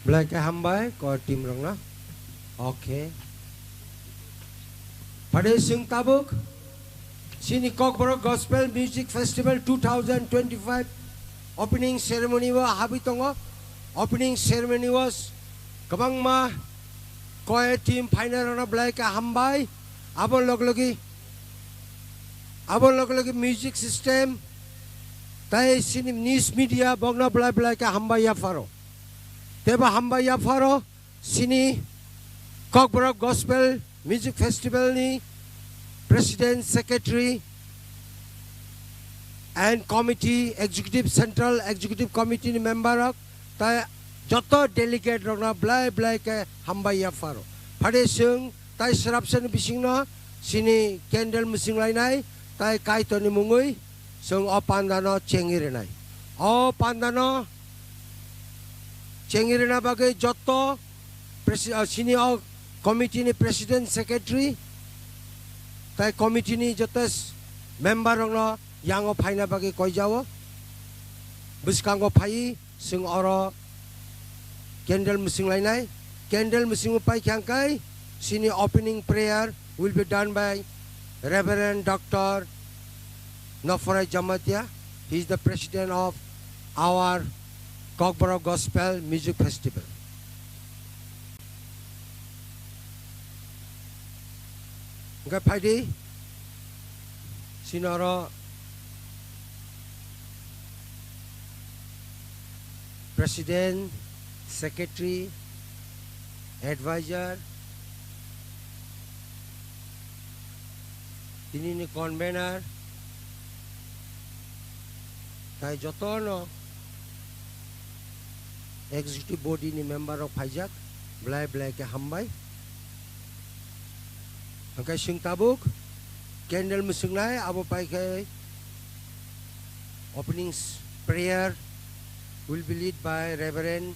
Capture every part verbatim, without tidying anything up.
Belai khe hambai, core team rokno. Okay. Phaidi chwng tabuk chini Kokborok Gospel Music Festival two thousand twenty-five opening ceremony o habwi tongo. Opening ceremony o kwbangma core team phainai rokno belai khe hambai. Abo log logi, abo log logi music system tai chini news media bokno belai belai khe hambai yapharo. Tebo hambai yapharo chini Kokborok Gospel Music Festival ni President, Secretary and Committee, Executive, Central Executive Committee ni member rok, tai joto delegate rokno belai belai khe hambai yapharo. Phaidi chwng tai srapsani bisingno chini candle mwswng lainai, tai Kaitorni mungwi chwng o pandano chengwi rwnai. O pandano chengwi rwna bagwi joto presi-, ah, chini o committee ni president, secretary tai committee ni joto s-, member rokno yango phaina bagwi koijao. Bwskango phaiwi chwng oro candle mwswng lainai. Candle mwswngwi paikha hwnkhe chini opening prayer will be done by Reverend Doctor Noporai Jamatia. He is the president of our Kokborok Gospel Music Festival. Hwnkhe phaidi, chini oro president, secretary, advisor, tinini convener, tai jotono executive body ni member rok phaijak, belai belai khe hambai. Hwnkhe chwng tabuk candle mwswknai, abo pai khe opening s-, prayer will be lead by Reverend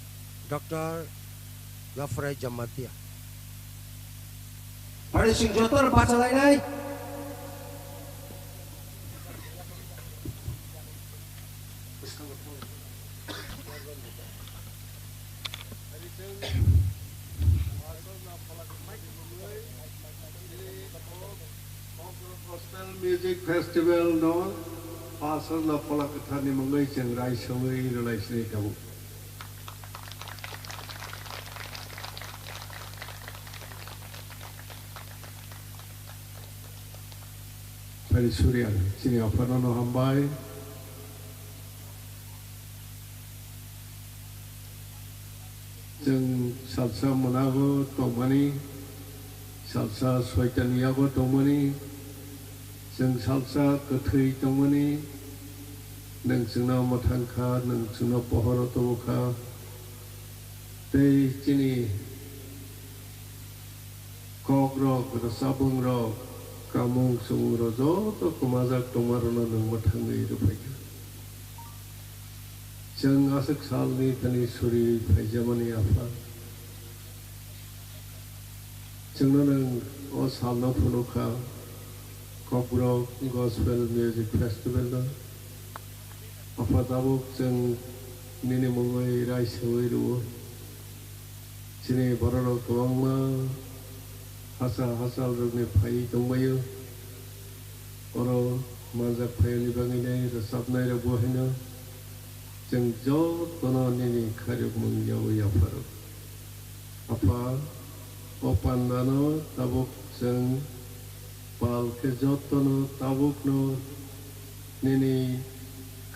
Doctor Noporai Jamatia. Phaidi chwng jotono bachalainai. Gospel Music Festival no Pastor no Phola Kwthar ni mungwi chwng raisawi rwlai sini tabuk. Phaidi Surya, chini aphano no hambai. Chwng salsa mwnago tongmani, salsa soitani yago tongmani, chwng salsa kwthwi tongmani, nwng chwngno mwthang kha, nwng chwngno pohoro tubu kha, tei chini kokrok, rwchapmungrok, kamung chumung rok joto kwmajak tongmarokno nwng mwthangwi rwphai kha. Chwng aswk salni thani suri phaijamani Apha, chwngno nwng o salno phunuk kha, Kokborok Gospel Music Festival no. Apha, tabuk chwng nini mungwi raisawi rwo. Chini bororok kwbangma hachal hachalrokni phaiwi tongbaio. Oro manjak phaiyani bagwino rwchapnairokbo haino chwng jotono nini khairokmung yaui yapharo. Apha, o pandano tabuk chwng pal khe jotono tabukno nini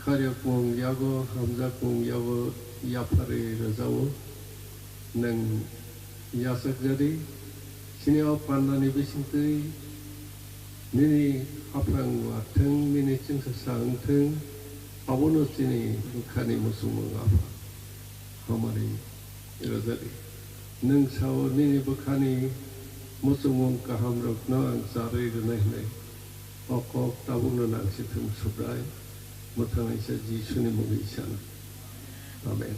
khairokmung yago, hamjakmung yago yapharwi rwjao. Nwng yachakjadi, chini o pandani bisingtwi nini haphang wngthwng, nini chwngsacha wngthwng, abono chini bwkhani muchungmung Apha hamari rwjadi. Nwng sao nini bwkhani muchungmung kahamrokno ang charwi rwnai hwnwi. O kok tabukno nangsithwng Subrai, mwthangnaisa Jisuni mungwi sana. Amen.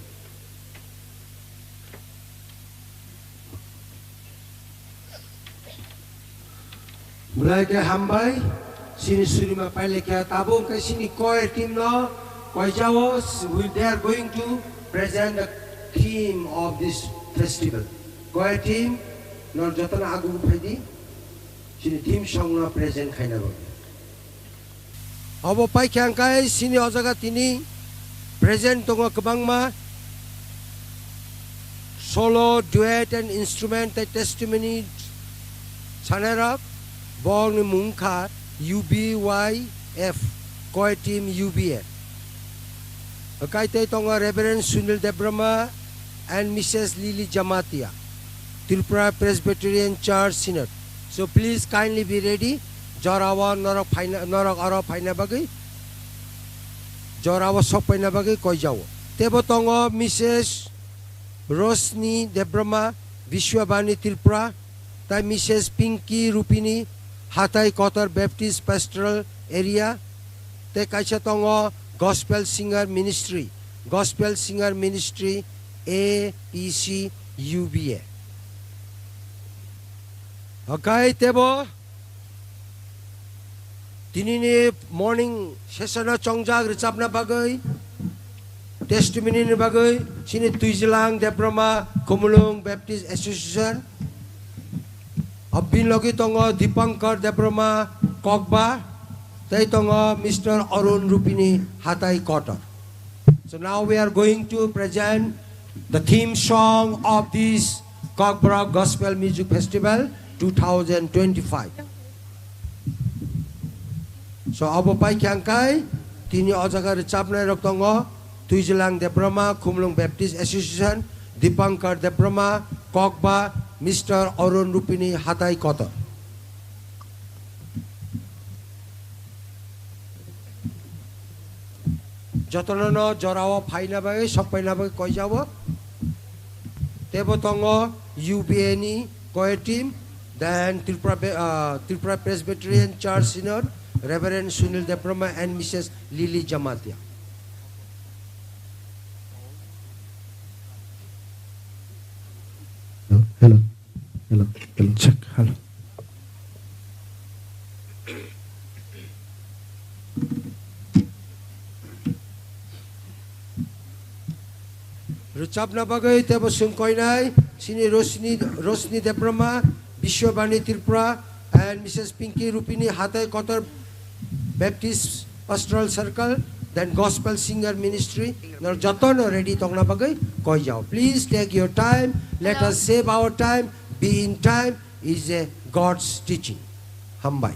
Belai khe hambai, chini surima pailekha, tabuk khe chini choir team no koijao, we, they are going to present the Theme of this festival. Koi theme, nor jotono agugo phaidi, chini theme song no present khaina bagwi. Obo paikha hwnkhe chini o jaga tini present tongo kwbangma solo, duet and instrument tei testimony sanairok. Bongni mung wngkha U B Y F, Koi Team U B A. Kaitor tongo Reverend Sunil Debbarma and Missus Lily Jamatia, Tripura Presbyterian Church Synod. So please kindly be ready. Jorao norok phaina, norok aro phaina bagwi, jorao sok paina bagwi koijao. Tebo tongo Missus Roshni Debbarma, Vishwabani Tripura, tai Missus Pinky Rupini, Hatai Kotor Baptist Pastoral Area, tei kaisa tongo Gospel Singer Ministry, Gospel Singer Ministry, A P C U B A. Hakai tebo Tinini morning session o chongjak rwchapna bagwi, testimony ni bagwi chini Twijilang Debbarma Khumulwng Baptist Association, abini logi tongo Dipankar Debbarma Kokba, tei tongo Mister Arun Rupini Hatai Kotor. So now we are going to present the theme song of this Kokborok Gospel Music Festival two thousand twenty-five. So abo pai khyang kai tini o jaga rwchapnai rok tongo Twijilang Debbarma, Khumulwng Baptist Association, Dipankar Debbarma, Kokba, Mister Arun Rupini Hatai Kotor. Jotono no jorao phaina bagwi, sok paina bagwi koijao. Tebo tongo U B A ni choir team, then Tripura Be-, ah, Tripura Presbyterian Church Synod, Reverend Sunil Debbarma and Missus Lily Jamatia. Hello, hello, hello, hello, check, hello. Rwchapna bagwi tebo swng koinai, chini Roshni, Roshni Debbarma, Bishwabani Tripura, and Missus Pinky Rupini Hatai Kotor Baptist Pastoral Circle, then Gospel Singer Ministry, nor jotono ready tongna bagwi koijao. Please take your time, let us save our time, be in time is a God's teaching. Hambai.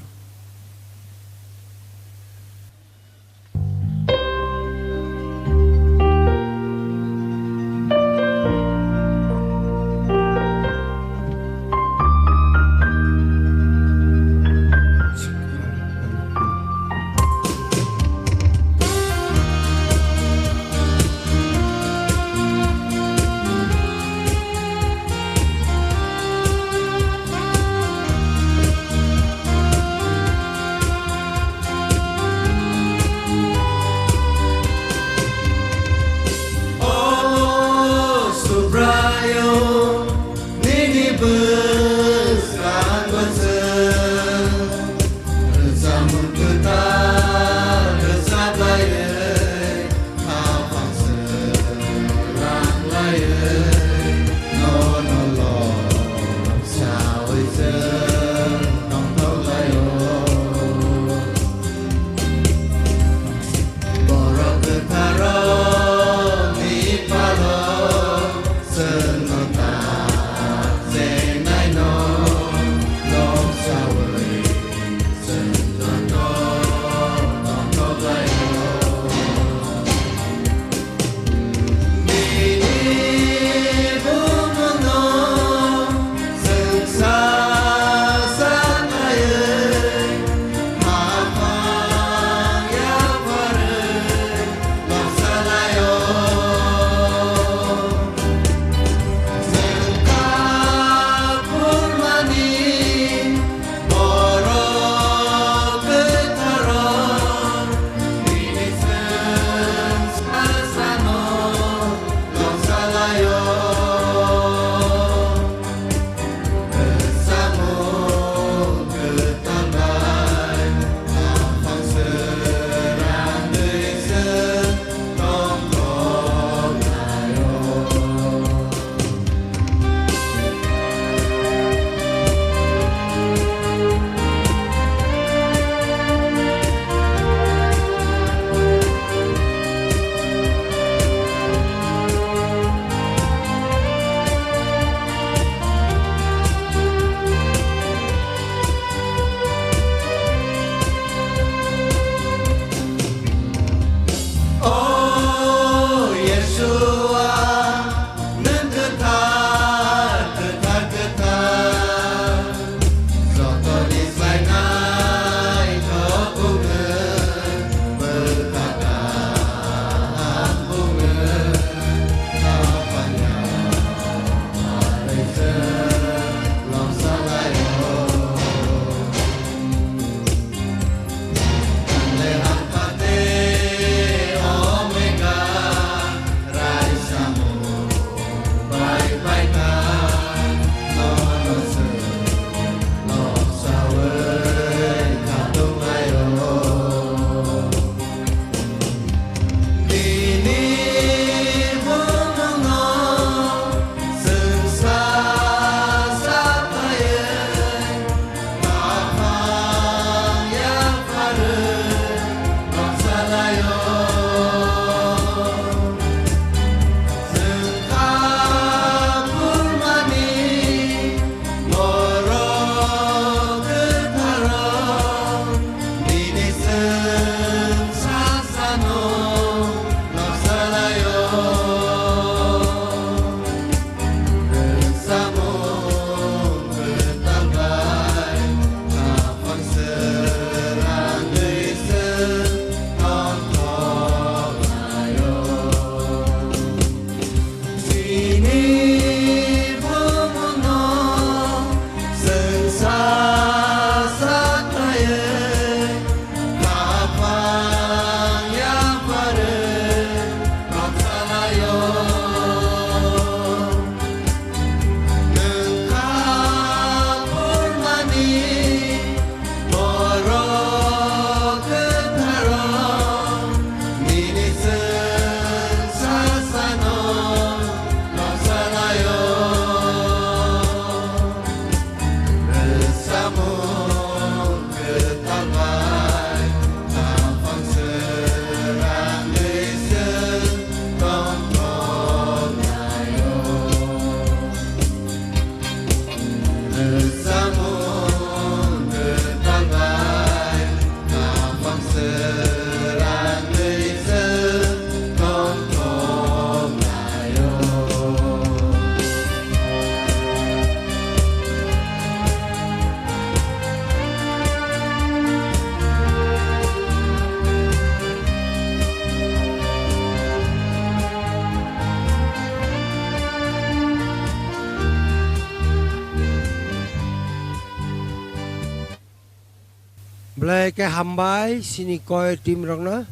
Belai khe hambai chini choir team rokno,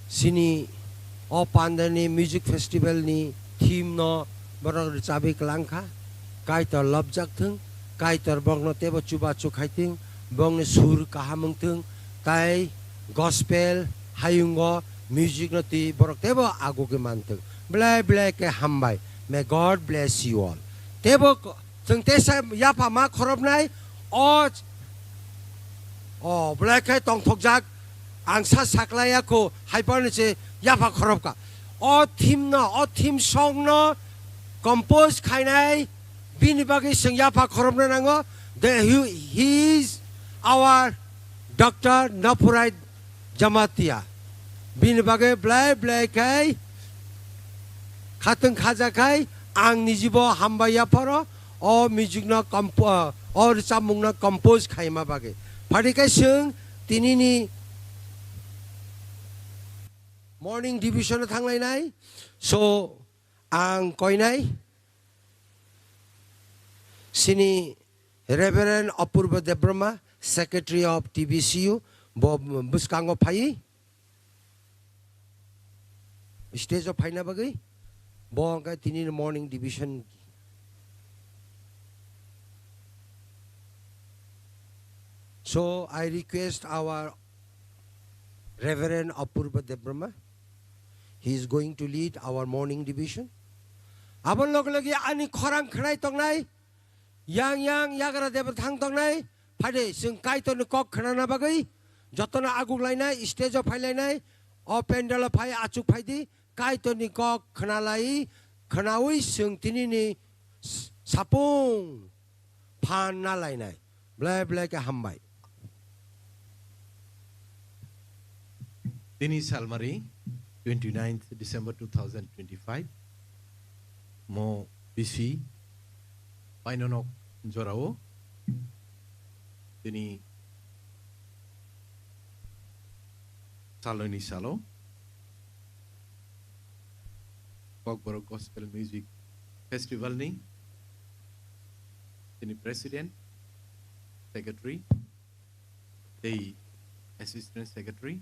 chini o pandani music festival ni theme no borok rwchabwi kwlang kha. Kaitor lobjak thung, Kaitor bokno teibo chubachu khai thung, bokni sur kaham wng thung, tai gospel hayungo music no twi borok teibo agugwi man thung. Belai belai khe hambai. May God bless you all. Teibo Chwng teisa yapha ma khorobnai, o, o, belai khe tongthokjak, ang sa saklaiya kho, hai phano se yapha khorobkha. O theme no, o theme song no compose khainai, bini bagwi chwng yapha khorobna nango. The, he, he is our Doctor Napurai Jamatia. Bini bagwi belai belai khai khatwng khaja khai ang nijibo hambai yapharo o music no compo-, o rwchapmung no compose khaima bagwi. Phadi khai chwng tinini morning devotion no thanglainai. So ang koinai chini Reverend Apurba Debbarma, Secretary of T B C U, bo bwskango phai. Stage o phaina bagwi bo hwnkhe tini morning devotion. So I request our Reverend Apurba Debbarma, he is going to lead our morning devotion. Aboni loge loge ani khorang khwnai tongnai, yang yang yagra debra thang tongnai, phade chwng Kaitorni kok khnana bagwi jotono aguklainai, stage o phailainai, o pandal o phai achuk phaidi, Kaitorni kok khnalai, khnaui chwng tinini s-, sapung phan nalainai. Belai belai khe hambai. Tini salmari twenty-ninth December two thousand twenty-five, mo bisi painonok jorao tini saloni salo Kokborok Gospel Music Festival ni tini President, Secretary, tei Assistant Secretary,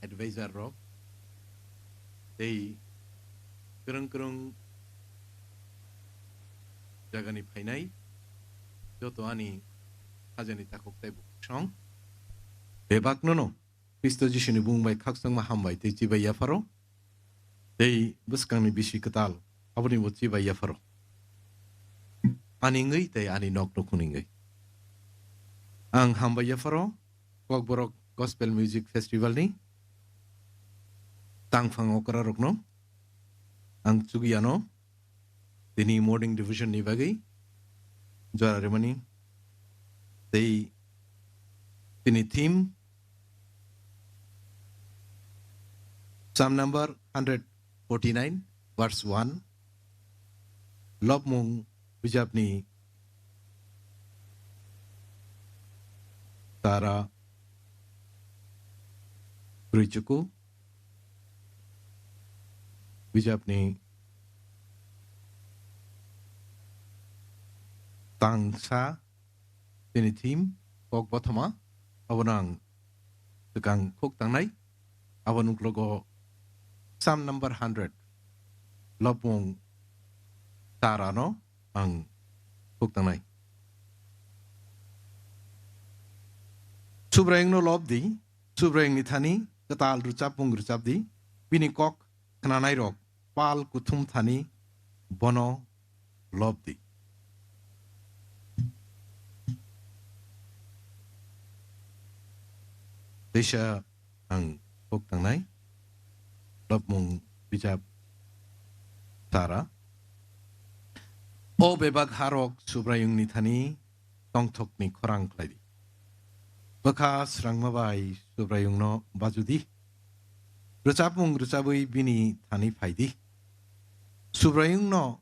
Advisor rok, tei kwrwng kwrwng jagani phainai joto ani hajani takhuk tei bukhuk song. Bebakno no Khristo Jisuni bumung bai khakchangma hambai tei chibai yapharo, tei bwskangni bisi kwtal aboni bo chibai yapharo. Ani wngwi tei ani nok nukhungni wngwi. Ang hambai yapharo Kokborok Gospel Music Festival ni tangphang okrarokno ang chugiyano tini morning devotion ni bagwi jora rimani tei tini theme Psalm number hundred forty-nine, verse one, Lobmung bijapni tara brwichuku bijapni tangsa tini theme kok bothoma abono ang swkang khuk tangnai. Aboni uklogo Psalm number hundred, Lobmung tarano ang khuk tangnai. Subraiyungno lob di, Subraiyungni thani kwtal rwchapmung rwchap di, bini kok khnanairok pal kuthum thani bono lob di. Teisa ang khuk tangnai, Lobmung bijap tara. O bebak harok Subraiyungni thani tongthokni khorang khlai di. Bwkha srangma bai Subraiyungno baju di. Rwchapmung rwchabwi bini thani phai di. Subraiyungno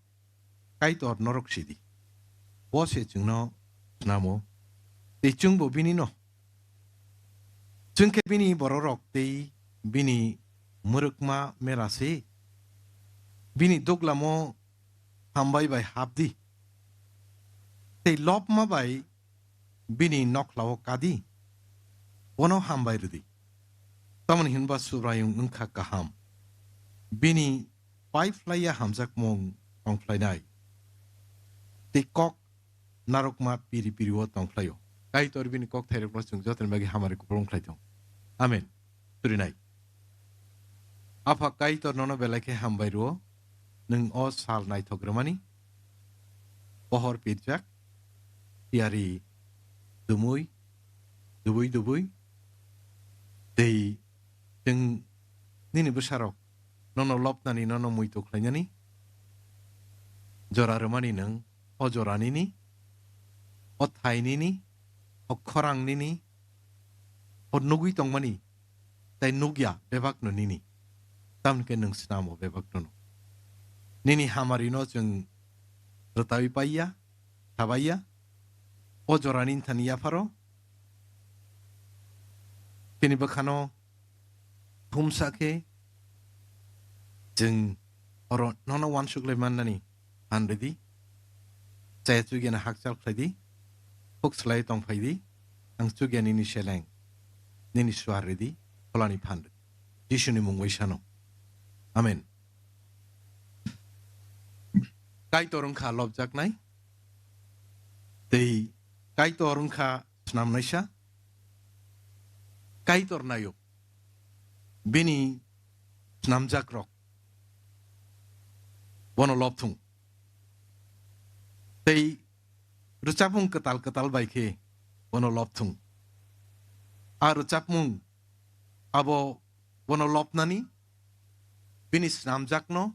Kaitor norok si di. Bo se chwngno snamo, tei chwngbo bini no. Chwng khe bini bororok tei bini mwrwkma mera se. Bini duglamo hambai bai hap di. Tei lobma bai bini nokhlao ka di. Bono hambai rwdi. Tamoni hinba Subraiyung wngkha kaham. Bini paiphlaiya hamjakmung tongphlainai. Tei kok narwkma piri piri-o tongphlaio. Kaitor bini kok thairokno chwng jotoni bagwi hamari kupulung khlai thung. Amen. Surinai. Apha Kaitor nono belai khe hambai rwo, nwng o sal naithok rwmani, pohor pirjak, tiyari dumui, dubui dubui, tei chwng nini bwsarok nono lobnani, nono muitu khlainani, jora rwmani nwng, o jora nini, o thai nini, o khorang nini, o nugwi tongmani, tei nukya bebakno nini. Tamni khe nwng snamo bebakno no. Nini hamarino chwng rwtawi paiya, thabaiya, o jorani thani yapharo, chini bwkhano thumsa khe chwng oro nono uansuk lai mannani phan rwdi. Chaya chugyano hakchal khlaidi, huk slai tongphaidi, ang chugya nini seleng, nini suar rwdi, pholani phan rwdi. Jisuni mung bai sano. Amen. Kaitor wngkha lobjaknai, tei Kaitor wngkha snamnaisa, Kaitor naio, bini snamjakrok bono lobthung. Tei rwchapmung kwtal kwtal bai khe bono lobthung. A rwchapmung abo bono lobnani, bini snamjakno,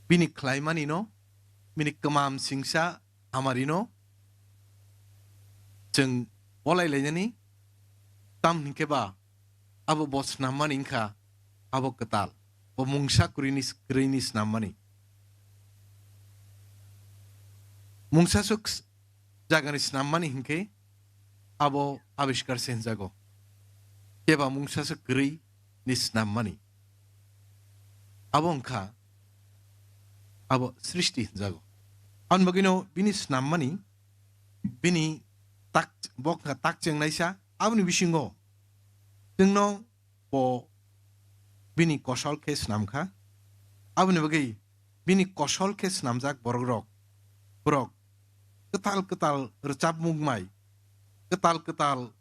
bini khlaimanino, bini kwmam singsa hamarino chwng bolai lainani, tam hinkhe ba abo bo snammani wngkha abo kwtal, bo mungsa kwrwini, kwrwini snammani. Mungsaswk s-, jagani snammani hinkhe abo abiskar se hinjago. Keba mungsaswk kwrwi ni snammani. Abo wngkha abo srishti hinjago. Aboni bagwino bini snammani, bini tak, bo wngkha tak chengnaisa, aboni bisingo chwngno bo bini kosol khe snamkha. Aboni bagwi bini kosol khe snamjak borokrok, borok kwtal kwtal rwchapmung mai, kwtal kwtal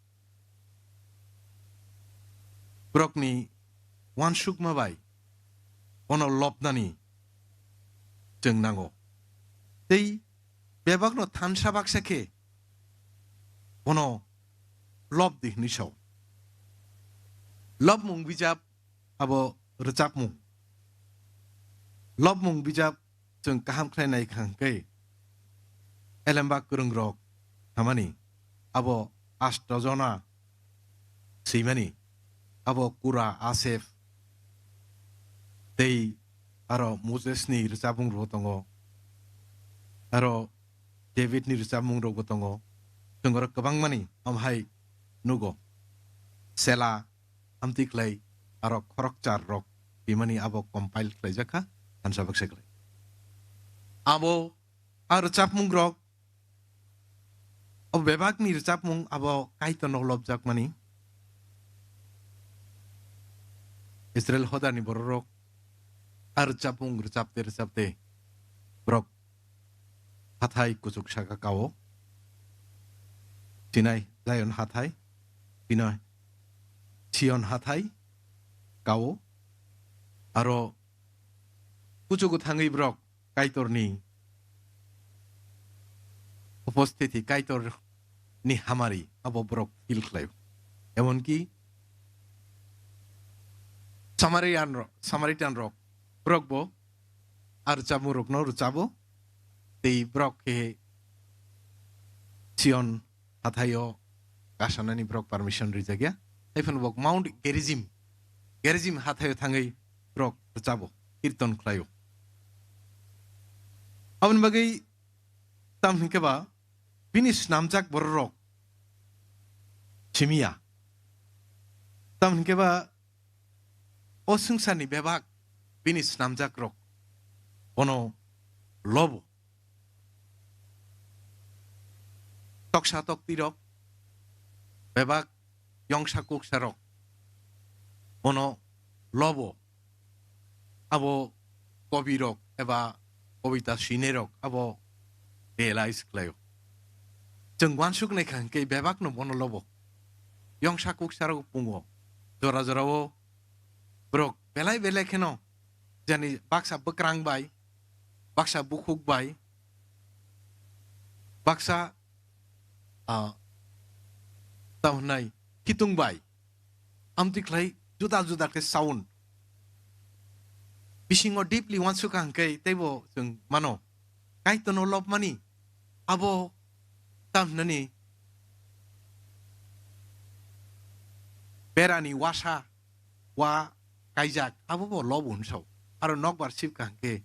borokni uansukma bai bono lobnani chwng nango. Tei bebakno thansa baksa khe bono lobdi hwnwi sao. Lobmung bijap abo rwchapmung. Lobmung bijap chwng kaham khlai nai kha hwnkhe, elemba kwrwngrok hamani abo asto jona swimani, abo Kura, Aseph, tei aro Moses ni rwchapmung rok tongo, aro David ni rwchapmung rok bo tongo, chwng oro kwbangmani amhai nugo. Sela, amtwi khlai aro khorokchar rok bimani abo compile khlaijak kha, thansa baksa khlai. Abo a rwchapmung rok, o bebakni rwchapmung abo Kaitorno lobjakmani. Israel hodani bororok a rwchapmung rwchapte rwchapte borok hathai kuchuk saka kao. Sinai Zion hathai, sinai Sion hathai kao. Aro kuchugo thangwi borok Kaitorni uposthiti, Kaitorni hamari abo borok feel khlaio. Emonki Samarian ro-, Samaritan rok, borok bo a rwchapmung rokno rwchabo, tei borok khe Sion hathaio kasanani borok permission rijak ya. Hai phano bo Mount Gerizim, Gerizim hathaio thangwi borok rwchabo, kirton khlaio. Aboni bagwi tam hinkhe ba bini snamjak bororok simiya. Tam hinkhe ba o swngcharni bebak bini snamjakrok bono lobo. Toksa toktirok, bebak yongsa kuksa rok bono lobo, abo kobi rok eba kobita swinai rok abo realize khlaio. Chwng uansuk nai kha hwnkhe bebak no bono lobo, yongsa kuksa rok pungo, jora jora o borok belai belai kheno jani baksa bwkrang bai, baksa bukhuk bai, baksa, ah, tamo hwnai khitung bai, amtwi khlai juda juda khe sound. Bisingo deeply uansuk kha hwnkhe teibo chwng mano, Kaitorno lobmani abo tamo hwnani berani uasa wa kaijak, abo bo lobo hwn sao. Aro nokbar sip kha hwnkhe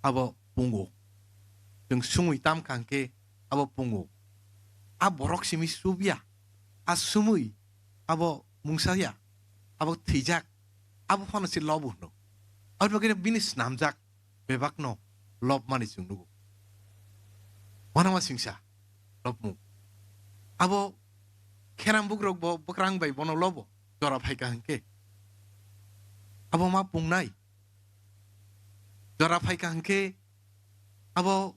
abo pungo. Chwng sumui tam kha hwnkhe abo pungo. A borok simi subya, a sumui abo mungsa ya, abo thwijak, abo phano se lobo hwno. Aboni bagwi bini snamjak bebakno lobmani chwng nugo. Uanama singsa lobmung. Abo kheram bukrok bo bwkrang bai bono lobo, jora phaikha hwnkhe. Abo ma pungnai. Jora phaikha hwnkhe abo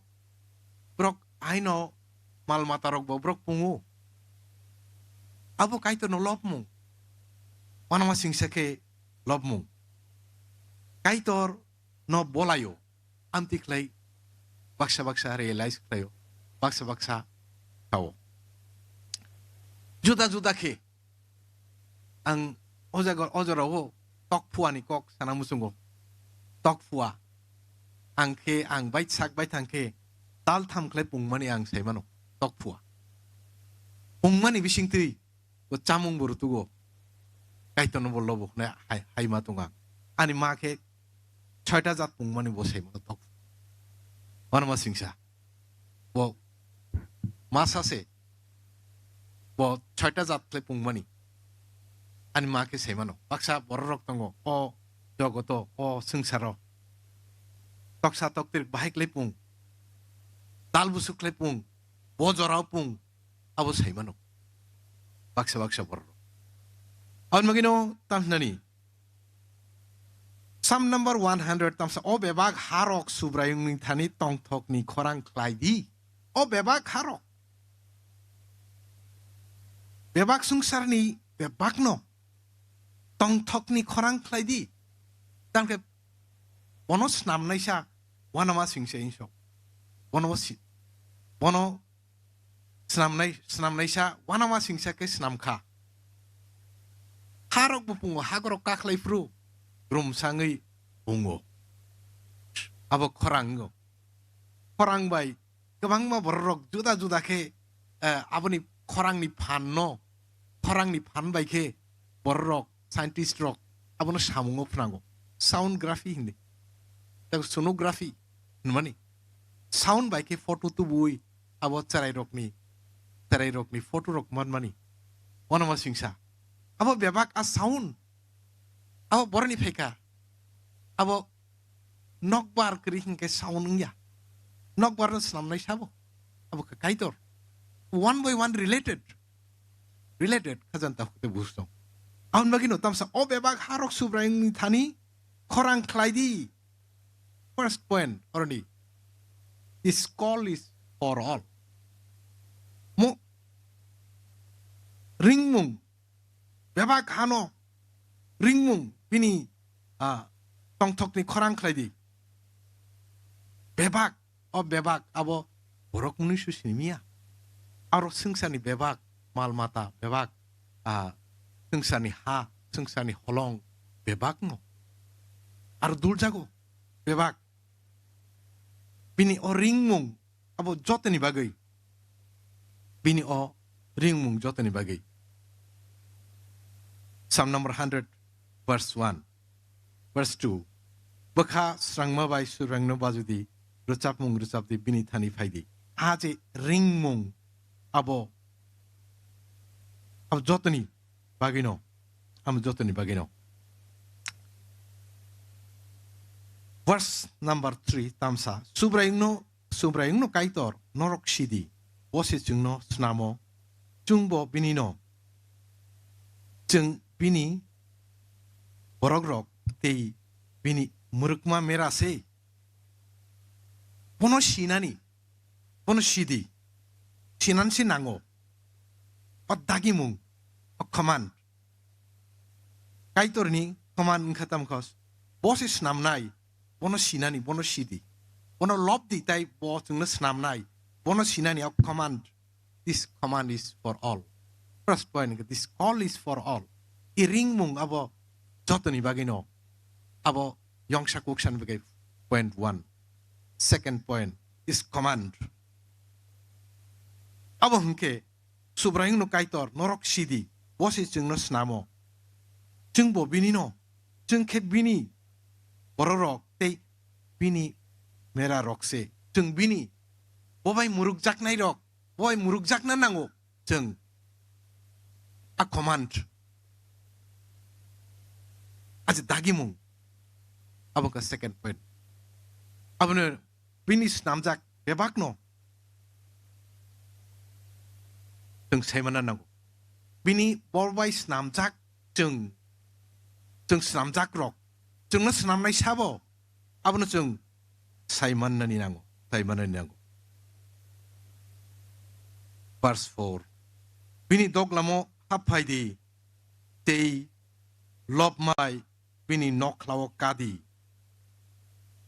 borok haino mal mata rok bo borok pungo. Abo Kaitorno lobmung. Uanama singsa khe lobmung. Kaitor no bolaio, amtwi khlai baksa baksa realize khlaio, baksa baksa sao. Juda juda khe ang o jaga, o jorao tokphuani kok sana muchungo. Tokphua. Ang khe, ang bai sak bai thang khe tal tham khlai pungmani ang sai mano. Tokphua. Pungmani bisingtwi bo chamung bo rutugo. Kaitorno bo lobo hwnwi hai, hai ma tongo ang. Ani ma khe soita jat pungmani bo sai mano tok. Uanama singsa. Bo masa se. Bo soita jat khlai pungmani. Ani ma khe sai mano. Baksa borok rok tongo. O jogoto, o swngsaro. Toksa toktwrwk bahai khlai pung. Tal busuk khlai pung. Bo jorao pung. Abo sai mano. Baksa baksa borok rok. Aboni bagwino tamo hwnani. Psalm number one hundred tamsa, "O bebak harok Subraiyungni thani tongthokni khorang khlai di." O bebak harok. Bebak swngsarni bebakno tongthokni khorang khlai di. Tangkhe bono snamnaisa uanama singsa insok. Bono si-, bono snamnai, snamnaisa uanama singsa khe snamkha. Harok bo pungo, hagorok kakhlai phuru rumsangwi pungo. Abo khorang wngo. Khorang bai kwbangma bororok juda juda khe, eh, aboni khorangni phanno, khorangni phan bai khe bororok, scientist rok abono samungo phwnango. Soundography hindi. Tei sonography hwnmani. Sound bai khe photo tubui abo chwrairokni, chwrairokni photo rok manmani. Uanama singsa. Abo bebak a sound. Abo boroni phaikha. Abo nokbar kwrwi hinkhe sound wngya. Nokbar no snamnai sabo. Abo khe Kaitor. One by one related. Related. Khajanta hukte bujtong. Aboni bagwino tamsa o bebak harok Subraiyungni thani khorang khlai di. First point, oroni. His call is for all. Mo-, ringmung, bebak hano ringmung bini, ah, tongthokni khorang khlai di. Bebak, o bebak abo borok mwnwi su sinimiya. Aro swngcharni bebak, mal mata bebak, ah, swngcharni ha, swngcharni holong bebak no. Aro duljago bebak. Bini o ringmung abo jotoni bagwi. Bini o ringmung jotoni bagwi. Psalm number hundred, verse one, verse two. Bwkha srangma bai Subraiyungno bajudi, rwchapmung rwchapdi bini thani phaidi. A je ringmung abo, abo jotoni bagwino, amo jotoni bagwino. Verse number three, tamsa, Subraiyungno, Subraiyungno Kaitor, norok sidi, bo se chwngno snamo, chwngbo binino, Chwng bini borok rok tei bini mwrwkma mera se. Bono sinani, bono sidi, sinan se nango. O dagimung, o command. Kaitorni command wngkha tamkhos, bo se snamnai, bono sinani, bono sidi. Bono lobdi tai bo chwngno snamnai, bono sinani o command. This command is for all. First point, this call is for all. I ringmung abo jotoni bagwino. Abo yongsa kuksan bagwi point one. Second point is command. Abo hwnkhe Subraiyungno Kaitor norok sidi, bo se chwngno snamo. Chwngbo binino, chwng khe bini bororok tei bini mera rok se. Chwng bini, bo bai murukjaknai rok, bo bai murukjakna nango chwng. A command. Aje dagimung. Abo ka second point. Abono bini snamjak bebakno chwng saimana nango. Bini bor bai snamjak chwng, chwng snamjak rok. Chwngno snamnai sabo, abono chwng saimannani nango, saimannani nango. Verse four. Bini doglamo hap phai di, tei lobmai bini nokhlao kadi.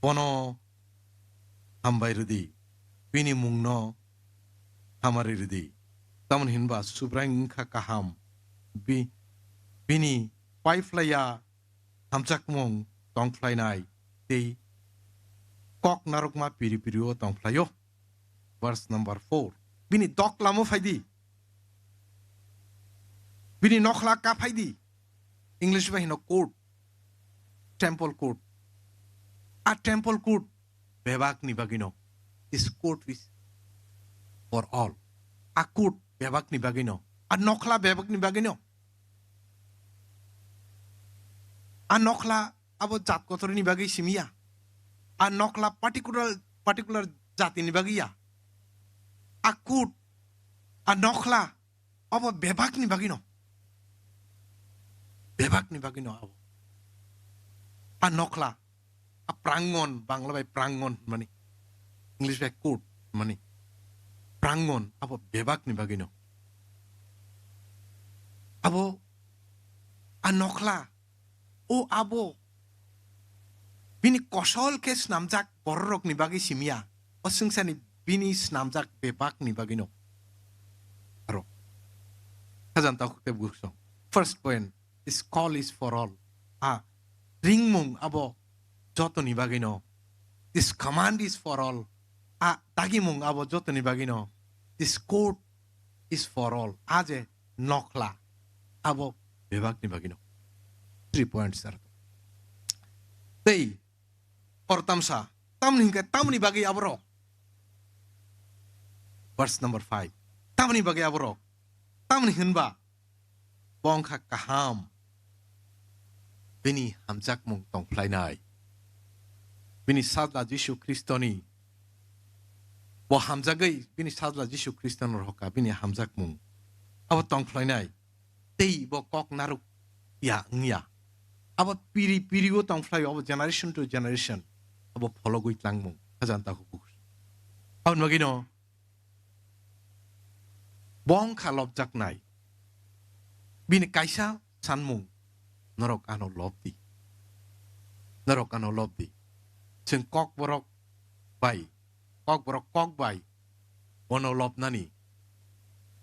Bono hambai rwdi, bini mungno hamari rwdi. Tamoni hinba Subraiyung wngkha kaham, bi-, bini paiphlaiya hamjakmung tongphlainai tei kok narwkma piri pirio tongphlaio. Verse number four. Bini doklamo phaidi. Bini nokhla ka phaidi. English bai hino court. Temple court. A temple court bebak ni bagino. This court is for all. A court bebak ni bagino. A nokhla bebak ni bagino. A nokhla abo jat kotor ni bagwi simiya. A nokhla particular, particular jati ni bagwi ya. A court, a nokhla abo bebak ni bagwi no. Bebak ni bagwi no abo. A nokhla, a prangon, Bangla bai prangon mani, English bai court mani. Prangon abo bebak ni bagwi no. Abo a nokhla, o abo bini kosol khe snamjak bororok ni bagwi simiya. O swngcharni bini snamjak bebak ni bagwi no. Aro. Khajanta khukte buksong. First point, this call is for all. A ringmung abo jotoni bagwi no. This command is for all. A dagimung abo jotoni bagwi no. This court is for all. A je nokhla abo bebak ni bagwi no. Three points are. Tei or tamsa, tamni hinkhe tamni bagwi aborok. Verse number five. Tamni bagwi aborok. Tamni hinba bo wngkha kaham. Bini hamjakmung tongphlainai. Bini sajla Jisu Khristoni, bo hamjagwi bini sajla Jisu Khristoni rohorkha bini hamjakmung. Abo tongphlainai. Tei bo kok narwk ya wngya. Abo piri piri o tongphlaio, abo generation to generation. Abo phologwi tlangmung. Khajanta hubuk. Aboni bagwino bo wngkha lobjaknai. Bini kaisa sanmung, norok ano lobdi. Norok ano lobdi. Chwng kokborok bai, kokborok kok bai bono lobnani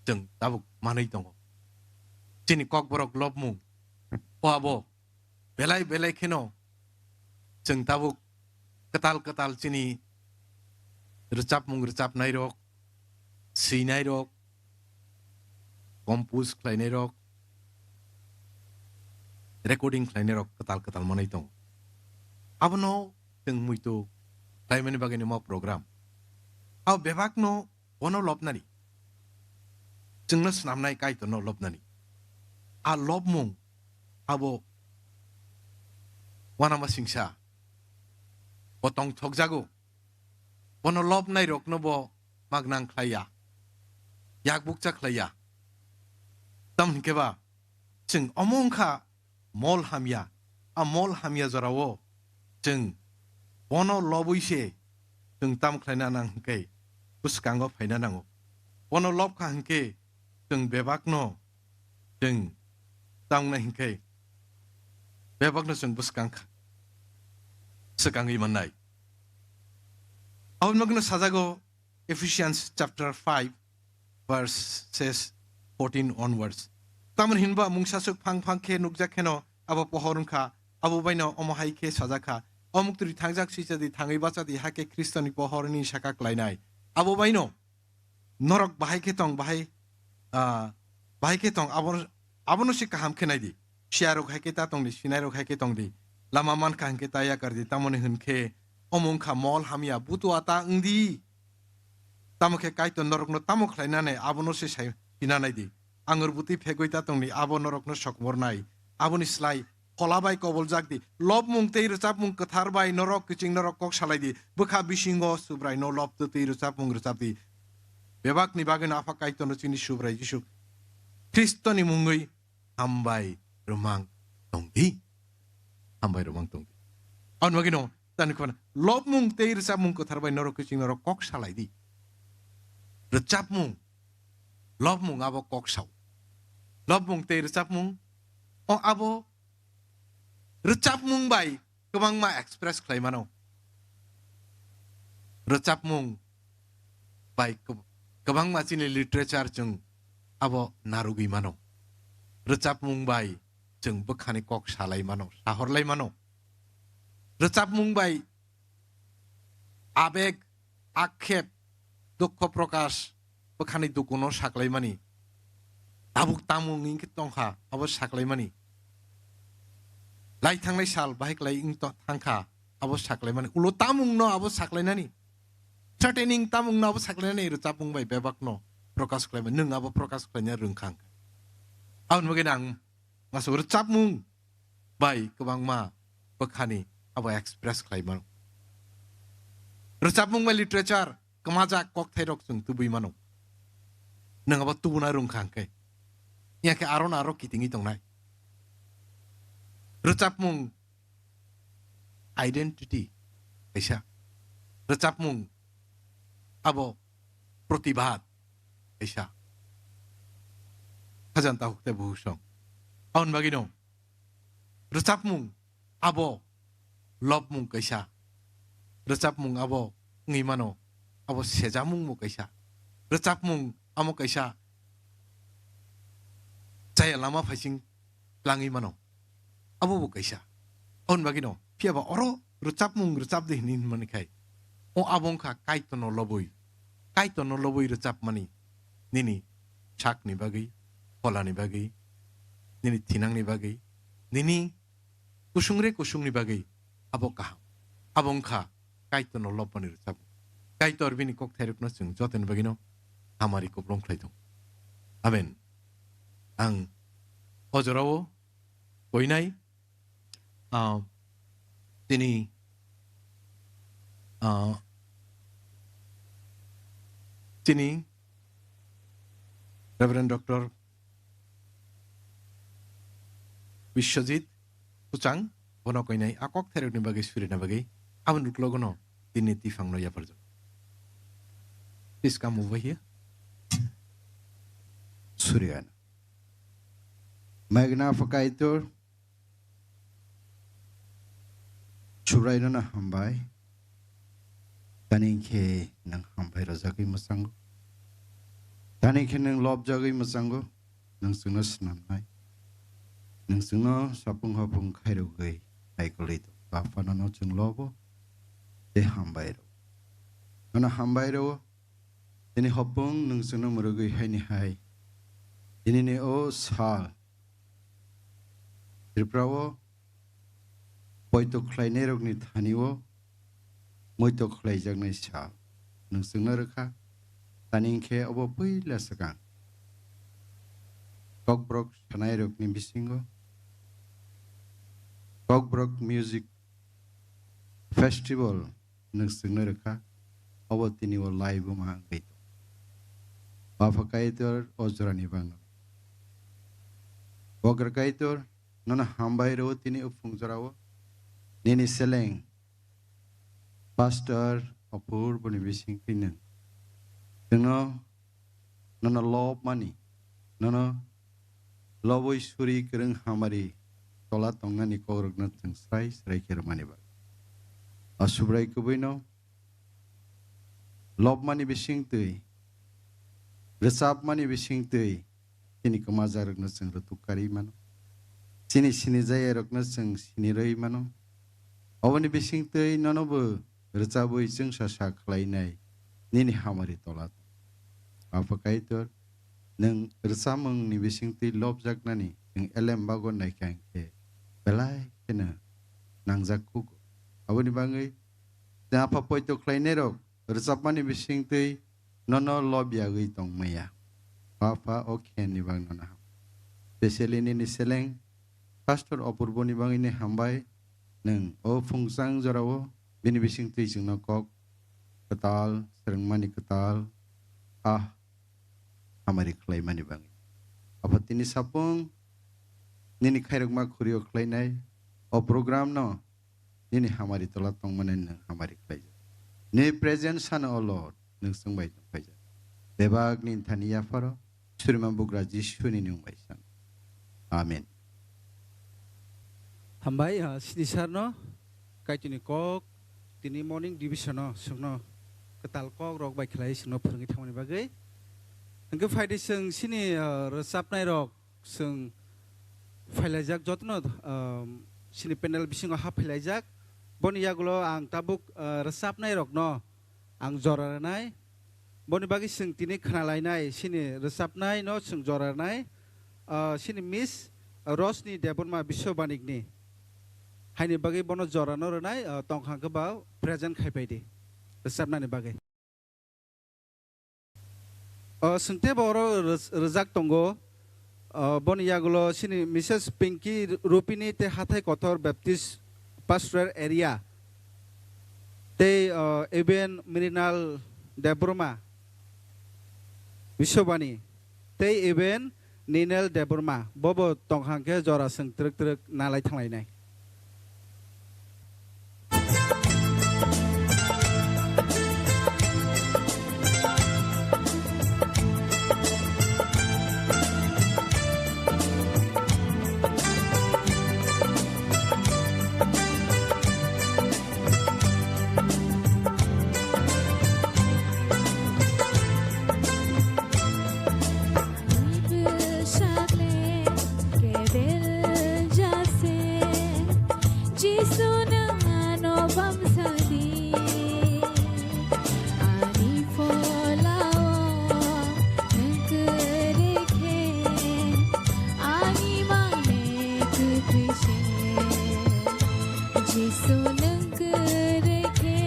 chwng tabuk manwi tongo. Chini kokborok lobmung, o abo belai belai kheno chwng tabuk kwtal kwtal chini rwchapmung rwchapnairok, swinairok, compose khlainairok, recording khlainairok kwtal kwtal manwi tongo. Abono chwng muitu khlaimani bagwi nima program. Abo bebakno bono lobnani. Chwngno snamnai Kaitorno lobnani. A lobmung abo uanama singsa. Bo tongthokjago. Bono lobnairokno bo magnang khlaiya. Yakbukcha khlaiya. Tamo hinkhe ba Chwng omo wngkha mol hamya. A mol hamya jorao chwng bono lobwi se chwng tam khlaina nang hwnkhe bwskango phaina nango. Bono lobkha hwnkhe chwng bebakno chwng tamnai hwnkhe bebakno chwng bwskang kha, swkangwi mannai. Aboni bagwino sajago Ephesians chapter five, verses fourteen onwards. Tamoni hinba mungsaswk phang phang khe nukjak kheno abo pohor wngkha, abo baino omo hai khe sajak kha, "O muktwi thangjak swichadi, thangwi bachadi, hakhe Khristoni pohorni saka klainai." Abo baino norok bahai khe tong, bahai, ah, bahai khe tong, abo, abono se kaham khe naidi. Siyarok hai khe ta tongdi, sinairok hai khe tongdi. Lama mankha hwnkhe ta yakardi, tamoni hwnkhe omo wngkha mol hamya, butua ta wngdi. Tamo khe Kaitor norokno tamo khlainani, abono se sai sina naidi. Angur bwtwi phegwi ta tongdi, abo norokno sokmornai. Aboni slai phola bai koboljak di. Lobmung tei rwchapmung kwthar bai norok kiching norok kok salai di. Bwkha bisingo Subraino lob twi rwchapmung rwchap di. Bebakni bagwino Apha Kaitorno chini Subrai Jisu Khristoni mungwi hambai rwmang tongdi. Hambai rwmang tongdi. Aboni bagwino tani khobana lobmung tei rwchapmung kwthar bai norok kiching norok kok salai di. Rwchapmung, lobmung abo kok sao. Lobmung tei rwchapmung, o abo rwchapmung bai kwbangma express khlai mano. Rwchapmung bai kwb-, kwbangma chini literature chwng abo narwgwi mano. Rwchapmung bai chwng bwkhani kok salai mano, sahorlai mano. Rwchapmung bai abeg, akheb, dukho prokash, bwkhani dukuno saklaimani. Tabuk tamung wngkhe tongkha, abo saklaimani. Lai thangnai sal bahai klai wng to-, thangkha, abo saklaimani. Ulo tamungno abo saklainani. Threatening tamungno abo saklainani rwchapmung bai bebakno prokash khlaimani. Nwng abo prokash khlaina rwngkha hwnkhe. Aboni bagwi ang masuk rwchapmung bai kwbangma bwkhani abo express khlai mano. Rwchapmung bai literature kwmajak kokthairok chwng tubui mano. Nwng abo tubuna rwngkha hwnkhe, ya khe aro no aro kitingwi tongnai. Rwchapmung identity kaisa. Rwchapmung abo protibad kaisa. Khajanta hukte buhusong. Aboni bagwino rwchapmung abo lobmung kaisa. Rwchapmung abo wngwi mano, abo sejamungbo kaisa. Rwchapmung amo kaisa chaya lama phaising tlangwi mano. Abo bo kaisa. Aboni bagwino, phiya ba oro rwchapmung rwchap di hwnwi hwnmani khai, o abo wngkha Kaitorno lobwi. Kaitorno lobwi rwchapmani, nini sakni bagwi, pholani bagwi, nini thinangni bagwi, nini kusungre kusungni bagwi abo kaham. Abo wngkha Kaitorno lobmani rwchapmung. Kaitor bini kokthairokno chwng jotoni bagwino hamari kupulung khlai tongo. Amen. Ang o jorao koinai, ah, tini, ah, tini Reverend Doctor Biswajit Kuchang, bono koinai a kokthairokni bagwi surina bagwi aboni uklogono tini tiphangno yapharjak. Please come over here. Surigana. Maigna Apha Kaitor, Subraino no hambai. Tani khe nwng hambai rwjagwi mwchango. Tani khe nwng lobjagwi mwchango. Nwng chwngno snamnai. Nwng chwngno sapung hapung khairogwi naikolwi tongo. Bapha nono chwng lobo tei hambai rwo. Nono hambai rwo. Tini hopung nwng chwngno mwrwgwi haini hai. Tinini o sal Tripura o poito khlainairokni thani o muito khlaijaknai sal nwng chwngno rwkha. Tani khe obo puila swkang Kokborok sanairokni bisingo Kokborok Music Festival nwng chwngno rwkha, obo tini o laibuma wngwi tongo. Bapha Kaitor o jorani bagwi Bogra Kaitor, nono hambai rwo tini o phung jorao. Nini seleng Pastor Apur boni bising twi nwng. Chwngno nono lob mani, nono lobwi suri kwrwng hamari tola tongnani kokrokno chwng srai srai khe rwmani bagwi. O Subrai kubuino lobmani bising twi, rwchapmani bising twi, chini kwmajarokno chwng rwtuk karwi mano. Chini sinijayarokno chwng sinirwi mano. Oboni bising twi nono bo rwchabwi chwngsa sa khlainai nini hamari tola. Apha Kaitor, nwng rwchapmungni bising twi lobjaknani nwng elem bago naikha hinkhe belai kheno nangjak kugo. Aboni bagwi chwng apha poito khlainairok rwchapmani bising twi nono lob yagwi tong maya. Apha o khenni bagwi nono ham. Specially nini seleng Pastor Apurbo ni bagwi ni hambai, nwng o phungchang jorao bini bising twi chwngno kok kwtal, swrwngmani kwtal, ah, hamari khlaimani bagwi. Apha tini sapung nini khairokma khurio khlainai o program no nini hamari tola tongmani nwng hamari khlaijak. Nini presence ano, O Lord, nwng chwng bai tong phaijak. Bebak nini thani yapharo, Surima bugra Jisuni nwng bai san. Amen. Hambai, ah, sini sir no, kaitini kok, tini morning division no, chwngno kwtal kok rok bai khlai chwngno phwrwngwi thangmani bagwi. Hwnkhe phaidi chwng sini, ah, rwchapnai rok, chwng phailaijak jotono, um, chini panel bisingo hap phailaijak. Boni yagulo ang tabuk, uh, rwchapnai rokno ang jora rwnai. Boni bagwi chwng tini khna lainai, chini rwchapnai no chwng jora rwnai, uh, chini Miss Rosni Debbarma Biswabanikni. Haini bagwi bono jora no rwnai, uh, tongkha hwnkhe ba present khai pai di rwchapnani bagwi. O, chwng teibo oro rwj-, rwjak tongo. O, boni yagulo chini Missus Pinky Rupini tei Hathai Kothor Baptist Pastoral Area. Tei, o, Eben Mrinal Debbarma Biswabani. Tei Eben Ninel Debbarma, bobo tongkha hwnkhe jora chwng twrwk twrwk nalai thanglainai. Jisu nwng kwrwi khe.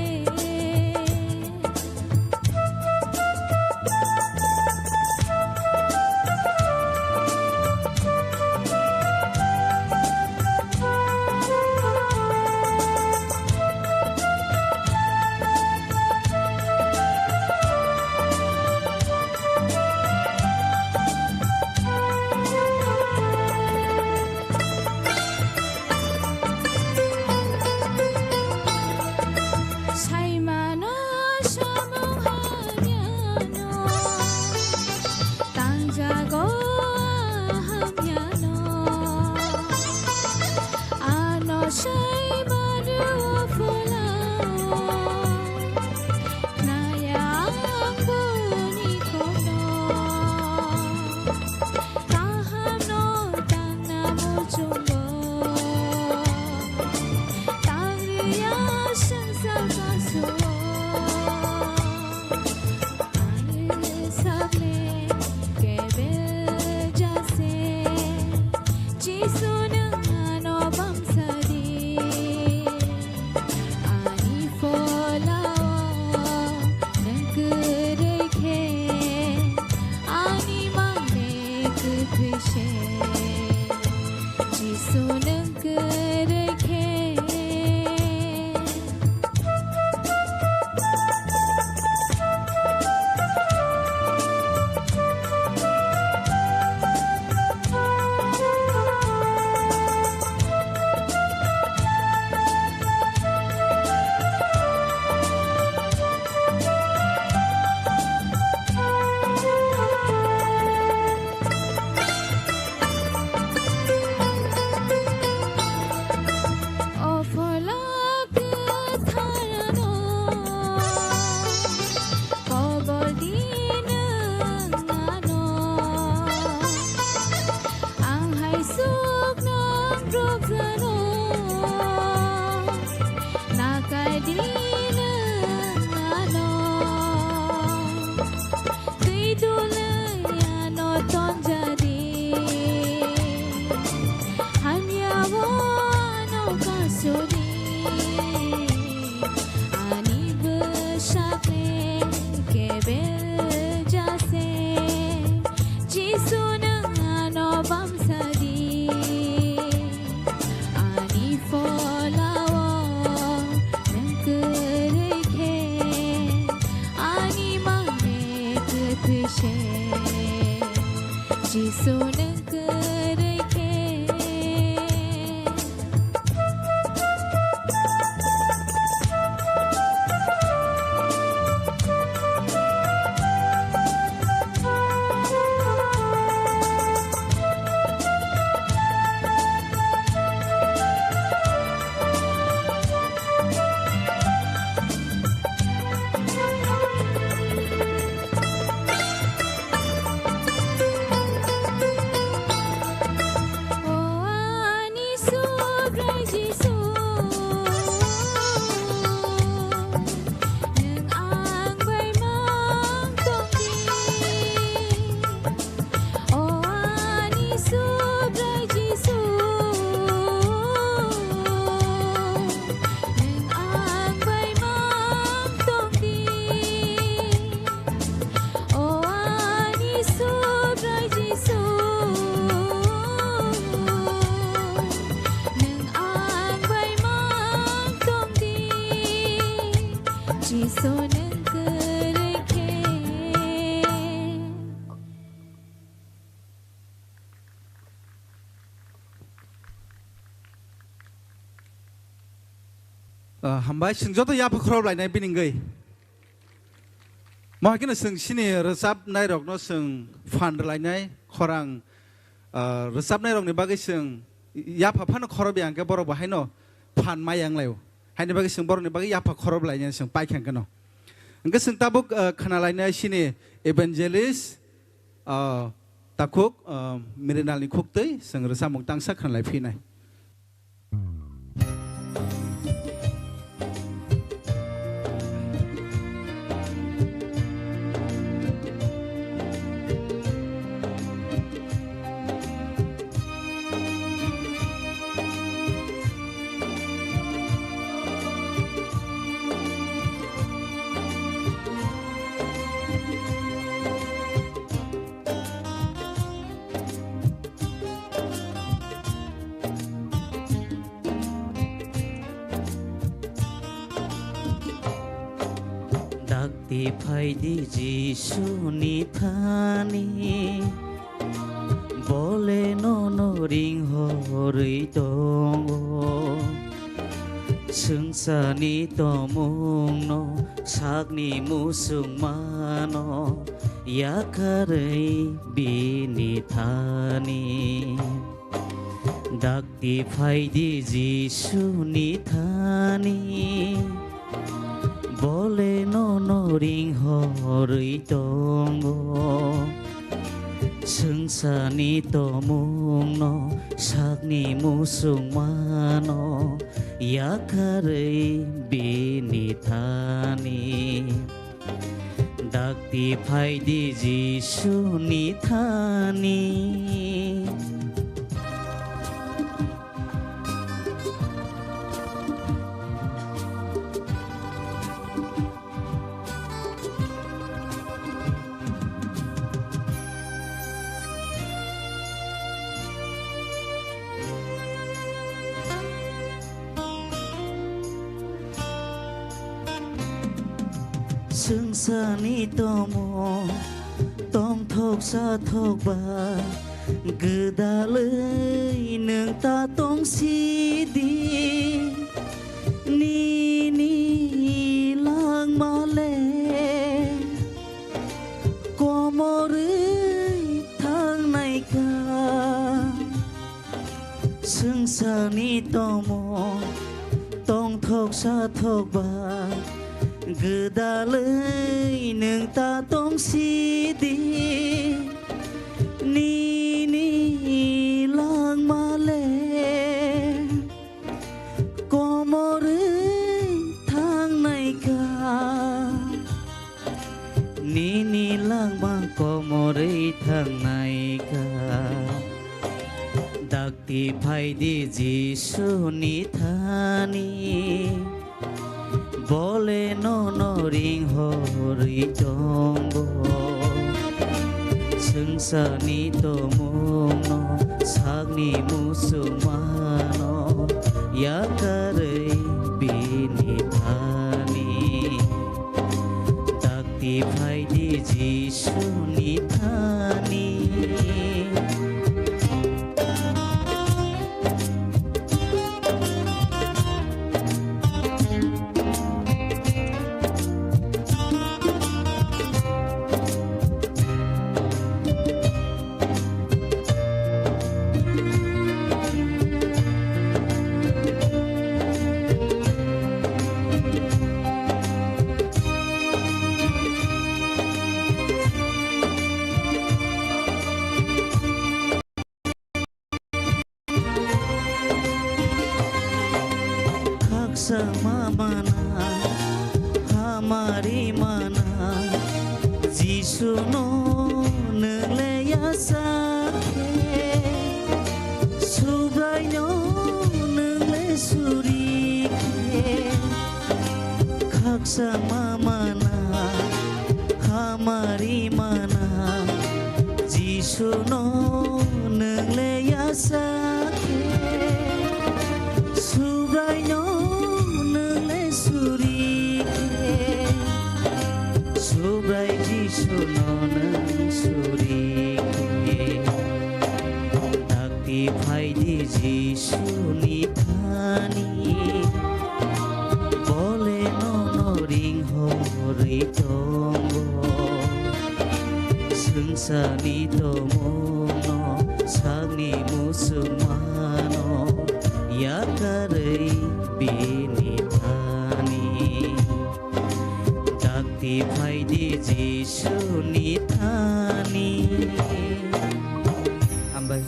Ani bwsakni kebel jase, Jisu nwng ano bamsadi. Ani pholao nwng kwrwi khe, ani mane kwthwi se, Jisu nwng kwrwi khe. O ani Subrai Jisu, nwng ang bai mang tong di. O ani Subrai Jisu, nwng ang bai mang tong di. O ani Subrai Jisu, nwng ang bai mang tong di, Jisu nwng kwrwi khe. Ah, hambai, chwng joto yapha khorop lainai bini wngwi. Mohai kheno chwng chini rwchapnairokno chwng phan rwlainai khorang, ah, rwchapnairokni bagwi chwng yapha phano khorop ya hwnkhe borok bo haino phan maya wnglaio. Haini bagwi chwng borokni bagwi yapha khorop lainai chwng paikha hwnkhe no. Hwnkhe chwng tabuk, ah, khna lainai chini evangelist, ah, takhuk, ah, Mirinalni khuktwi chwng rwchapmung tangsa khna lai phinai. Dakti phaidi Jisuni thani, bole nono ringhorwi tongo. Swngcharni tomungno sakni musungmano yakarwi bini thani. Dakti phaidi Jisuni thani, bole nono ringhorwi tongo. Swngcharni tomungno sakni musungmano yakarwi bini thani. Dakti phaidi Jisuni thani. Swngcharni tomung tongthok chathok ba, gwdalwi nwng ta tong sidi. Nini langma le komorwi thangnai kha. Swngcharni tomung tongthok chathok ba, gwdalwi nwng ta tong sidi. Nini langma le komorwi thangnai kha. Nini langma komorwi thangnai kha. Dakti Phaidi Jisuni thani, bole nono ringhorwi tongo. Swngcharni tomungno, sakni muchungmano yakarwi bini thani. Dakti phaidi Jisuni thani. Khaksa ma mana, hamari mana, Jisu no nwng le yasa khe, Subrai no nwng le suri khe. Khaksa ma mana, hamari mana, Jisu no nwng le yasa khe, Subrai no nwng le suri khe, Subrai Jisu no nwng suri khe. Dakti phaidi Jisuni thani, bole nono ringhorwi tongo. Swngcharni tomungno, sakni muchungmano yakarwi bini thani. Dakti phaidi Jisuni thani. Hambai.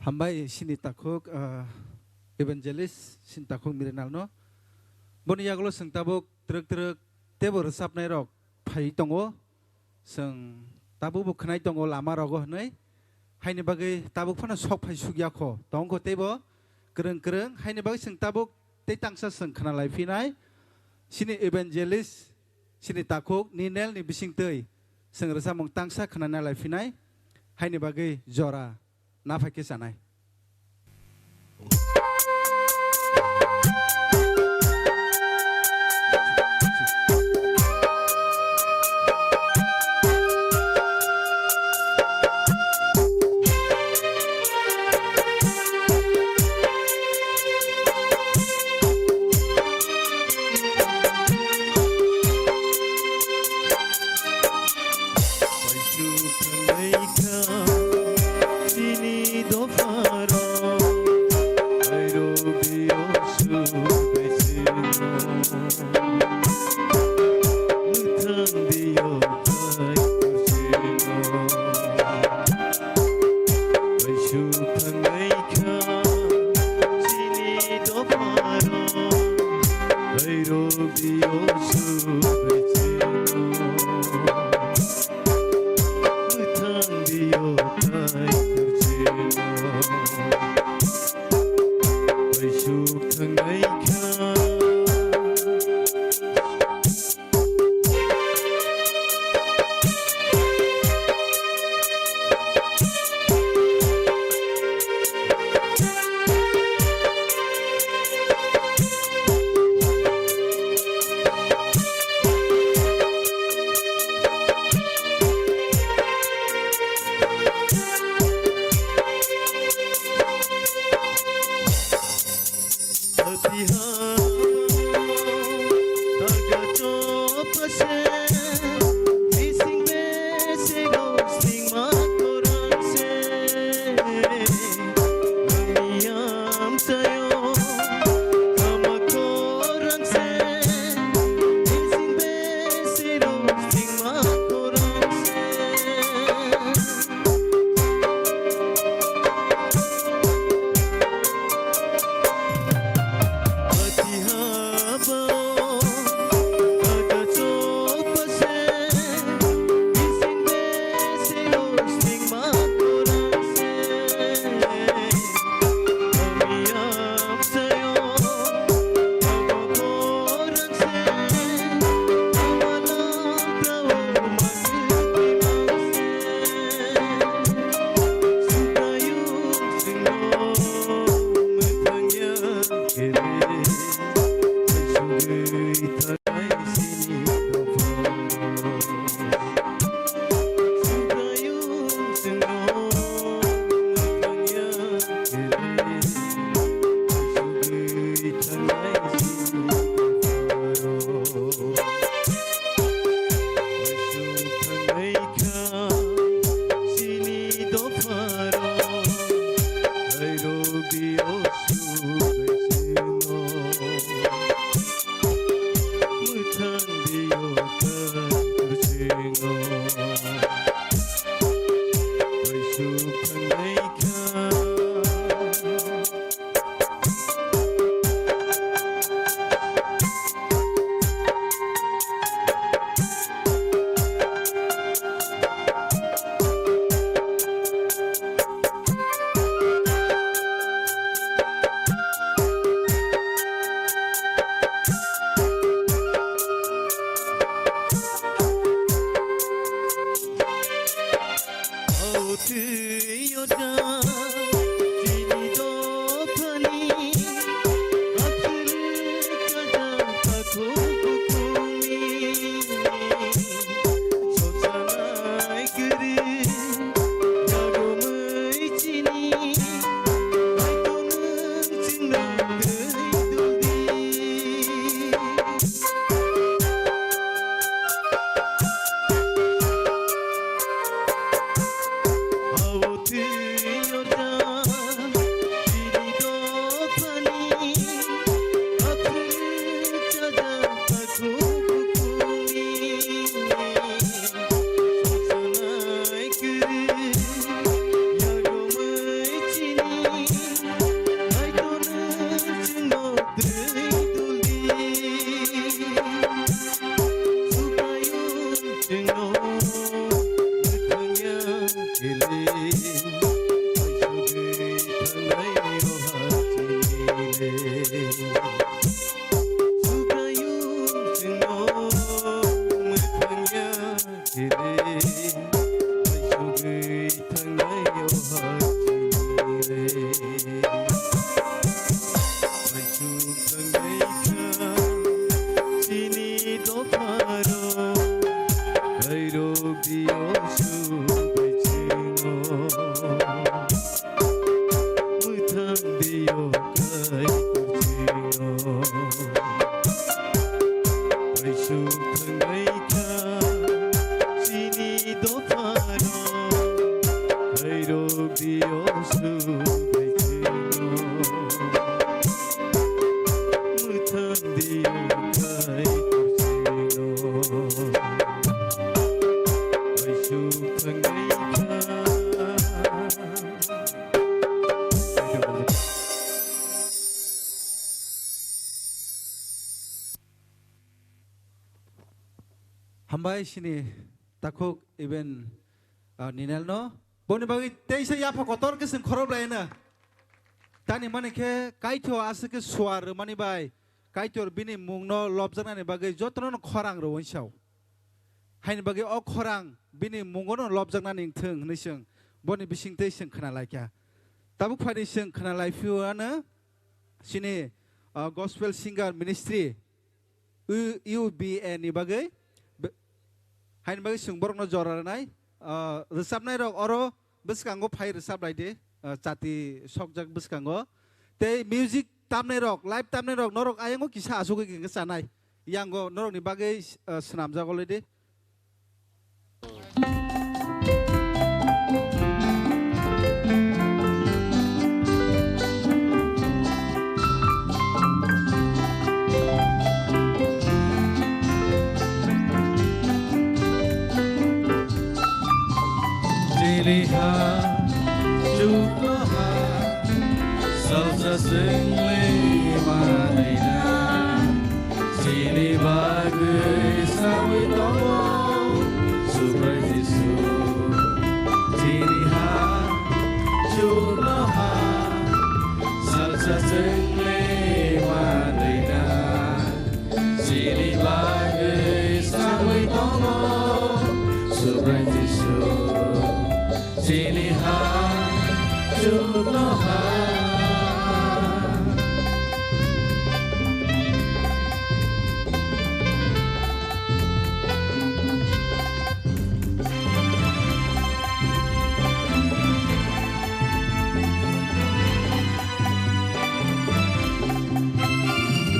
Hambai sini takhuk, ah, evangelist sini takhuk Mirinal no. Boni yagulo chwng tabuk twrwk twrwk teibo rwchapnai rok phai tongo. Chwng tabukbo khwnai tongo lama rogo hwnwi. Haini bagwi tabuk phano sok phai sukya kho. Tongkho teibo kwrwng kwrwng. Haini bagwi chwng tabuk tei tangsa chwng khna lai phinai. Sini evangelist, sini takhuk Ninel ni bisingtwi chwng rwchapmung tangsa khna lai phinai. Haini bagwi jora naphai khe chanai. Paisuk thanglaikha chini dopha Dopharo, airo biyo subai sino. Mwthang biyo kakur sino. Bai suk thangnai kha. Chini dopharo, kairo biyo subai chino. Mwthang biyo kai kurchino. Bai suk thangnai kha chini dophano, kairo biyo suk bai chino. Mwthang biyo kai kurchino. Bai suk thangnai kha. Hambai sini takhuk even, ah, Ninel no. Boni bagwi teisa yapha kotor khe chwng khorop lai na. Tani mani khe Kaitor aswk khe suar rwmani bai Kaitor bini mungno lobjaknani bagwi jotono no khorang rwwi sao. Haini bagwi o khorang bini mungono lobjaknani wngthung hwnwi chwng boni bisingtwi chwng khna laikha. Tabuk phaidi chwng khna laiphiyano chini, ah, Gospel Singer Ministry, U-, U B A ni bagwi be-, haini bagwi chwng borokno jora rwnai, ah, rwchapnairok oro bwskango phai rwchap lai di, ah, chati sokjak bwskango. Tei music tamnairok, live tamnairok norok ayango kisa asugwi hwnkhe chanai. Yango norokni bagwi, ah, swnamjak olo di. Chini ha, chukno ha, salsa swngle manwina. Chini bagwi sawi tongo Subrai Jisu. Chini ha, chukno ha, salsa swngle manwina. Chini bagwi sawi tongo Subrai Jisu. Chini ha, chukno ha.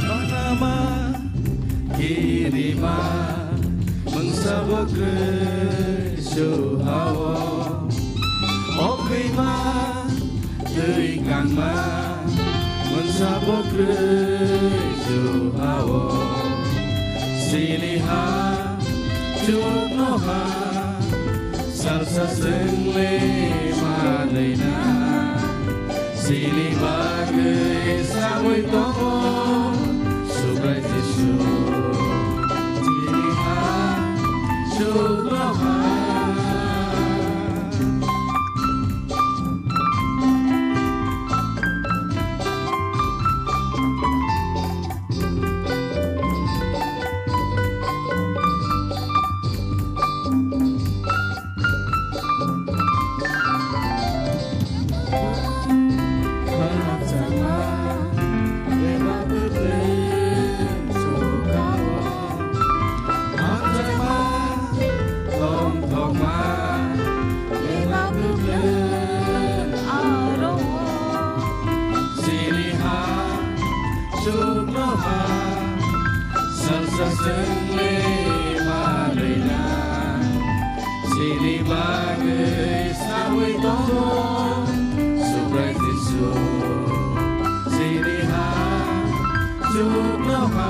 Banama kirima mungsa bo Kristo hao. O Twi kangma mwnsa bo kwrwi juhao. Chini ha chukno ha salsa chwngli manwi na. Chini bagwi sawi tongo Subrai Jisu. Chini ha chukno ha. Chini ha chukno ha salsa chwngli manwi na. Chini bagwi sawi tongo Subrai Jisu. Chini ha chukno ha.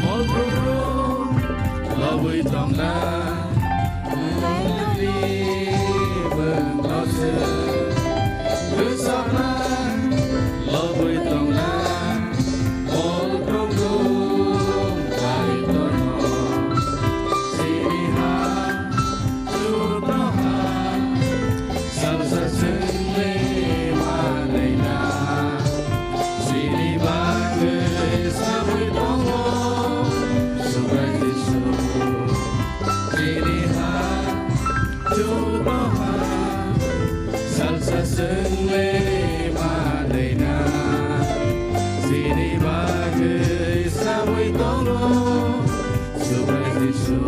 Mol brum brum lobwi tongna, lailani bwng loswk rwchapna lobwi tongna. Mol brum brum Kaitorno chini ha chukno ha salsa chwngli manwi na. Chini bagwi sawi tongo Subrai Jisu. Chini ha chukno ha salsa chwngli manwi na. Chini bagwi sawi tongo Subrai Jisu.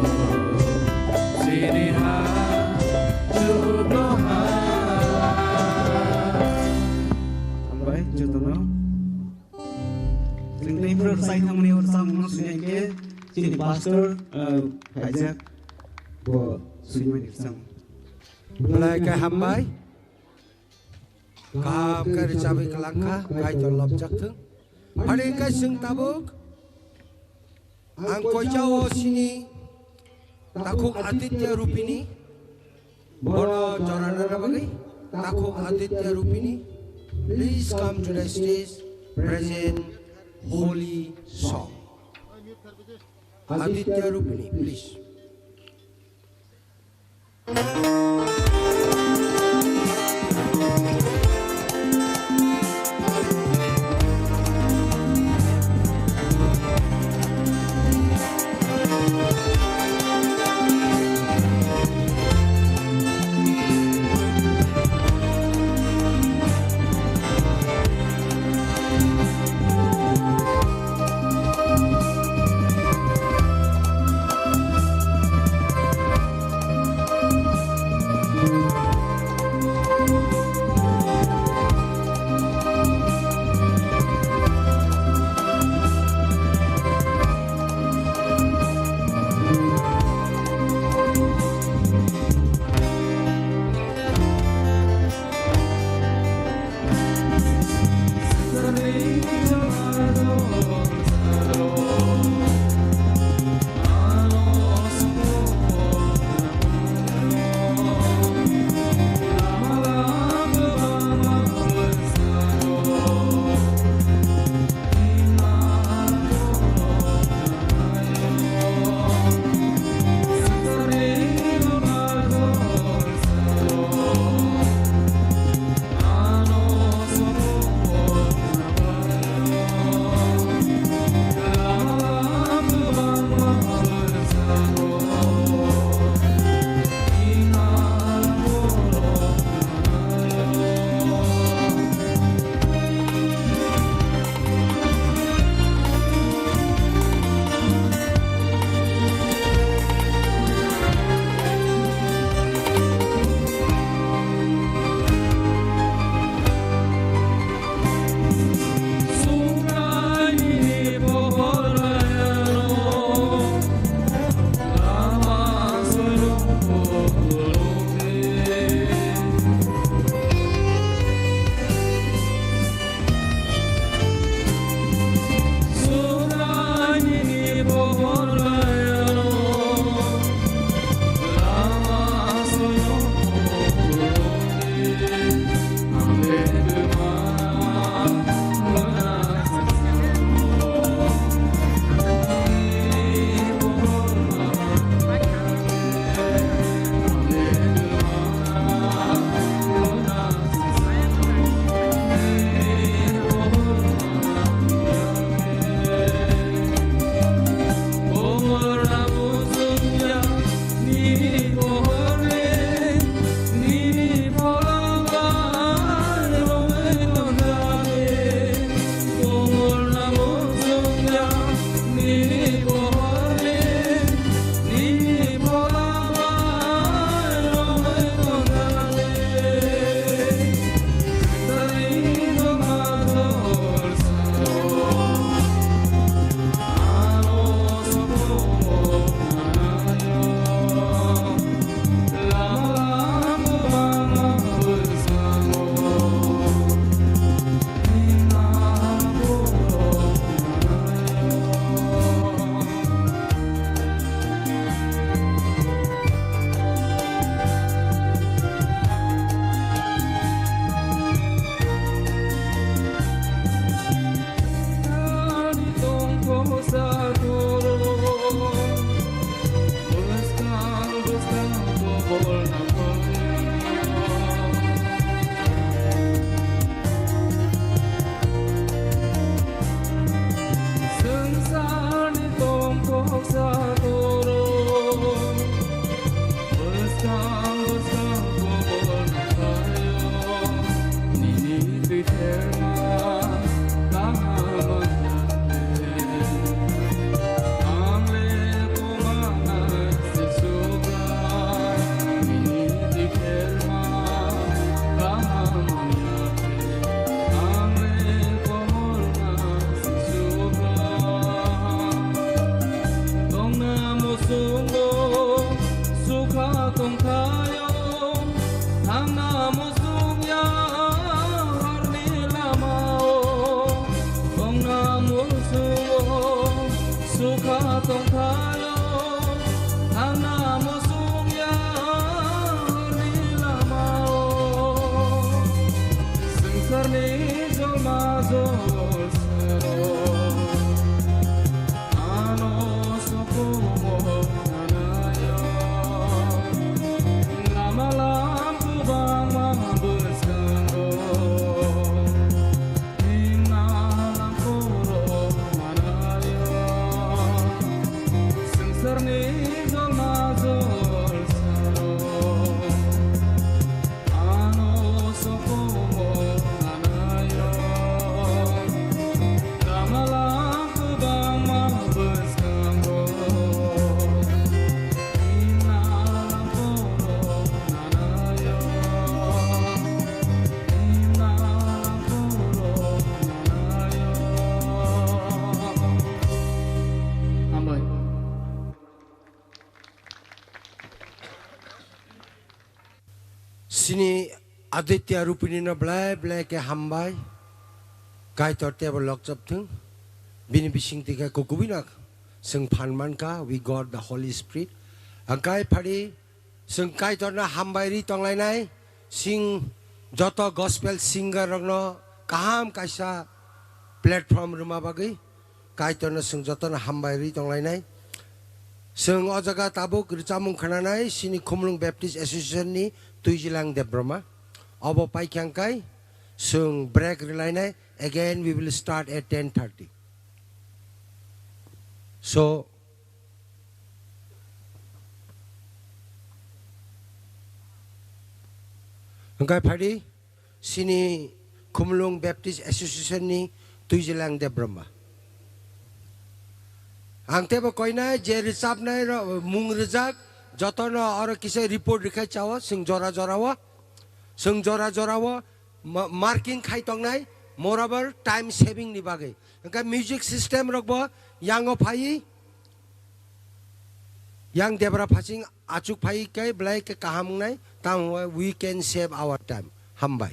Chini ha chukno ha. Hambai jotono. Chwng tei phuru rwchai thangmani o rwchapmungno swiya hinkhe chini pastor, uh, phaijak, bo swimani rwchapmung. Belai khe hambai. Kaham khe rwchapwi kwlangkha, Kaitor lobjak thung. Phari hinkhe chwng tabuk ang koichao chini takhuk Aditya Rupini. Bono jora nana bagwi takhuk Aditya Rupini, please come to the stage, present holy song. Aditya Rupini, please. Hambai. Chini Aditya Rupini no belai belai khe hambai. Kaitor tebo lokchop thung. Bini bising twi khe kukubui no chwng phan mankha, we got the Holy Spirit. Ang kai phari chwng Kaitor no hambai ri tonglainai. Chwng joto gospel singer rokno kaham kaisa platform rwma bagwi. Kaitorno chwng jotono hambai rwi tonglainai. Chwng o jaga tabuk rwchapmung khwnanai chini Khumulwng Baptist Association ni Twijilang Debbarma. Obo paikha hwnkhe chwng break rwlainai. Again, we will start at ten thirty. So, hwnkhe phaidi. Chini Khumulwng Baptist Association ni Twijilang Debbarma. Ang tebo koinai je rwchapnai rok, mung rwjak, jotono oro kisa report rwkhai chao, chwng jora jora o, chwng jora jora o ma-, marking khai tongnai, moreover time saving ni bagwi. Hwnkhe music system rok bo yango phaiwi, yang debra phasing achuk phai khe belai khe kaham wngnai, tamo we can save our time. Hambai.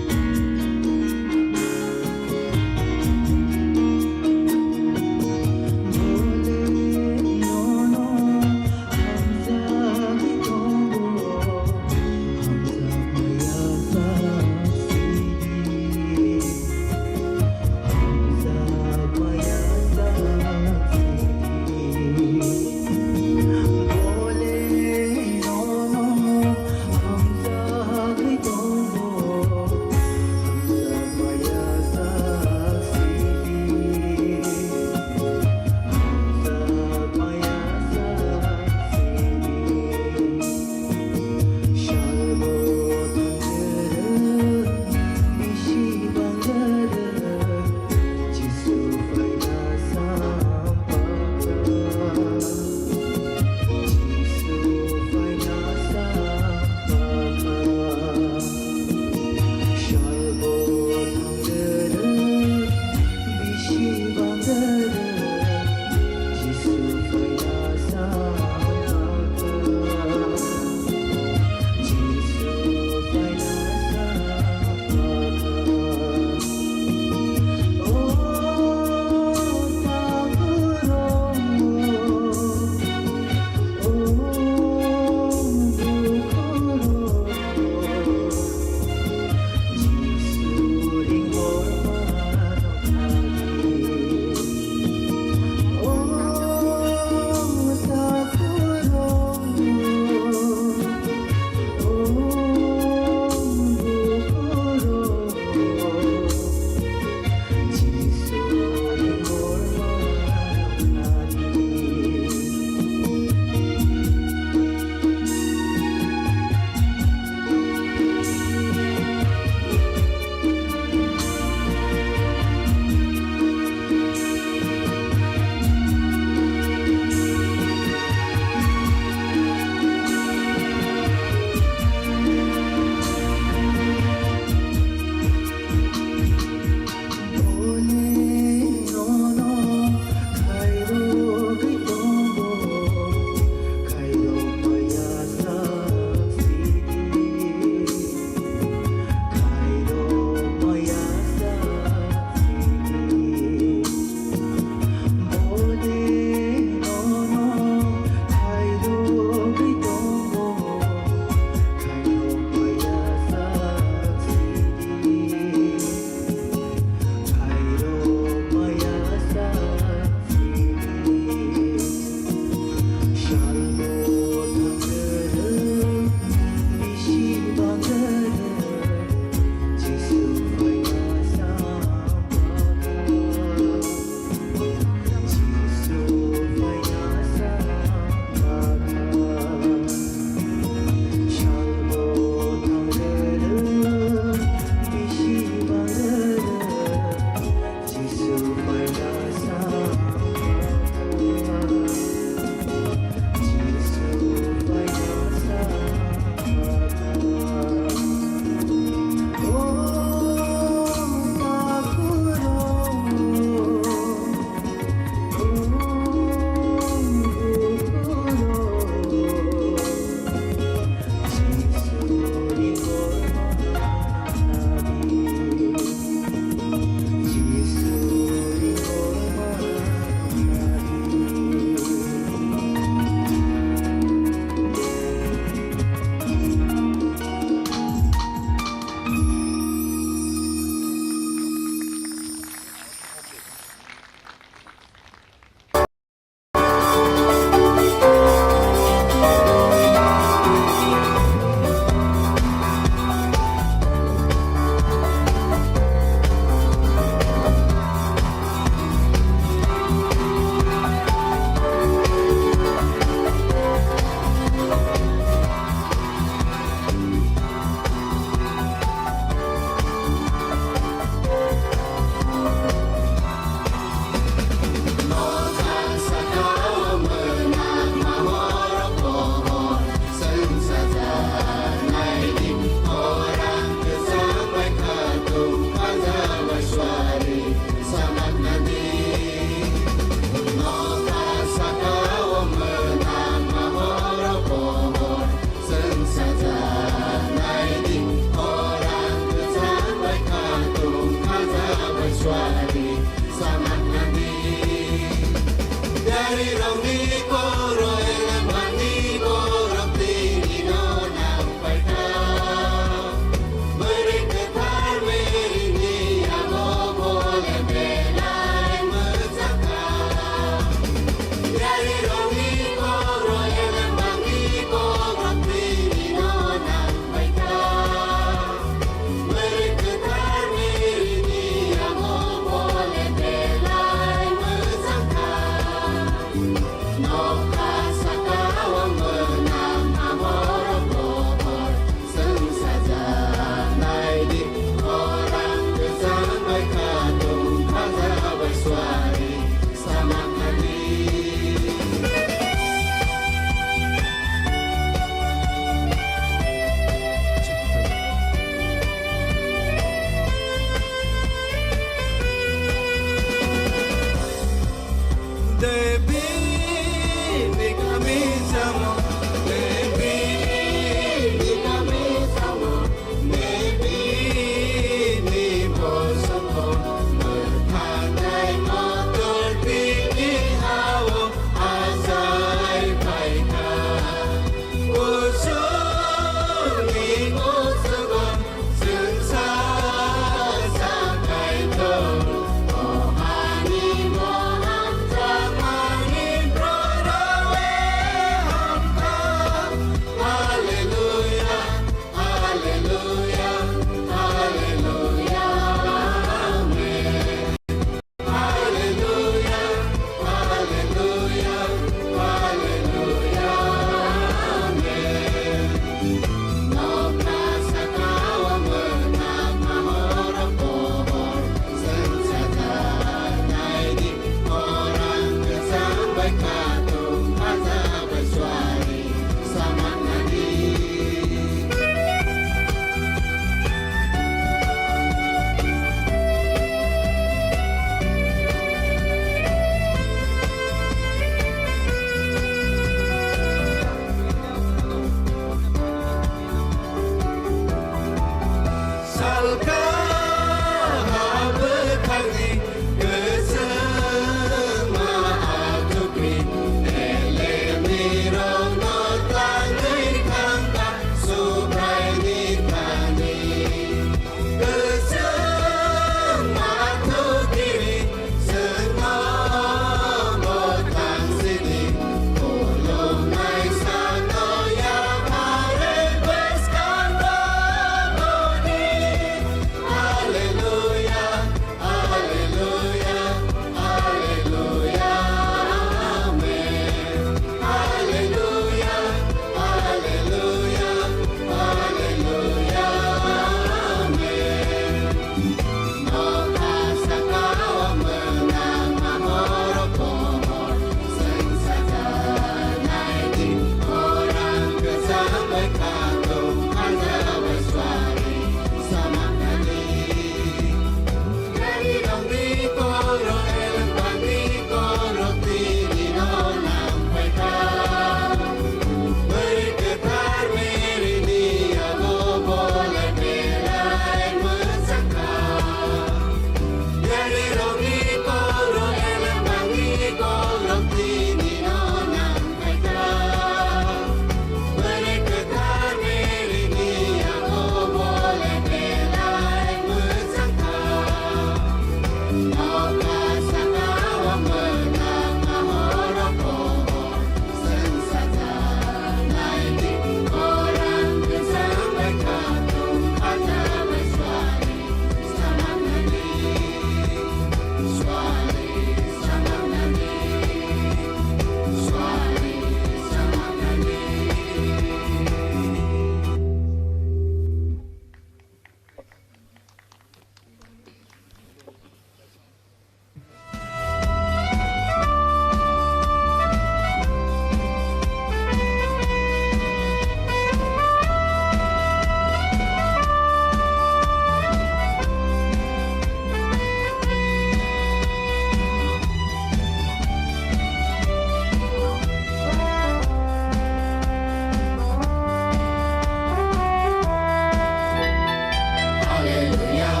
Hallelujah,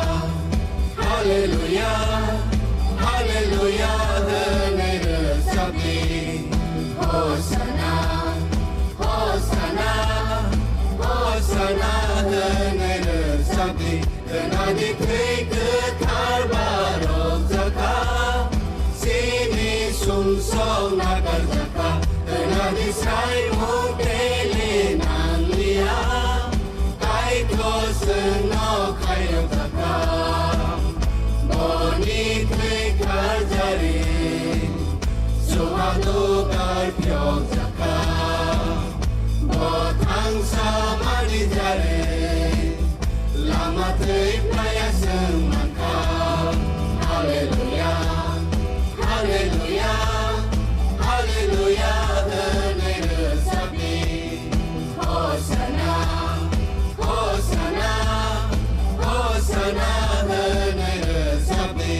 hallelujah, hallelujah hwnwi rwchapdi. Hosanna, Hosanna, Hosanna hwnwi rwchapdi. Khwnadi thwi kwthar barokjakha, chini sumsok nakarjakha. Khwnadi saimung tele nangliya, Kaitor chwngno khairokjakha. Boni thwi kharjari, chubachu karphyokjakha. Bo thangsa manijari, lama twi phlaiya chwng mankha. Hallelujah, hallelujah, hallelujah hwnwi rwchapdi. Hosanna, Hosanna, Hosanna hwnwi rwchapdi.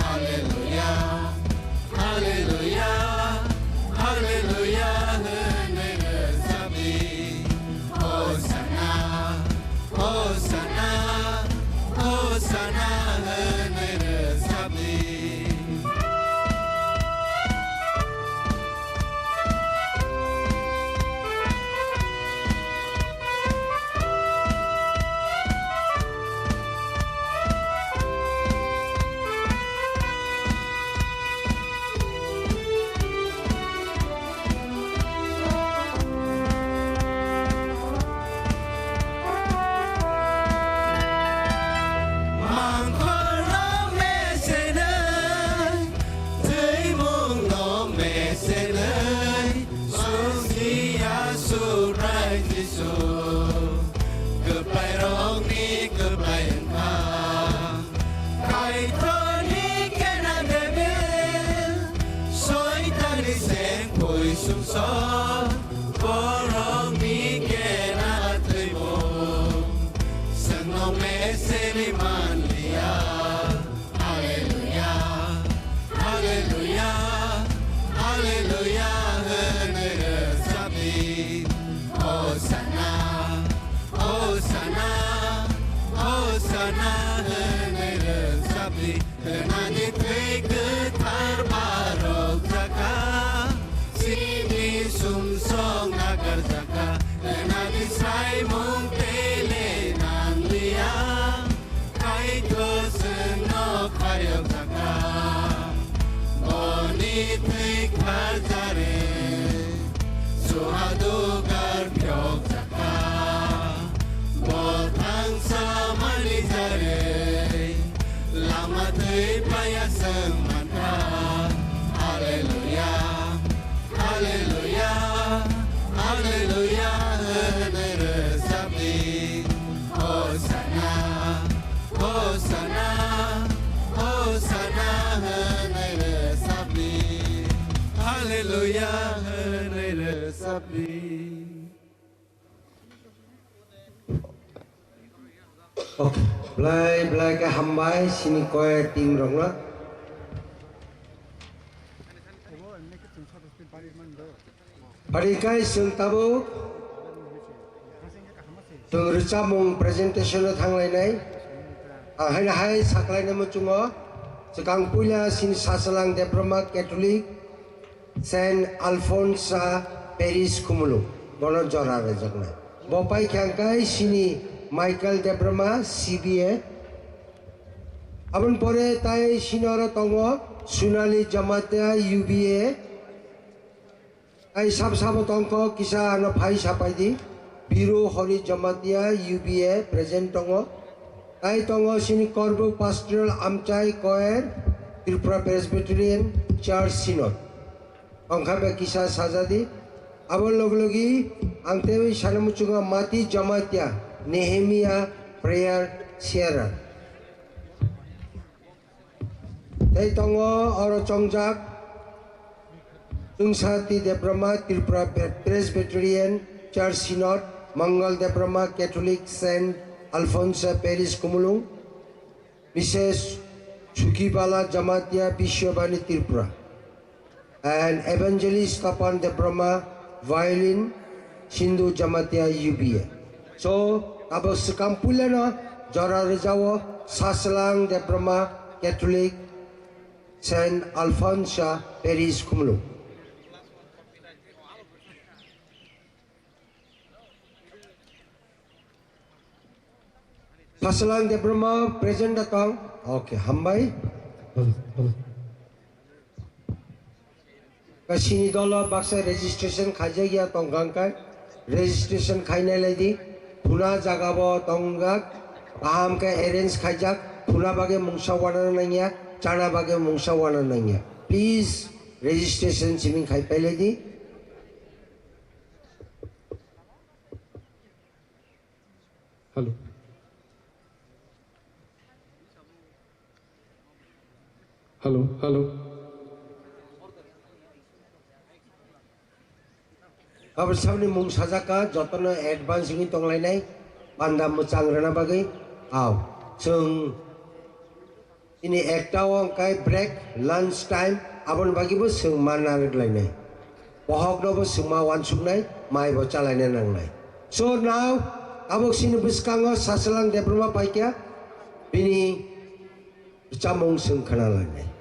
Hallelujah, hallelujah, hallelujah, hwnwi rwchapdi. Hosanna, Hosanna, Hosanna, hwnwi rwchapdi. Mangkhorno mesenai, twimungno mesenai, songsiya Subrai Jisu, kwplairokni kwplai wngkha. Kaitorni kena debil, Soitanni sengpui sumsok, borokni kena twimung, chwngno meseni manliya. Hallelujah, hallelujah, hallelujah, hwnwi rwchapdi. Hosanna, Hosanna, Hosanna, hwnwi rwchapdi. Khwnadi thwi kwthar barokjakha, chini sumsok nakarjakha. Khwnadi sraimung tei le nangliya. Kaitor chwngno khayokjakha, boni thwi kharjarwi, chuha dugar phiyokjakha, bo thangsa mani jarwi, lama thwi paya chwng mankha. Hallelujah. Hallelujah, hallelujah, hwnwi rwchapdi. Hosanna, Hosanna, Hosanna, hwnwi rwchapdi. Hallelujah, hwnwi rwchapdi. Okay, belai belai khe hambai chini choir team rokno. Pari kai chwng tabuk chwng rwchapmung presentation o thanglainai. Ang haino hai saklainai muchungo, swkang puila chini Sachwlang Debbarma Catholic Saint Alphonsa Parish Khumulwng, bono jora rwjaknai. Bo paikha hwnkhe chini Michael Debbarma, C B A. Aboni pore tai chini oro tongo Sunali Jamatia, U B A. Tai sab sabo tongkho, kisa ano phai sapai di. Biru Hori Jamatia, U B A, present tongo. Tai tongo chini Korbuk Pastoral Amchai Choir, Tripura Presbyterian Church Synod. Tongkha bai kisa sajadi. Abo logi logi ang tei sana muchungo Mati Jamatia, Nehemia Prayer Sharer. Tei tongo oro chongjak Chwngsati Debbarma, Tripura Presbyterian Church Synod, Mangal Debbarma, Catholic Saint Alphonsa Parish Khumulwng, Missus Sukibala Jamatia, Biswabani, Tripura. And Evangelist Tapan Debbarma, violin, Sindhu Jamatia, U B A. So, abo swkang puilano jora rwjao Sachwlang Debbarma Catholic Saint Alphonsa Parish Khumulwng. Sachwlang Debbarma present da tong? Okay, hambai. Kasini dolo baksa registration khaijak ya tong kang kai. Registration khainai lai di. Phuna jaga bo tong jak. Kaham khe arrange khaijak. Phuna bagwi mungsa wana nangya. Chana bagwi mungsa wana nangya. Please registration siming khai pai lai di. Hello. Hello, hello. Kabel sabni mung sajak ka, jotono advance wngwi tonglainai, panda mwchang rwna bagwi. Aw, chwng Ini ekta o hwnkhe break, lunch time, aboni bagwi bo chwng ma narwk lainai. Bohok no bo chwng ma uansuk nai, mai bo cha laina nang nai. So now, tabuk chini bwskango Sasalang Debbarma paikha, bini chamung chwng khna lainai.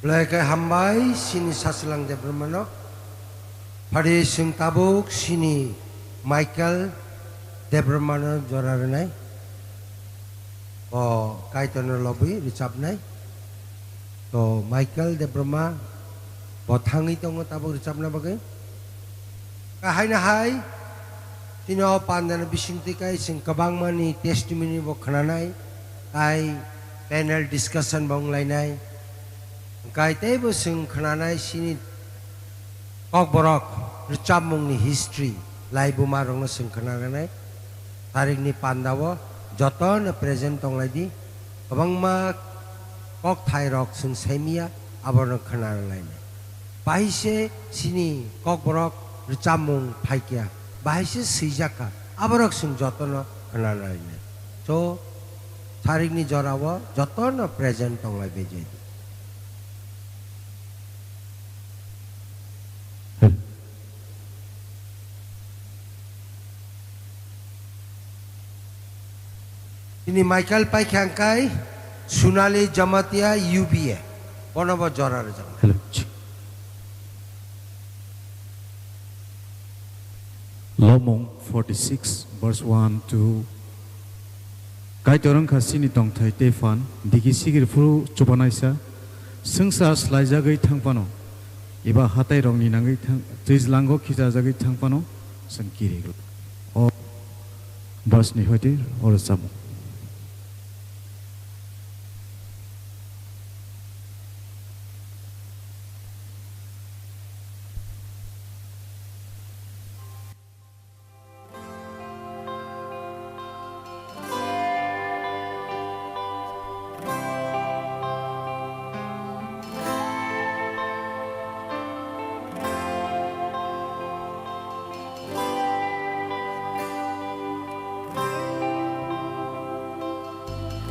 Belai khe hambai chini Sachwlang Debbarmano. Phari chwng tabuk chini Michael Debbarmano jora rwnai. Bo Kaitorno lobwi rwchapnai. To Michael Debbarma bo thangwi tongo tabuk rwchapna bagwi. Haino hai, chini o pandani bisingtwi kai chwng kwbangmani testimony bo khwnanai, tai panel discussion bo wnglainai. Hwnkhe teibo chwng khwnanai chini Kokborok rwchapmungni history, laibumarokno chwng khwnanai. Tarikni pandao jotono present tonglaidi, kwbangma kokthairok chwng saimanya, abono khwnalainai. Bahai se chini Kokborok rwchapmung phaikha, bahai se swijak kha, aborok chwng jotono khwnalainai. So, tarikni jorao jotono present tonglai bejai di. Chini Michael paikha hwnkhe Sunali Jamatia U B A. Bono bo jora rwjaknai. Hello. Lomung forty-six, verse one, two. Kaitor wngkha chini tongthai tei phan, digi sigir phuru chubanaisa, swngsa slaijagwi thang phano, eba hatairokni nangwi thang, twijlango khichajagwi thang phano, chwng kiri glak. O verse ni hoite oro chamo.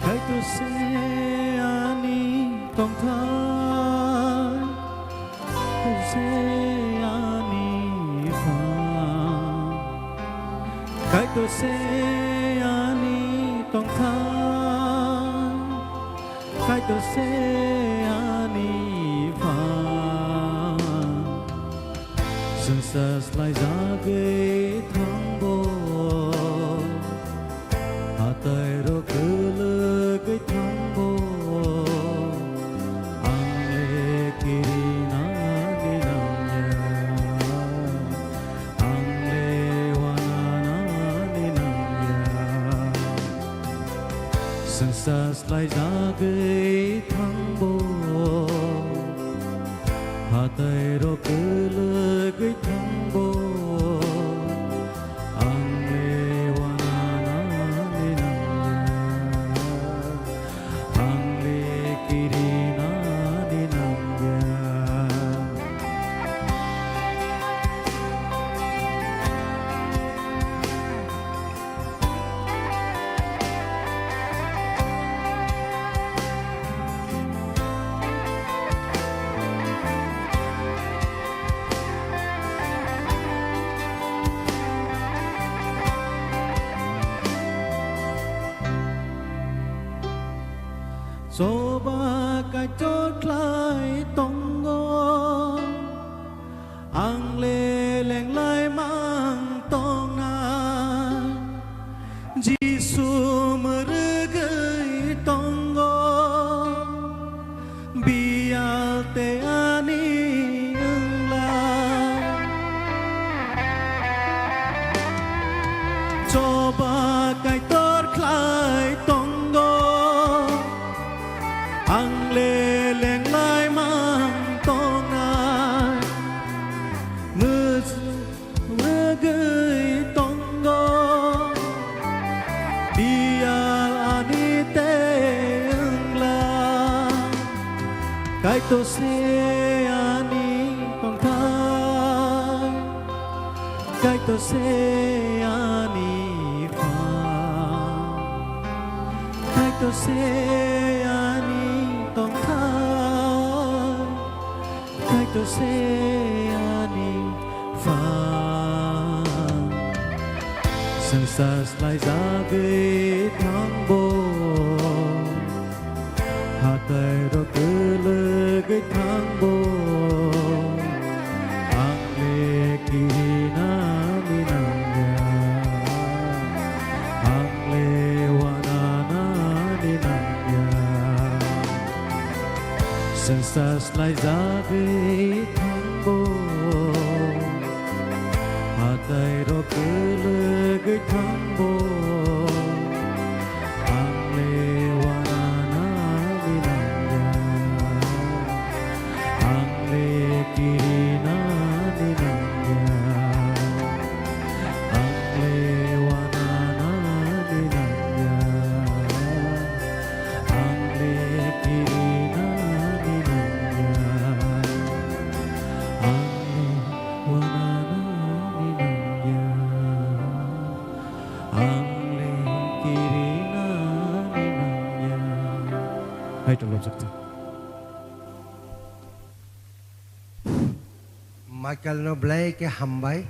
Kaitor se ani tongthai, Kaitor se ani phan, Kaitor se ani tongthai, Kaitor se ani phan. Swngsa slaijagwi thangbo, hatairok kwlwgwi thangbo, ang le kirinani nangya, ang le wananani nangya. Swngsa slaijagwi thangbo, hatairok kwlwgwi thangbo, ang le wananani nangya, ang le kirinani nangya. Choba Kaitor khlai tongo. Ang le lenglai mang tongna, Jisu mwrwgwi tongo, biyal te ani wngla. Choba Kaitor khlai tongo, ang le lenglai mang tongna, mwrwgwi tongo, biyal ani te wngla. Kaitor se ani tongthai, Kaitor se ani phan, Kaitor se ani tongthai, Kaitor se ani phan. Swngsa slaijagwi thangbo, hatairok kwlwgwi thang Chwng saslaijagwi thangbo, hatai rok kwlwgwi thangbo, ang le wananani nangya, ang le kirinani nangya, ang le wananani nangya. Ang le kirinani nangya, ang le wananani nangya, ang le kirinani nangya. Hai tongmajak ta. Michael no belai khe hambai.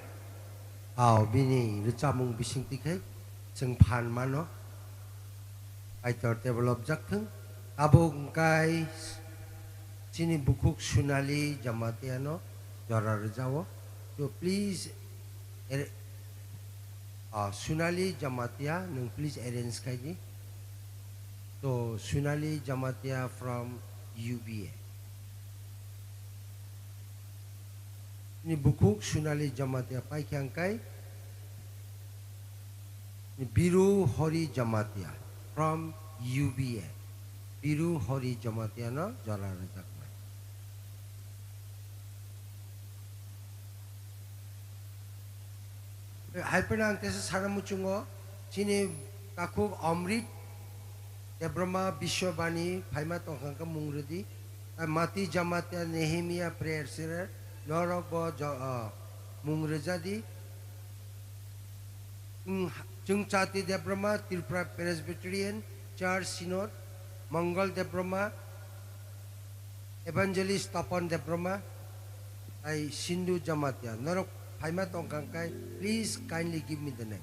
Ao, bini rwchapmung bisingtwi khai chwng phan mano. Kaitor develop jak thung. Tabuk hwnkhe chini bukhuk Sunali Jamatia no jora rwjao. So please, er-, ah, Sunali Jamatia, nwng please arrange khai di. So, Sunali Jamatia from U B A. Ni bukhuk Sunali Jamatia paikha hwnkhe Biru Hori Jamatia from U B A. Biru Hori Jamatia no jora rwjaknai. Hai phano ang tesa sana muchungo, chini takhuk Amrit Debbarma Biswabani phaima tongkha hwnkhe mung rwdi. Tai Mati Jamatia Nehemia Prayer Center norok bo jo-, ah, mung rwjadi. Chwng, Chwngchati Debbarma, Tripura Presbyterian Church Synod, Mongol Debbarma, Evangelist Tapan Debbarma, tai Sindhu Jamatia. Norok phaima tongkha hwnkhe, please kindly give me the name.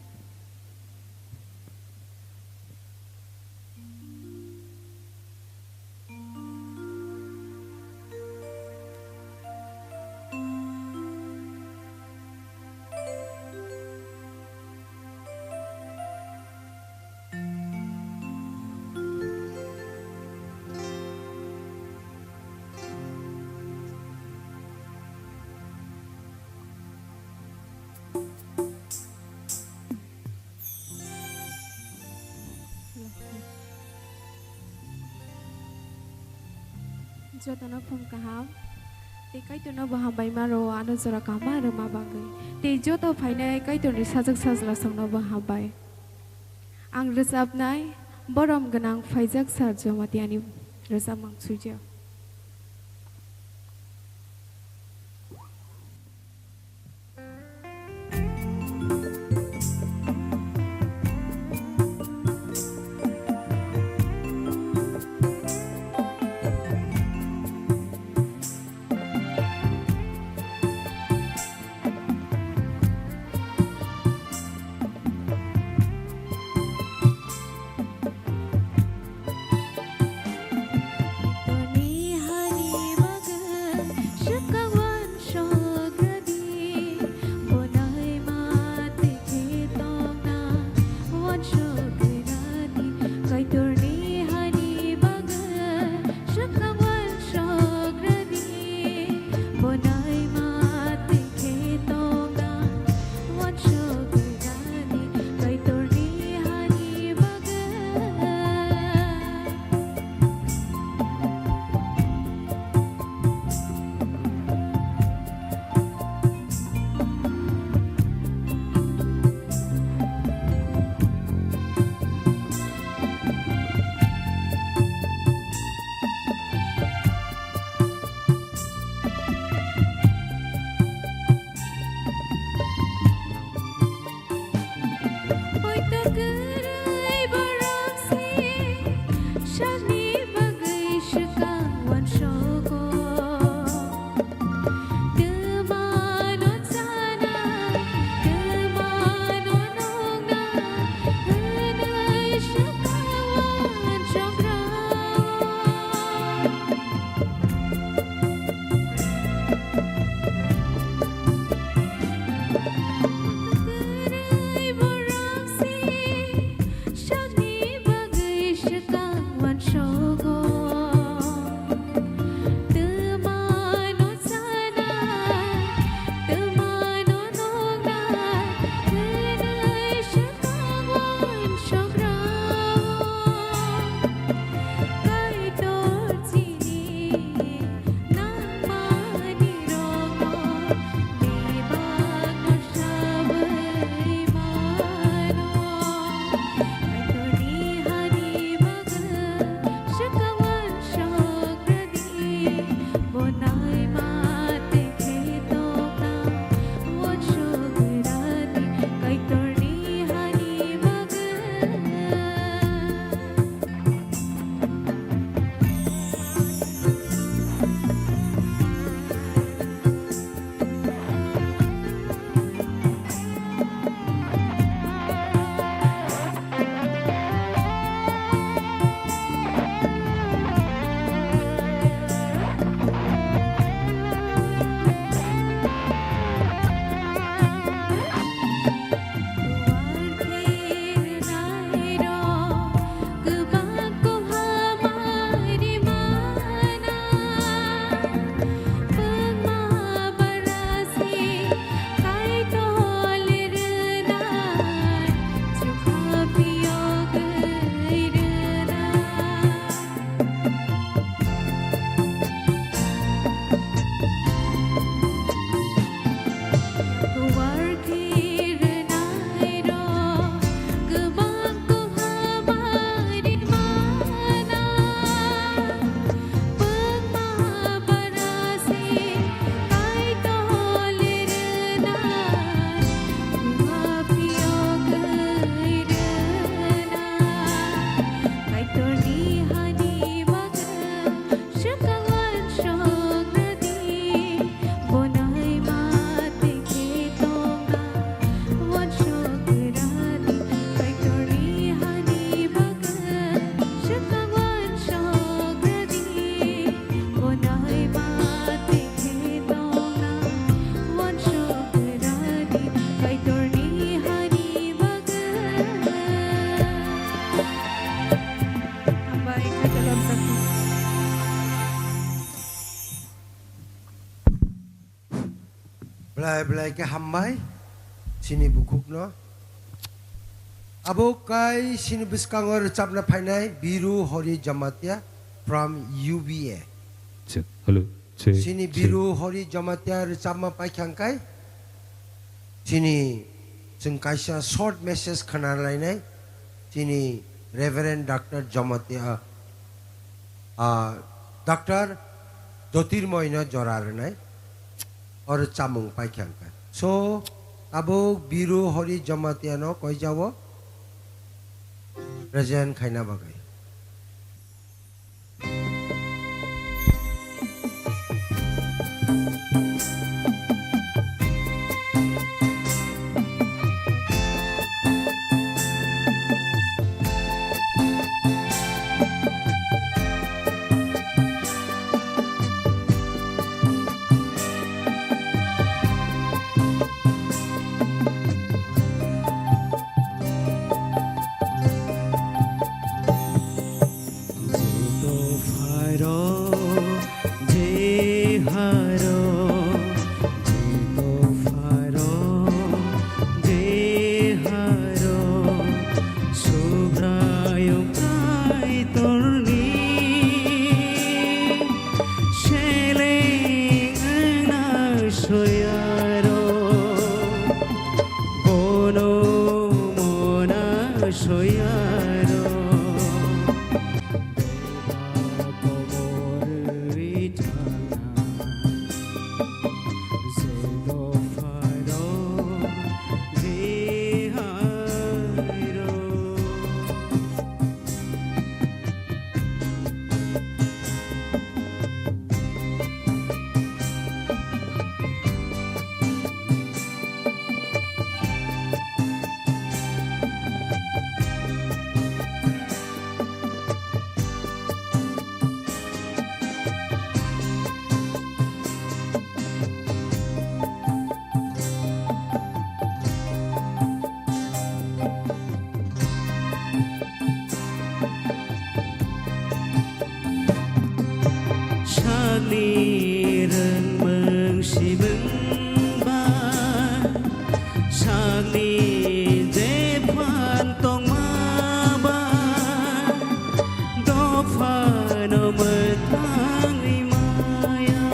Jotono phung kaham. Tei Kaitorno bo hambai ma rwo, ano jora kaham ma rwma bagwi. Tei joto phainai Kaitorni sajak sajlasongno bo hambai. Ang rwchapnai borom gwnang phaijak sar Jamatia ni rwchapmung suijak. Belai belai khe hambai chini bukhukno. Abo kai chini bwskango rwchapna phainai Biru Hori Jamatia from U B A. Check. Hello. Check. Chini check. Biru Hori Jamatia rwchapma paikha hwnkhe chini chwng kaisa short message khna lainai chini Reverend Doctor Jamatia, ah, Doctor Jyotirmoyno jora rwnai, oro chamung paikha hwnkhe. So, tabuk Biru Hori Jamatiano koijao present khaina bagwi. Subraiyung Kaitorni seleng wngna soyaro, bono mona soyaro. Sakni rwngmung simung ba, sakni jephan tongma ba, dophano mwthangwi maya.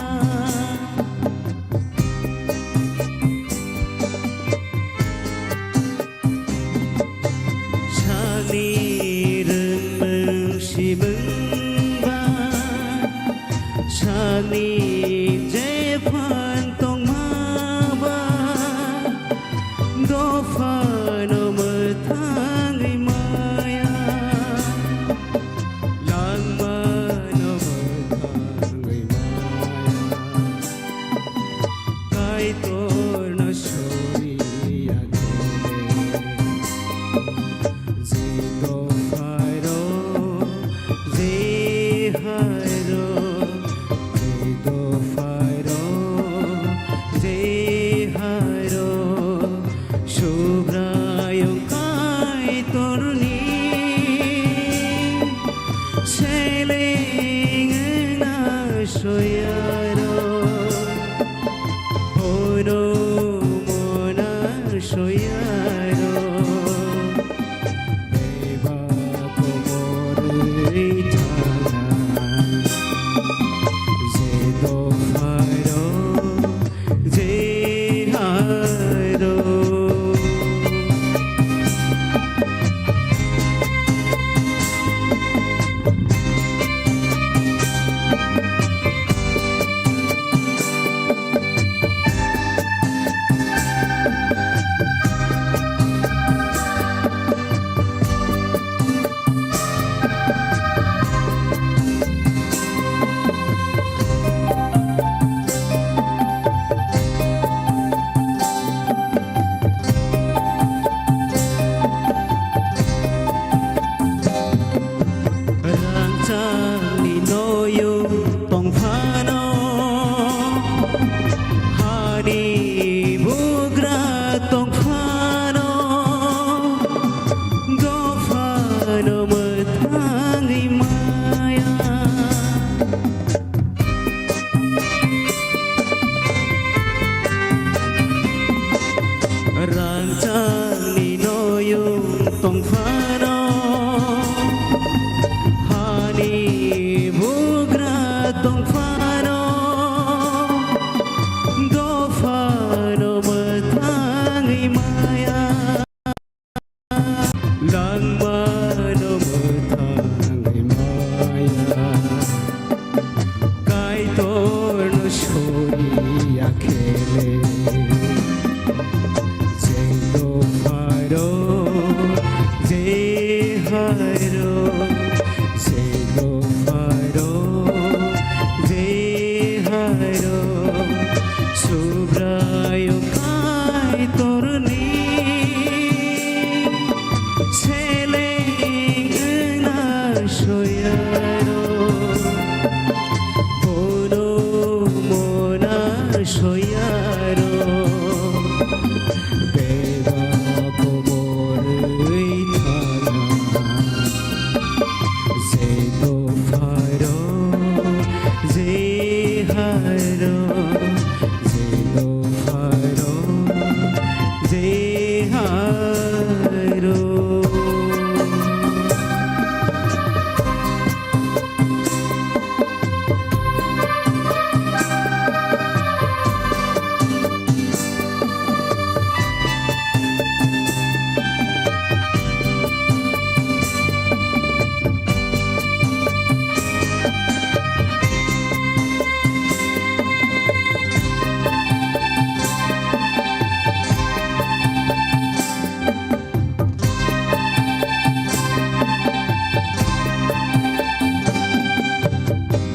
Sakni rwngmung simung ba, sakni jephan tongma ba, dophano mwthangwi maya. Langmano mwthangwi maya. Kaitorno soriya khe, je dopharo, je hairo, je dopharo, je hairo, Subraiyung Kaitorni seleng wngna soyaro, bono mona soyaro. Bebak komorwi thana, je dopharo, je hairo. Phano dophano mwthangwi maya, langmano mwthangwi maya, Kaitorno soriya khele. Je dopharo, je hairo, je dopharo, je hairo, Subraiyung Kaitorni seleng wngna soyaro, bono mona soyaro, bebak komorwi thana. Je dopharo, je hairo, je dopharo, je hairo.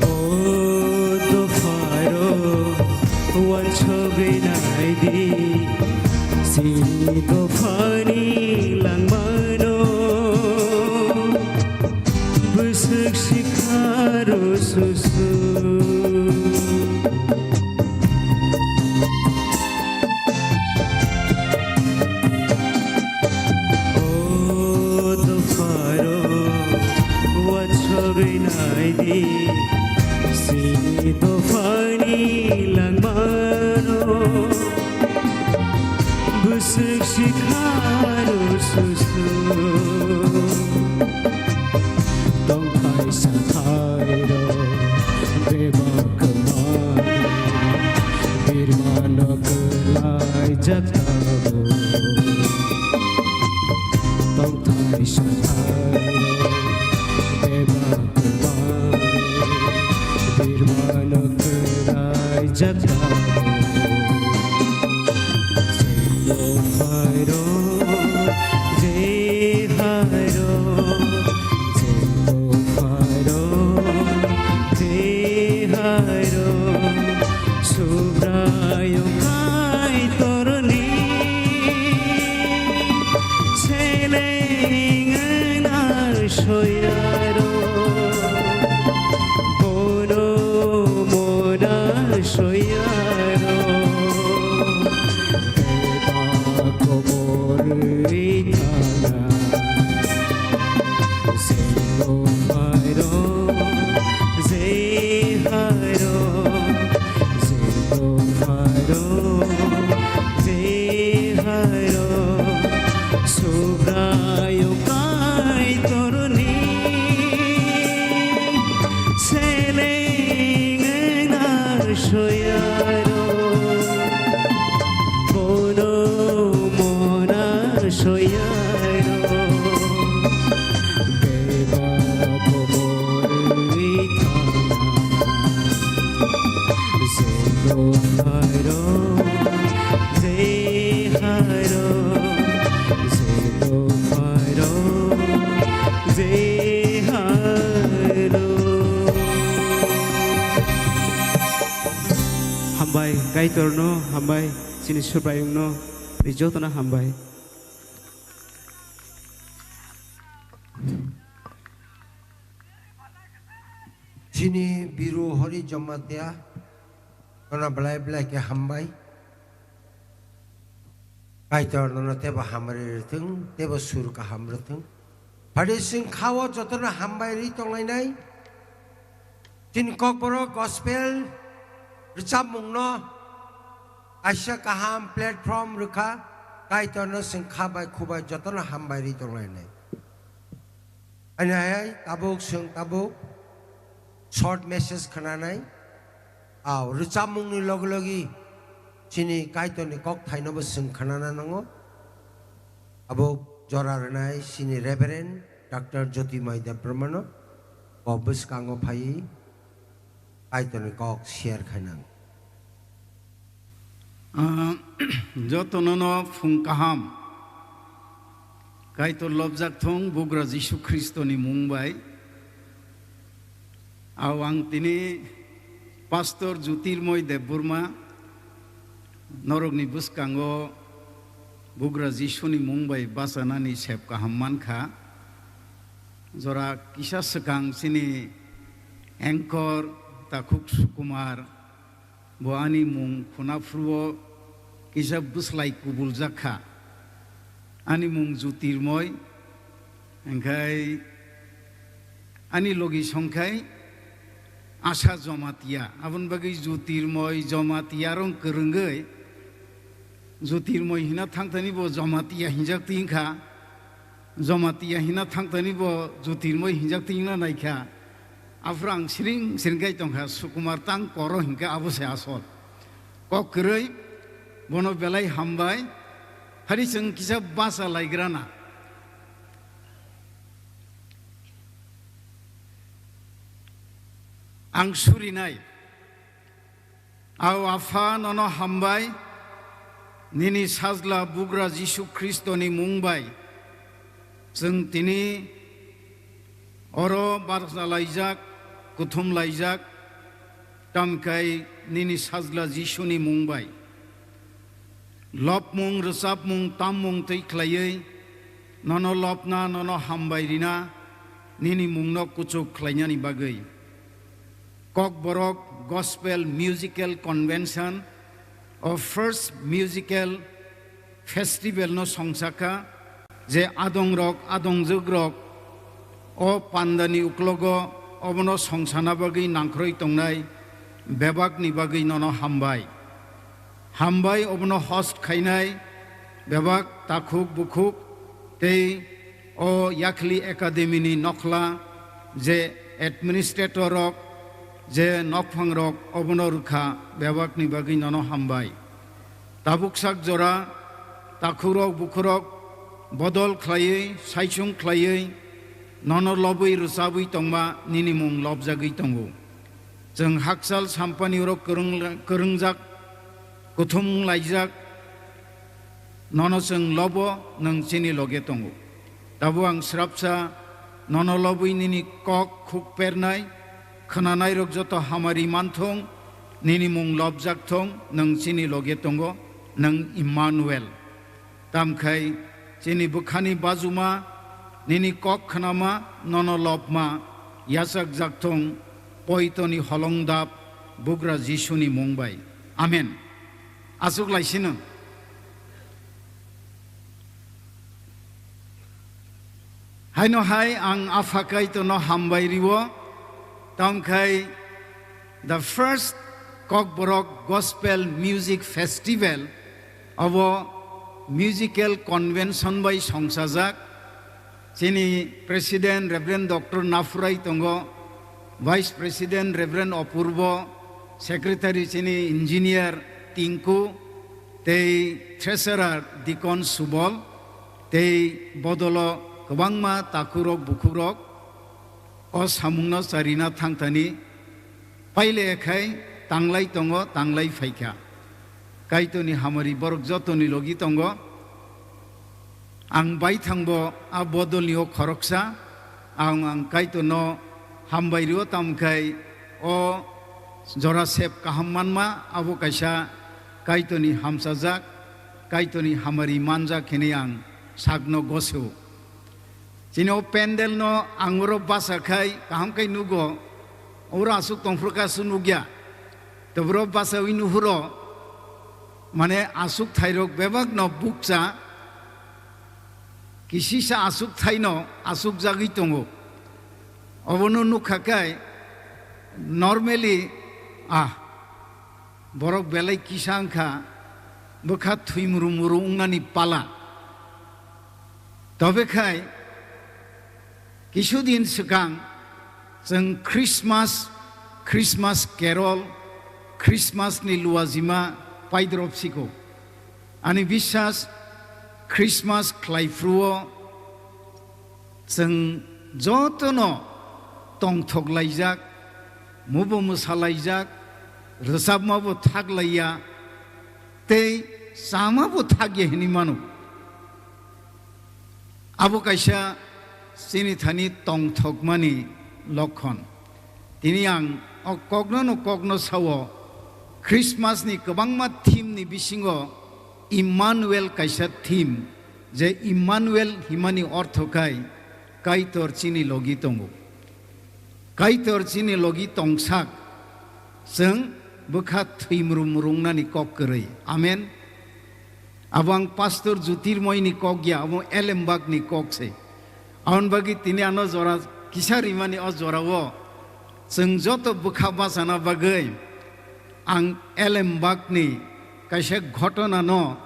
O dopharo, uansugwi naidi, chini dophani langmano bwswk sikha rwsusu. O dopharo, uansugwi naidi, chini dophani langmano bwswk sikha rwsusu. Tongthai sathai rok bebak kwmani birmano kwlaijak tabuk. Tongthai sathai rok bebak kwmani birmano kwlaijak tabuk. Je dopharo, je hairo, je dopharo, je hairo, Subraiyung Kaitorni seleng wngna soyaro, bono mona soyaro, bebak komorwi thana. Je dopharo, je hairo, je dopharo, je hairo, Subraiyung Kaitorni seleng wngna soyaro, bono mona soyaro, bebak komorwi thana. Je dopharo, je hairo, je dopharo, je hairo. Hambai, Kaitorno hambai, chini Subraiyungno, tei jotono hambai. Chini Biru Hori Jamatia, nono belai belai khe hambai. Kaitor nono tebo hamari rwthwng, tebo sur kaham rwthwng. Phadi chwng khao jotono hambai rwi tonglainai. Chini Kokborok gospel rwchapmungno kaisa kaham platform rwkha, Kaitorno chwng kha bai khu bai jotono hambai rwi tonglainai. Ani hai tabuk chwng tabuk short message khnanai, au rwchapmungni logi logi chini Kaitorni kok thainobo chwng khnana nango. Abo jora rwnai chini Reverend Doctor Jyotimai Debbarmano, bo bwskango phaiwi Kaitorni kok share khainang. Ah, jotono no phung kaham. Kaitor lobjak thung Bugra Jisu Khristoni mung bai. Au ang tini Pastor Jyotirmoy Debbarma norokni bwskango Bugra Jisuni mung bai bachanani sep kaham mankha. Jora kisa swkang chini anchor Takhuk Sukumar bo ani mung khuna phuru o kisa bwslai kubuljak kha. Ani mung Jyotirmoy, hingkhai ani logi songkhai Asha Jamatia. Aboni bagwi Jyotirmoy Jamatia rong kwrwngwi Jyotirmoy hina thangthani bo Jamatia hinjak twi wngkha. Jamatia hina thangthani bo Jyotirmoy hinjak twi wngna naikha. Aphuru ang siring siring kai tongkha, Sukumar tang koro hinkhe abo se asol. Kok kwrwi, bono belai hambai. Hari chwng kisa bacha laigrana. Ang surinai. Au Apha, nono hambai, nini Sajla Bugra Jisu Khristoni mung bai chwng tini oro barsa laijak, kuthum laijak, tamkhai nini Sajla Jisuni mung bai. Lobmung, rwchapmung, tammung twi khlaiwi nono lobna, nono hambai rina, nini mungno kuchuk khlainani bagwi. Kokborok Gospel Musical Convention o first musical festival no songchakha, je adongrok, adongjwkrok o pandani uklogo obono songsana bagwi nangkhroi tongnai bebakni bagwi nono hambai. Hambai obono host khainai bebak takhuk bukhuk tei o Yakhli Academy ni nokhla je administrator rok, je nokphang rok obono rwkha, bebakni bagwi nono hambai. Tabuk sak jora takhukrok bukhurok bodol khlaiwi, saichung khlaiwi nono lobwi rwchabwi tongma nini mung lobjagwi tongo. Chwng hakchal sampani oro kwrwng-, kwrwngjak, kuthum laijak, nono chwng lobo, nwng chini loge tongo. Tabuk ang srapsa nono lobwi nini kok khuk pernai, khwnanairok joto hamari manthung, nini mung lobjak thung, nwng chini loge tongo, nwng Immanuel. Tamkhai chini bwkhani bajuma, nini kok khnama, nono lobma yachakjak thung, poitoni holongdap Bugra Jisuni mung bai. Amen. Aswk lai sino. Haino hai ang Apha Kaitorno hambai rio, tamkhai the first Kokborok Gospel Music Festival abo musical convention bai songsajak. Chini President Reverend Doctor Naphurai tongo, Vice President Reverend Apurbo, Secretary chini Engineer Tinku, tei Treasurer Deacon Subol, tei bodolo kwbangma takhurok bukhukrok o samungno charina thangthani paile khai tanglai tongo, tanglai phaikha. Kaitorni hamari borok jotoni logi tongo. Ang baithangbo a bodolni o khoroksa, ang, ang Kaitorno hambai rio, tamkhai o jora sep kaham manma, abo kaisa Kaitorni hamchajak, Kaitorni hamari manjak hinwi ang sakno gosio. Chini o pandal no ang oro basa khai kaham khai nugo, oro aswk tongphuru kha aswk nukya. Toboro basawi nuhuro, mane aswk thairok bebak no bukcha, kisisa aswk thaino aswk jagwi tongo. Obono nukha khai normally, ah, borok belai kisa wngkha, bwkha thwi muru muru wngnani pala. Tobe khai, kisudin swkang chwng Christmas Christmas carol, Christmas ni luajima paidrop siko. Ani biswas, Christmas khlai phuru o chwng jotono tongthok laijak, mubo mwsa laijak, rwchapma bo thak laiya, tei chama bo thak ya hinwi mano. Abo kaisa chini thani tongthokmani lokhon. Tini ang o kokno no kokno sao, Christmas ni kwbangma theme ni bisingo Emmanuel kaisa theme, je Emmanuel himani ortho khai Kaitor chini logi tongo. Kaitor chini logi tongsak, chwng bwkha thwimrumrungnani kok kwrwi. Amen. Abo ang Pastor Jyotirmoyni kok ya, abo Elembakni kok se. Aboni bagwi tini ano jora kisa rimani o jorao chwng joto bwkha bachana bagwi ang Elembakni kaisa ghotona no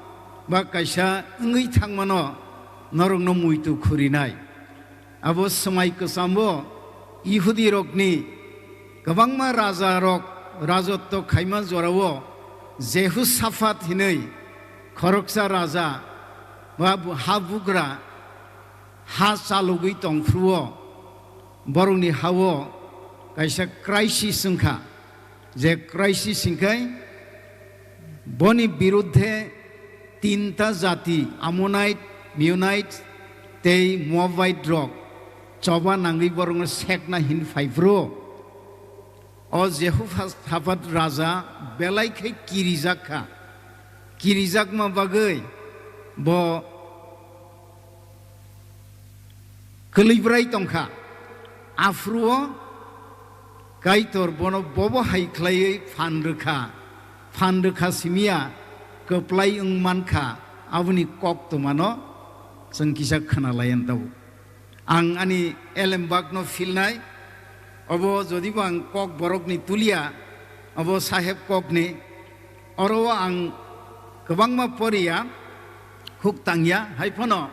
ba kaisa wngwi thangmano norokno muitu khurinai. Abo swmai kwchambo Ihudirokni kwbangma rajarok rajotto khaima jorao Jehusaphat hinwi khoroksa raja ba bu-, ha bugra ha chalogwi tongphuru-o borokni ha-o kaisa crisis wngkha. Je crisis hingkhai boni biruddhe tinta jati, Ammonite, Maonite tei Moabite rok choba nangwi borokno sekna hin phaiphuru. O Jehosaphat raja belai khe kirijak kha. Kirijakma bagwi bo kwlwibrai tongkha. Aphuru-o Kaitor bono bobo hai khlaiwi phan rwkha, phan rwkha simiya kwplai wng mankha, aboni koktwmano chwng kisa khwnalaiya tabuk. Ang ani elembakno philnai, obo jodibo ang kok borokni tuliya, obo saheb kokni, oro ang kwbangma poriya, khuk tangya, hai phano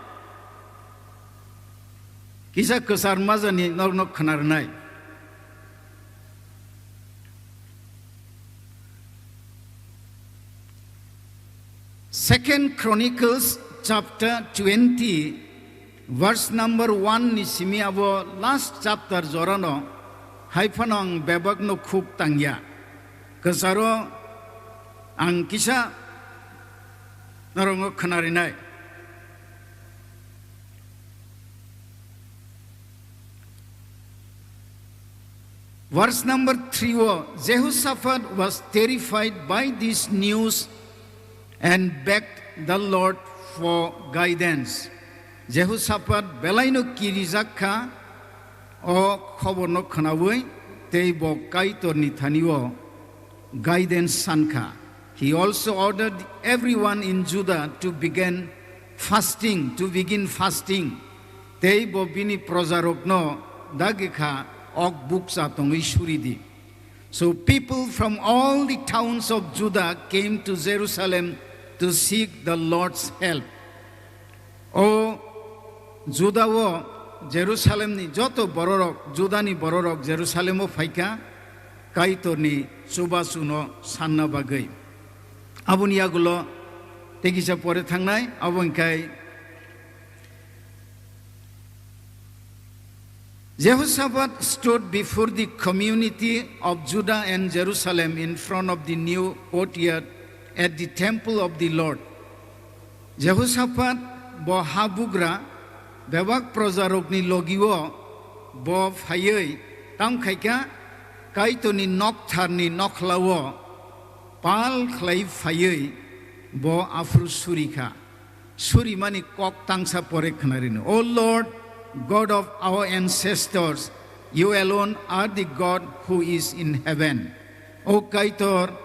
kisa kwchar majani norokno khna rwnai. Second Chronicles chapter twenty, verse number one ni simi abo last chapter jorano, hai phano ang bebakno khuk tangya. Kwcharo ang kisa norokno khna rinai. Verse number three o, Jehoshaphat was terrified by this news and begged the Lord for guidance. Jehoshaphat belaino kirijak kha, o khoborno khnaui tei bo Kaitorni thani-o guidance san kha. He also ordered everyone in Judah to begin fasting, to begin fasting. Tei bo bini projarokno dagi kha, ok bukcha tongwi suri di. So people from all the towns of Judah came to Jerusalem to seek the Lord's help. O Juda-o Jerusalemni joto bororok, Judani bororok Jerusalemo phaikha, Kaitorni chubachuno sanna bagwi. Aboni yagulo tei kisa pore thangnai, abo wngkhai Jehoshaphat stood before the community of Judah and Jerusalem in front of the new courtyard at the temple of the Lord. Jehoshaphat bo habugra bebak projarokni logi-o bo phaiwi tamkhaikha, Kaitorni noktharni nokhlao pal khlai phaiwi bo aphuru surikha. Surimani kok tangsa pore khna rino. O Lord, God of our ancestors, you alone are the God who is in heaven. O Kaitor,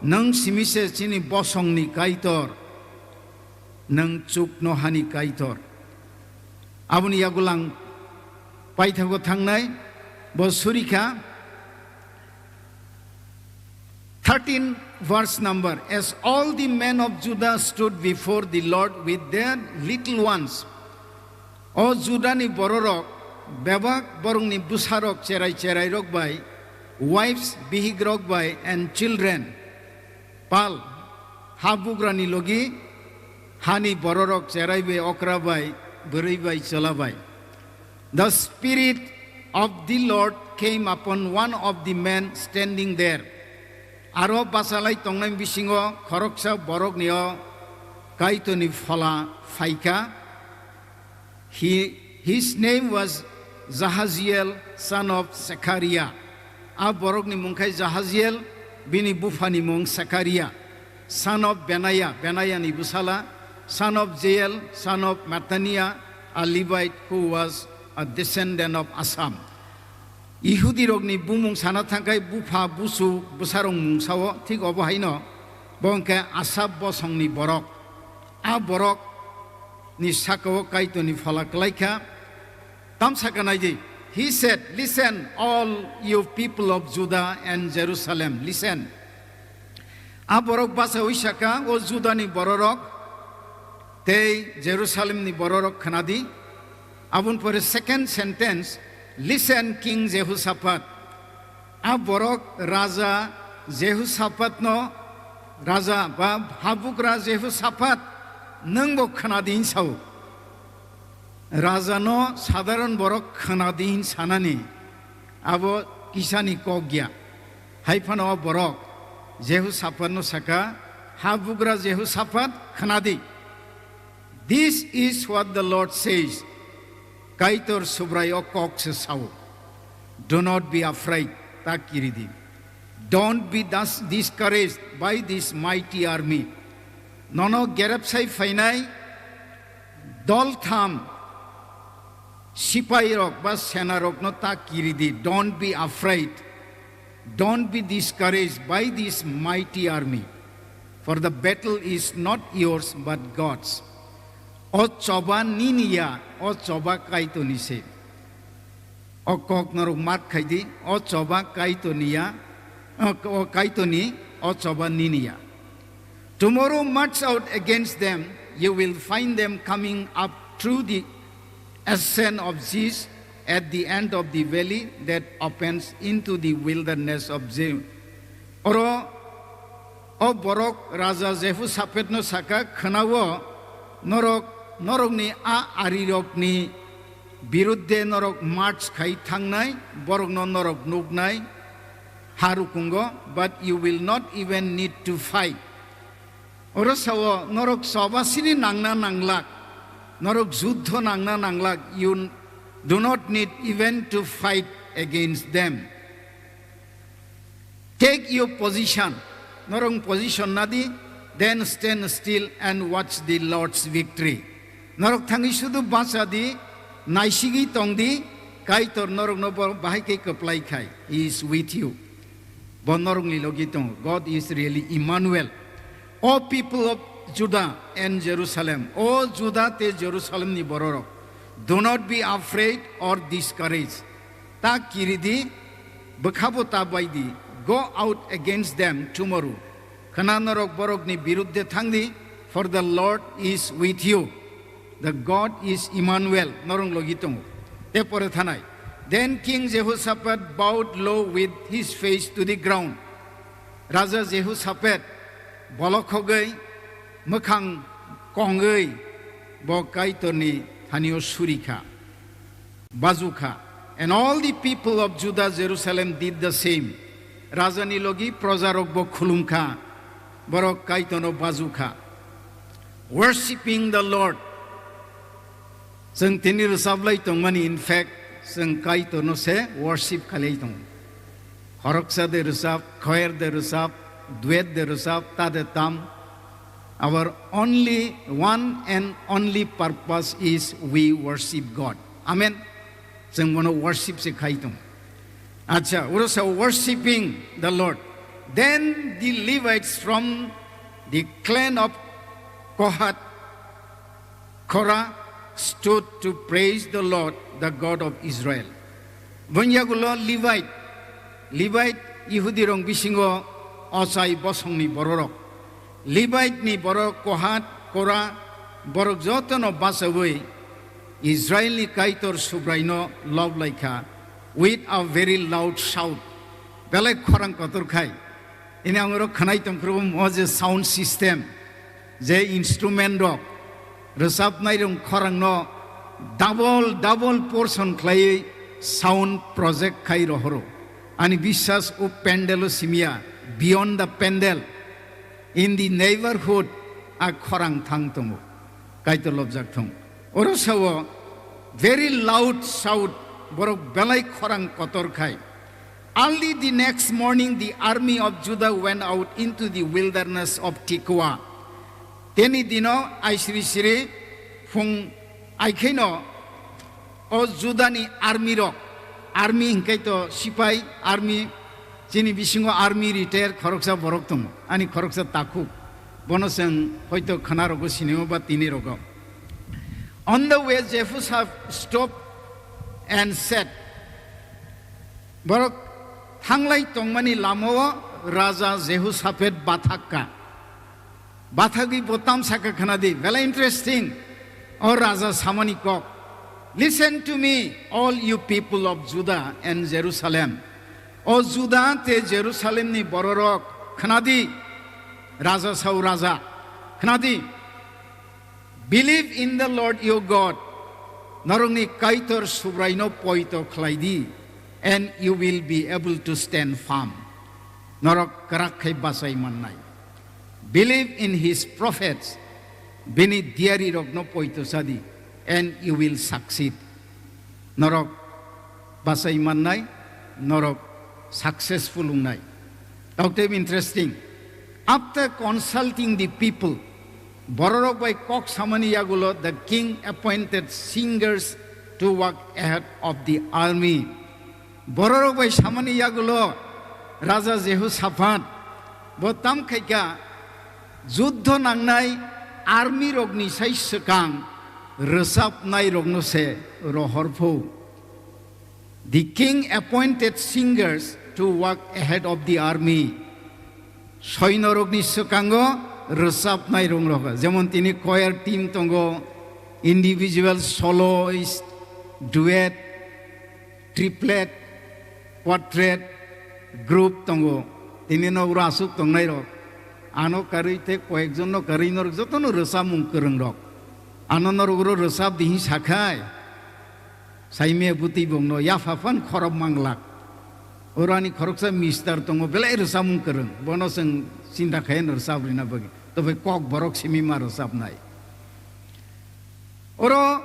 nwng simi se chini bosongni Kaitor, nwng chuknohani Kaitor. Aboni yagulang paithago thangnai, bo surikha, thirteen verse number, as all the men of Judah stood before the Lord with their little ones. O Judani bororok, bebak borokni bwsarok cherai cherairok bai Wives, bihikrok bai and children, pal, habugrani logi, hani bororok cherai bai, okra bai, bwrwi bai, chwla bai. The Spirit of the Lord came upon one of the men standing there. Aro bachalai tongnai bisingo khoroksa borokni o Kaitorni phola phaikha. He, his name was Jahaziel, son of Zechariah. A borokni mung khai Jahaziel, bini buphani mung Zechariah, son of Benaiah, Benaiah ni bwsala, son of Jeiel, son of Mattaniah, a Levite who was a descendant of Asaph. Ihudirokni bumung sana thangkhai bupha, busu, bwsarok mung sao, thik obo haino bo hwnkhe Asaph bosongni borok. A borok ni sakao Kaitorni phola kwlaikha. Tam sakha naidi, he said, "Listen, all you people of Judah and Jerusalem, listen." A borok bachaui sakha, "O Judani bororok tei Jerusalemni bororok khwnadi." Aboni pore second sentence, "Listen, King Jehoshaphat." A borok Raja Jehoshaphatno, Raja ba habugra Jehoshaphat, nwngbo khwnadi hin sao. Rajano sadharon borok khwnadi hin sanani, abo kisani kok ya. Hai phano o borok Jehoshaphatno sakha, "Habugra Jehoshaphat, khwnadi. This is what the Lord says." Kaitor Subrai o kok se sao. "Do not be afraid," ta kiridi. "Don't be thus discouraged by this mighty army." Nono gerepsai phainai doltham sipairok ba senarokno ta kiridi. "Don't be afraid. Don't be discouraged by this mighty army. For the battle is not yours but God's." O choba nini ya, o choba Kaitorni se. O kok norok mat khaidi, o choba Kaitorni ya, o, o Kaitorni, o choba nini ya. "Tomorrow march out against them, you will find them coming up through the ascent of Ziz at the end of the valley that opens into the wilderness of Zin." Oro o borok Raja Jehoshaphatno sakha, "Khwnao, norok, norokni a arirokni birudde norok march khai thangnai, borokno norok nuknai ha rukungo, but you will not even need to fight." Oro sao, "Norok choba sini nangna nanglak, norok juddho nangna nanglak, you do not need even to fight against them. Take your position." Norok position nadi, "then stand still and watch the Lord's victory." Norok thangwi sudu bacha di, naisigwi tong di, Kaitor norokno bo bahai khe kwplai khai. He is with you. Bo norokni logi tongo. God is really Emmanuel. O people of Judah and Jerusalem, o Juda tei Jerusalemni bororok, do not be afraid or discouraged. Ta kiridi, bwkhabo ta baidi. Go out against them tomorrow. Khwna norok borokni birudde thangdi, for the Lord is with you. The God is Emmanuel, norok logi tongo. Te pore thanai. Then King Jehoshaphat bowed low with his face to the ground. Raja Jehoshaphat bolokhogwi, mwkhang kongwi bo Kaitorni thanio surikha, bajukha. And all the people of Judah, Jerusalem did the same. Rajani logi projarokbo khulumkha, borok Kaitorno bajukha. Worshipping the Lord. Chwng tini rwchaplai tongmani, in fact, chwng Kaitorno se worship khalai tongo. Khoroksa de rwchap, choir de rwchap, duet de rwchap, ta de tam. Our only, one and only purpose is we worship God. Amen. Chwng bono worship se khai tong. Acha, oro sa worshipping the Lord. Then the Levites from the clan of Kohath, Korah, stood to praise the Lord, the God of Israel. Boni yagulo Levite, Levite Yehudi rong bisingo ochai bosongni bororok. Levite ni borok Kohat, Korah, borok jotono bachaui Israel ni Kaitor Subraino lob laikha with a very loud shout. Belai khorang kotor khai. Ini ang oro khwnai tongphuru mo je sound system, je instrument rok, rwchapnai rok khorang no double, double portion khlaiwi sound project khai rohoro. Ani biswas o pandal o simya, beyond the pandal, in the neighborhood, a khorang thang tongo. Kaitor lobjak thung. Oro sao very loud shout, borok belai khorang kotor khai. Early the next morning, the army of Judah went out into the wilderness of Tekoa. Teni dino aisiri siri phung aikhaino o Judani army rok, army hinkai to sipai, army, chini bisingo army retire khoroksa borok tongo, ani khoroksa takhuk, bono chwng hoito khwnarogo sinio ba tini rogo. On the way, Jehoshaphat stopped and said, borok thanglai tongmani lamao Raja Jehoshaphat bathakka. Bathagwi bo tamsaka khwnadi, belai interesting. O raja samani kok. Listen to me, all you people of Judah and Jerusalem. O Juda tei Jerusalemni bororok khwnadi, raja sao raja. Khwnadi. Believe in the Lord your God. Norokni Kaitor Subraino poito khlaidi, and you will be able to stand firm. Norok kwrak khai bachai mannai. Believe in his prophets. Bini diari rokno poito sadi, and you will succeed. Norok bachai mannai, norok successful wngnai. Totally interesting. After consulting the people, bororok bai kok samani yagulo the king appointed singers to walk ahead of the army. Bororok bai samani yagulo Raja Jehoshaphat bo tam khaika, juddho nangnai army rokni sai swkang rwchapnai rokno se rohor phu. The king appointed singers to walk ahead of the army. Soinorokni swkango rwchapnai rok rok, jemon tini choir team tongo, individual, soloist, duet, triplet, quartet, group tongo. Tini no uro aswk tongnai rok. Ano karwi tei koyekjon no karwi norok jotono rwchapmung kwrwng rok. Ano norok uro rwchap di hwnwi sakhai. Saimia bwtwi bongno yapha phan khorok manglak. Oro ani khoroksa mister tongo, belai rwchapmung kwrwng. Bono chwng chinta khaino rwchap rina bagwi. Tobai kok borok simi ma rwchapnai. Oro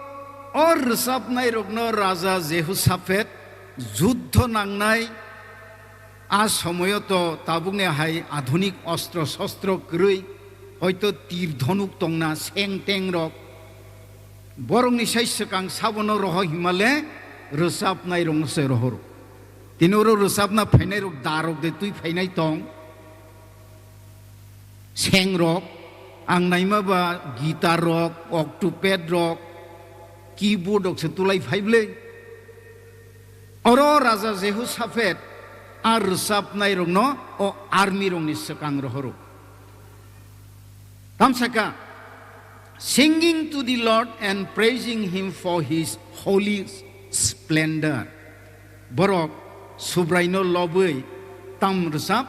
o rwchapnai rokno Raja Jehoshaphat juddho nangnai a somoyo to tabukni hai adhunik ostro shostro kwrwi, hoito tir dhonuk tongna seng teng rok. Borokni sai swkang sabono roho himale rwchapnai rokno se rohoro. Tini oro rwchapna phainai rok darok de twi phainai tong. Seng rok, ang naima ba guitar rok, octopad rok, keyboard rok se tulai phai bwle. Oro Raja Jehoshaphat a rwchapnai rokno o army rokni swkang rohoro. Tamsaka, singing to the Lord and praising him for his holy splendor. Borok Subraino lobwi tam rwchap,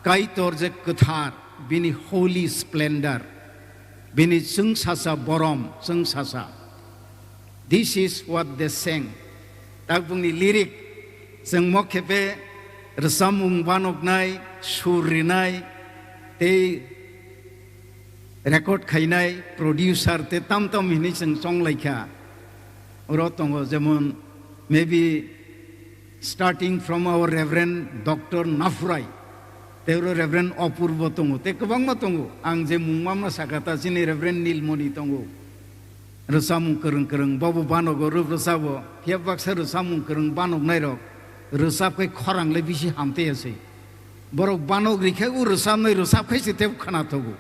Kaitor je kwthar, bini holy splendor, bini chwngsasa borom, chwngsasa. This is what they sang. Takbungni lyric, chwng mokhepe rwchapmung banoknai, sur rinai, tei record khainai, producer tei tam tam hinwi chwng chonglaikha. Oro tongo jemon maybe starting from our Reverend Doctor Naphurai, tei oro Reverend Apurbo tongo, tei kwbangma tongo. Ang je mungma ma sakha ta chini Reverend Nilmoni tongo. Rwchapmung kwrwng kwrwng, bobo banogo rw-, rwchabo. Phiya baksa rwchapmung kwrwng banoknai rok rwchap khai khorang le bisi hamtaiya se. Borok banok rikha o rwchapnai rwchap khai se tei khwna thogo.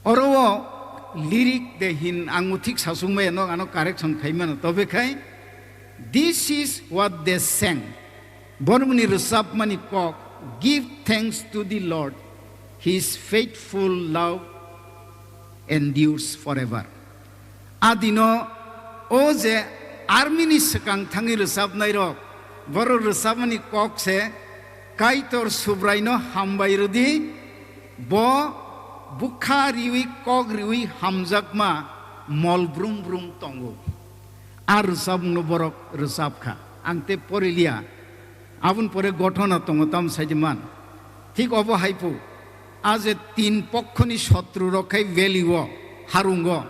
Oro o lyric de hin ang thik sasung maya no ano correction khai mano. Tobe khai, this is what they sang. Borokni rwchapmani kok, give thanks to the Lord, his faithful love endures forever. Adino o je army ni swkang thangwi rwchapnai rok, borok rwchapmani kok se Kaitor Subraino hambai rwdi, bo bwkha riwi kok riwi hamjakma mol brum brum tongo. A rwchapmungno borok rwchapkha. Ang tei poriliya, aboni pore gothona tongo tamo saidi man. Thik obo hai phu, a je tin pokhoni sotru rok khai valley o, harungo,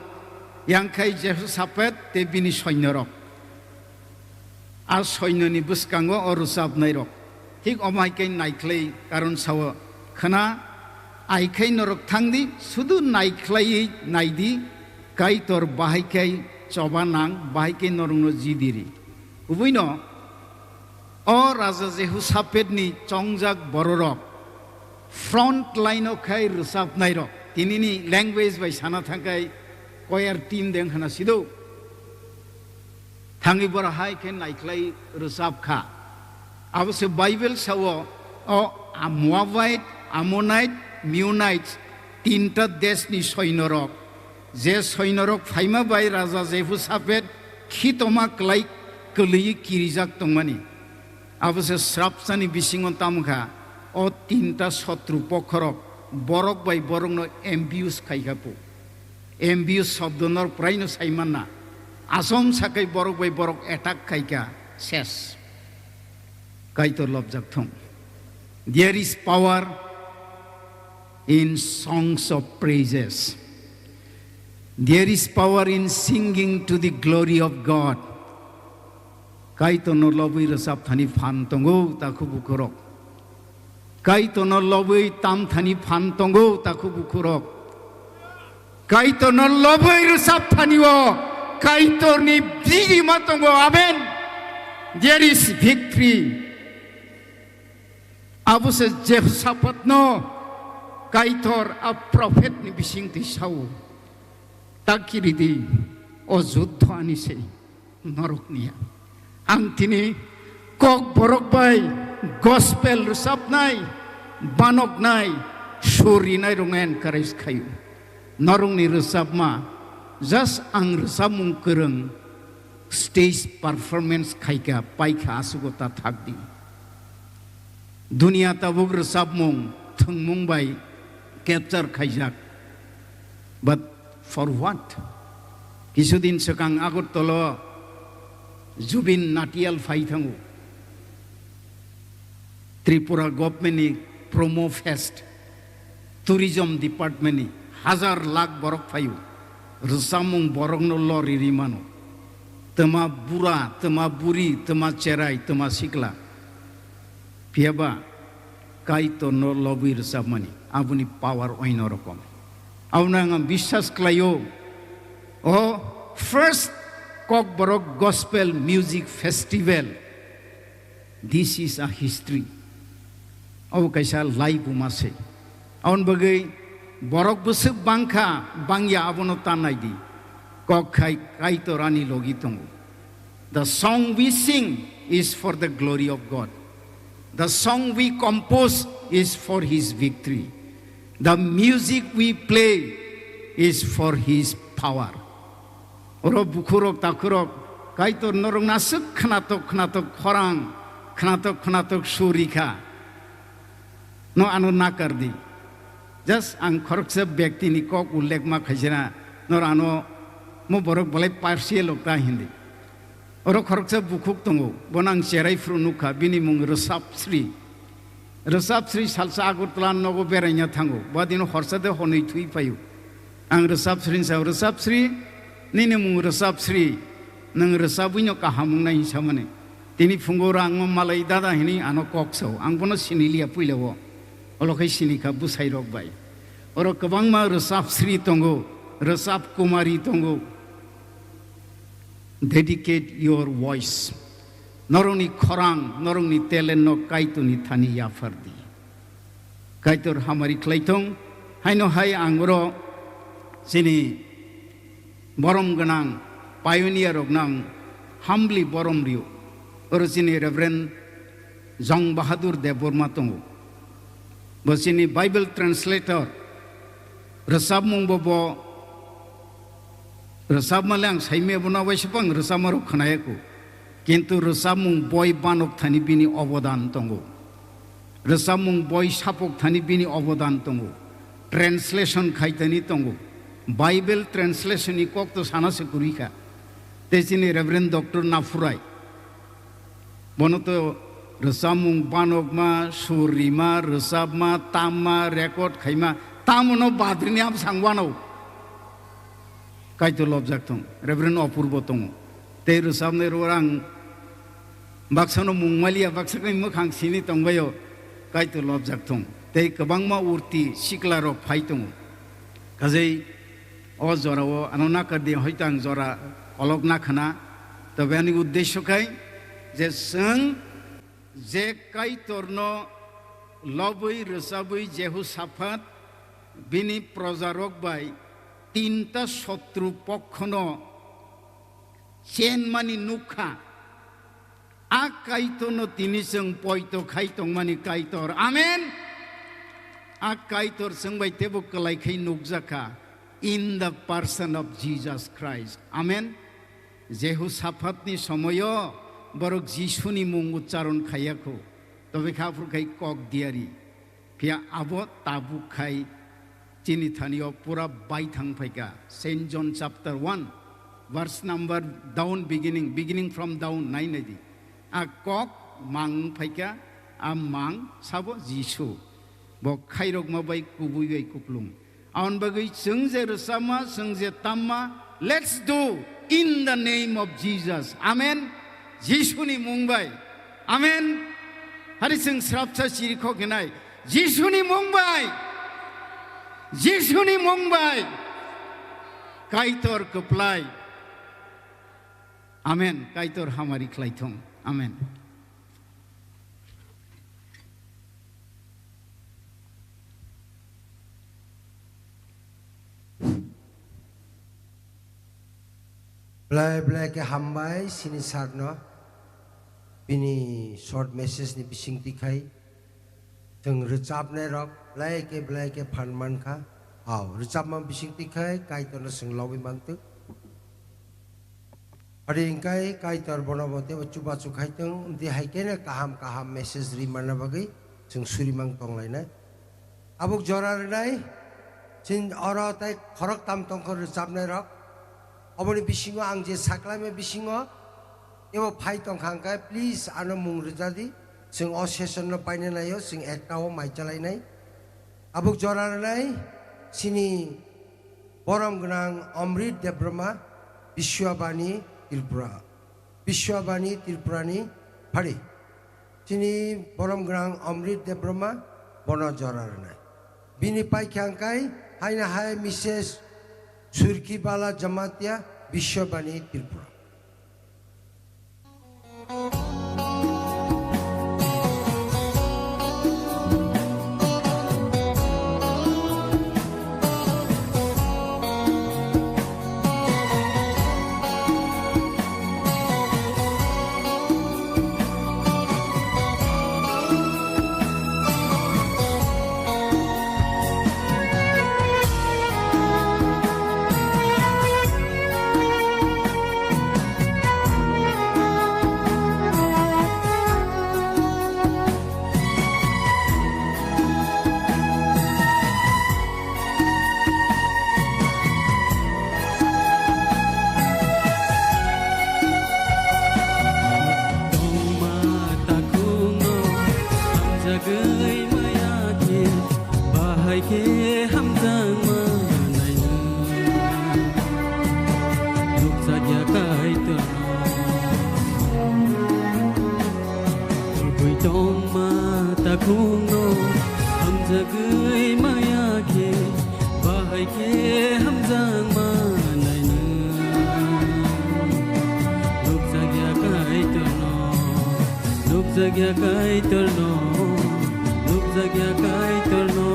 yang khai Jehosaphat tei bini soinyorok. A soinoni bwskango o rwchapnairok. Thik omo hai khe naikhlai karon sao, khwna, ai khai norok thangdi, sudu naikhlaiwi naidi, Kaitor bahai khai choba nang, bahai khai norokno jibiri. Kubuino, o Raja Jehosaphatni chongjak bororok front line o khai rwchapnairok, tinini language bai sana thangkhai choir team deng khana sido. Thangwi bora hai khe naikhlai rwchap kha. Abo se Bible sao, o Moabite, Ammonite, Meunite, tinta deshni soinorok, je soinorok phaima bai Raja Jehosaphat khitoma klai kwlwiwi kirijak tongmani. Abo se srapsani bisingo tamo kha, o tinta sotru pokhorok borok bai borokno ambush khai kha pu. Ambush shobdo norok praino sai manna. Asom sakai borok bai borok attack khai kha, ses. Kaitor lobjak thung. There is power in songs of praises. There is power in singing to the glory of God. Kaitorno lobwi rwchap thani phan tongo, takhu bukhurok. Kaitorno lobwi tam thani phan tongo, takhu bukhurok. Kaitorno lobwi rwchap thani o Kaitorni birima tongo. Amen. There is victory. Abo se Jehosaphatno Kaitor a prophetni bisingtwi sao, "Takiri di, o juddho ani se, norokni ya." Ang tini kok borok bai gospel rwchapnai, banoknai, sur rinai rokno encourage khaio. Norokni rwchapma, just ang rwchapmung kwrwng, stage performance khaikha, paikha, aswk ta thakdi. Duniya tabuk rwchapmung, thwngmung bai capture khaijak. But for what? Kisudin swkang Agartala Zubeen Nautiyal phai thango. Tripura government ni promo fest, tourism department ni hazar lakh borok phaio, rwchapmung borokno lori ri mano. Twma bura, twma buri, twma cherai, twma sikla. Phiyaba Kaitorno lobwi rwchapmani, aboni power oino rokom. Abono ang biswas khlaio, o first Kokborok Gospel Music Festival. This is a history. Abo kaisa laibuma se. Aboni bagwi borok bwswk bangkha, bangya abono ta naidi. Kok khai Kaitor ani logi tongo. The song we sing is for the glory of God. The song we compose is for his victory. The music we play is for his power. Oro bukhurok takhurok, Kaitor norok naswk khnatok khnatok khorang, khnatok khnatok suri kha. No ano nakar di. Just ang khoroksa bektini kok ullekma khaisina, nor ano mo borok bolai partial ok ta hindi. Oro khoroksa bukhuk tongo, bono ang cherai phuru nukha, bini mung Rwchapsri. Rwchapsri salsa Agartala nogo beraina thango, bo dino horsa de honwi thwi phaio. Ang Rwchapsri ni sao, "Rwchapsri, nini mung Rwchapsri, nwng rwchabwino kaham wngnai," hinwi samani. Tini phungo rang malai dada hinwi ano kok sao, ang bono siniliya puila o. Olo khai sinikha bwsai rok bai. Oro kwbangma Rwchapsri tongo, Rwchap Kumari tongo. Dedicate your voice. Norokni khorang, norokni talent no Kaitorni thani yaphar di. Kaitor hamari khlai thung, haino hai ang oro chini borom gwnang pioneer rokno ang humbly borom rio. Oro chini Reverend Jong Bahadur Debbarma tongo. Bo chini Bible translator, rwchapmung bo, bo rwchapma le ang saimaya bono waisa pang rwchapma rok khwnaya kho. Kintu rwchapmung boi banok thani bini obodan tongo. Rwchapmung boi sapok thani bini obodan tongo. Translation khai thani tongo. Bible translation ni kok to sana se kwrwi kha. Tei chini Reverend Doctor Naphurai. Bono to rwchapmung banokma, sur rima, rwchapma, tamma, record khaima, tamono badrini amsang wano. Kaitor lobjak thung, Reverend Apurbo tongo. Tei rwchapnai rw ang baksano mung maliya, baksa khe mwkhang sini tongbaio, Kaitor lobjak thung. Tei kwbangma urti sikla rok phai tongo. Kajei o jora o ano nakar di hoito ang jora kolok nakhana. Tobe ani uddesyo khai je chwng je Kaitorno lobwi rwchabwi Jehusaphat bini projarok bai tinta sotru pokhono chenmani nukha. A Kaitorno tini chwng poito khai tongmani Kaitor. Amen. A Kaitor chwng bai teibo kwlai khai nukjakha in the person of Jesus Christ. Amen. Jehusaphatni somoyo borok Jisuni mung uchcharon khaiya kho. Tobe kha aphuru khai kok diari. Phiya abo tabuk khai chini thani o pura bai thang phaikha. Saint John chapter one, verse number down beginning, beginning from down nai nai di. A kok mang phaikha, a mang sabo Jisu. Bo khairokma bai kubui bai kuplung. Aboni bagwi chwng je rwchapma, chwng je tamma, let's do in the name of Jesus. Amen. Jisuni mung bai. Amen. Hari chwng srapsa siri khok hinai. Jisuni mung bai. Jisuni mung bai. Kaitor kwplai. Amen. Kaitor hamari khlai thung. Amen. Belai belai khe hambai sini sir no bini short message ni bising twi khai. Chwng rwchapnai rok belai khe belai khe phan mankha. Hao, rwchapma bising twi khai Kaitor no chwng lobwi mantwk. Adi hingkai Kaitor bono bo teibo chubachu khai tong, amtwi hai khe no kaham kaham message ri manna bagwi chwng suri mang tong lainai. Tabuk jora rwnai, chini oro tei khoroktham tongkha rwchapnai rok. Oboni bisingo ang je saklaima bisingo teibo phai tongkha hingkhe, please ano mung rwja di. Chwng o session no paina naio, chwng ekta o mai chalainai. Tabuk jora rwnai, chini borom gwnang Amrit Debbarma, Biswabani Tripura. Biswabani Tripurani phari. Chini borom gwnang Amrit Debbarma bono jora rwnai. Bini paikha hingkai haino hai Missus Surkibala Jamatia, Biswabani Tripura. Tongma takhukno hamjagwi maya khe, bahai khe hamjakma naino. Nukjakya Kaitorno. Tongwi tongma takhukno hamjagwi maya khe, bahai khe hamjakma naino. Nukjakya Kaitorno, nukjakya Kaitorno, nukjakya Kaitorno.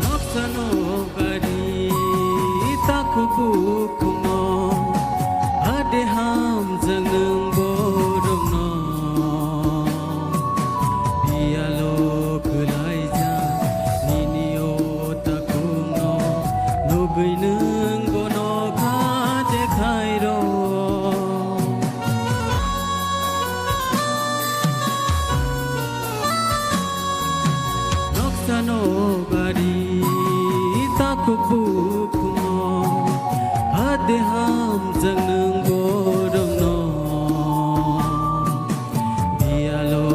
Noksa no Kubukhungno hade hamjak nwng borokno. Biyalo kwlaijak nini o takhukno nugwi nwng bono kha dekhairo. Noksano bari takhuk bukhukno hade hamjak nwng borokno. Biyalo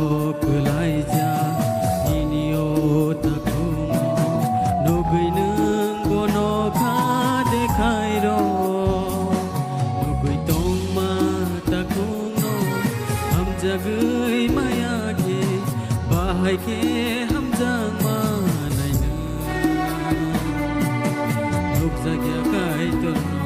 kwlaijak nini o takhukno nugwi nwng bono kha dekhairo. Nugwi tongma takhukno hamjagwi maya khe, bahai khe hamjakma nainw nukjakya Kaitorno.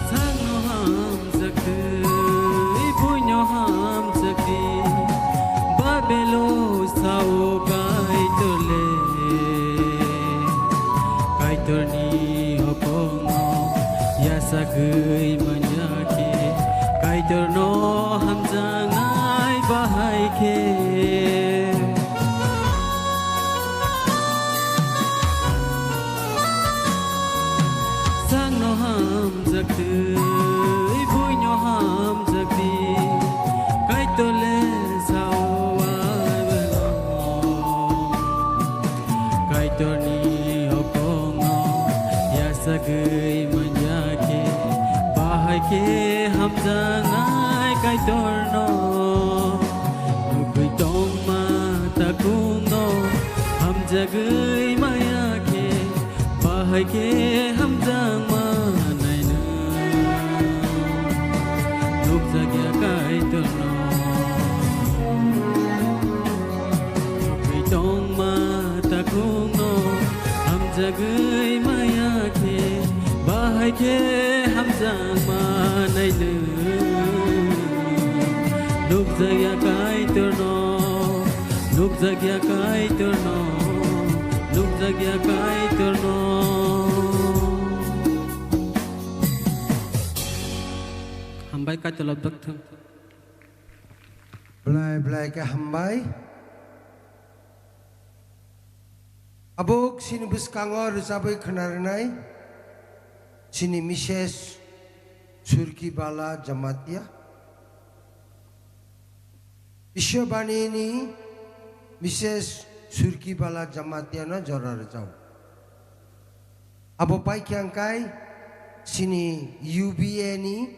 Sakno hamjak twi buino hamjak di, Babelo sao Kaitor le. Kaitorni hokongno yasagwi manya khe, Kaitorno hamjaknai bahai khe. Sakno hamjak twi buino hamjak di, Kaitor le sao ai belong. Kaitorni hokongno yasagwi manya khe, bahai khe hamjaknai Kaitorno. Nugwi tongma takhukno hamjagwi maya khe, bahai khe hamjakma nainw nukjakya Kaitorno. Nugwi tongma takhukno hamjagwi maya khe, bahai khe hamjakma nainw nukjakya Kaitorno, nukjakya Kaitorno, nukjakya Kaitorno. Hambai, Kaitor lobjak thung. Belai belai khe hambai. Abo chini bwskango rwchabwi khwnarwnai chini Missus Surkibala Jamatia. Iswrbanini Missus Surkibala Jamatiano jora rwjao. Abo paikha hwnkhe chini U B A ni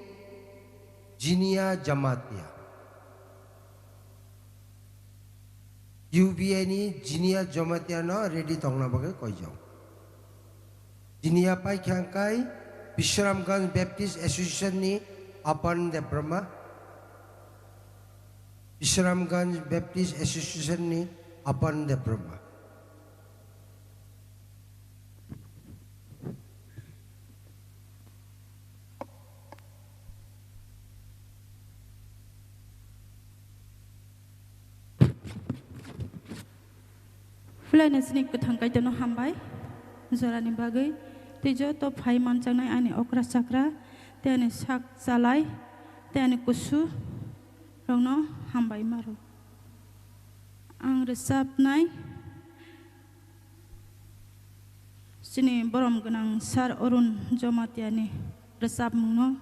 Jinia Jamatia. U B A ni Jinia Jamatia no ready tongna bagwi koijak. Jinia paikha hwnkhe Bisramganj Baptist Association ni Apan Debbarma. Bisramganj Baptist Association ni Apan Debbarma. Phulaino chini kwthang Kaitorno hambai jorani bagwi, tei joto phai manjaknai ani okra chakra, tei ani sak chalai, tei ani kusu rokno hambai maro. Ang rwchapnai. Chini borom gwnang Sir Arun Jamatia ni rwchapmung no.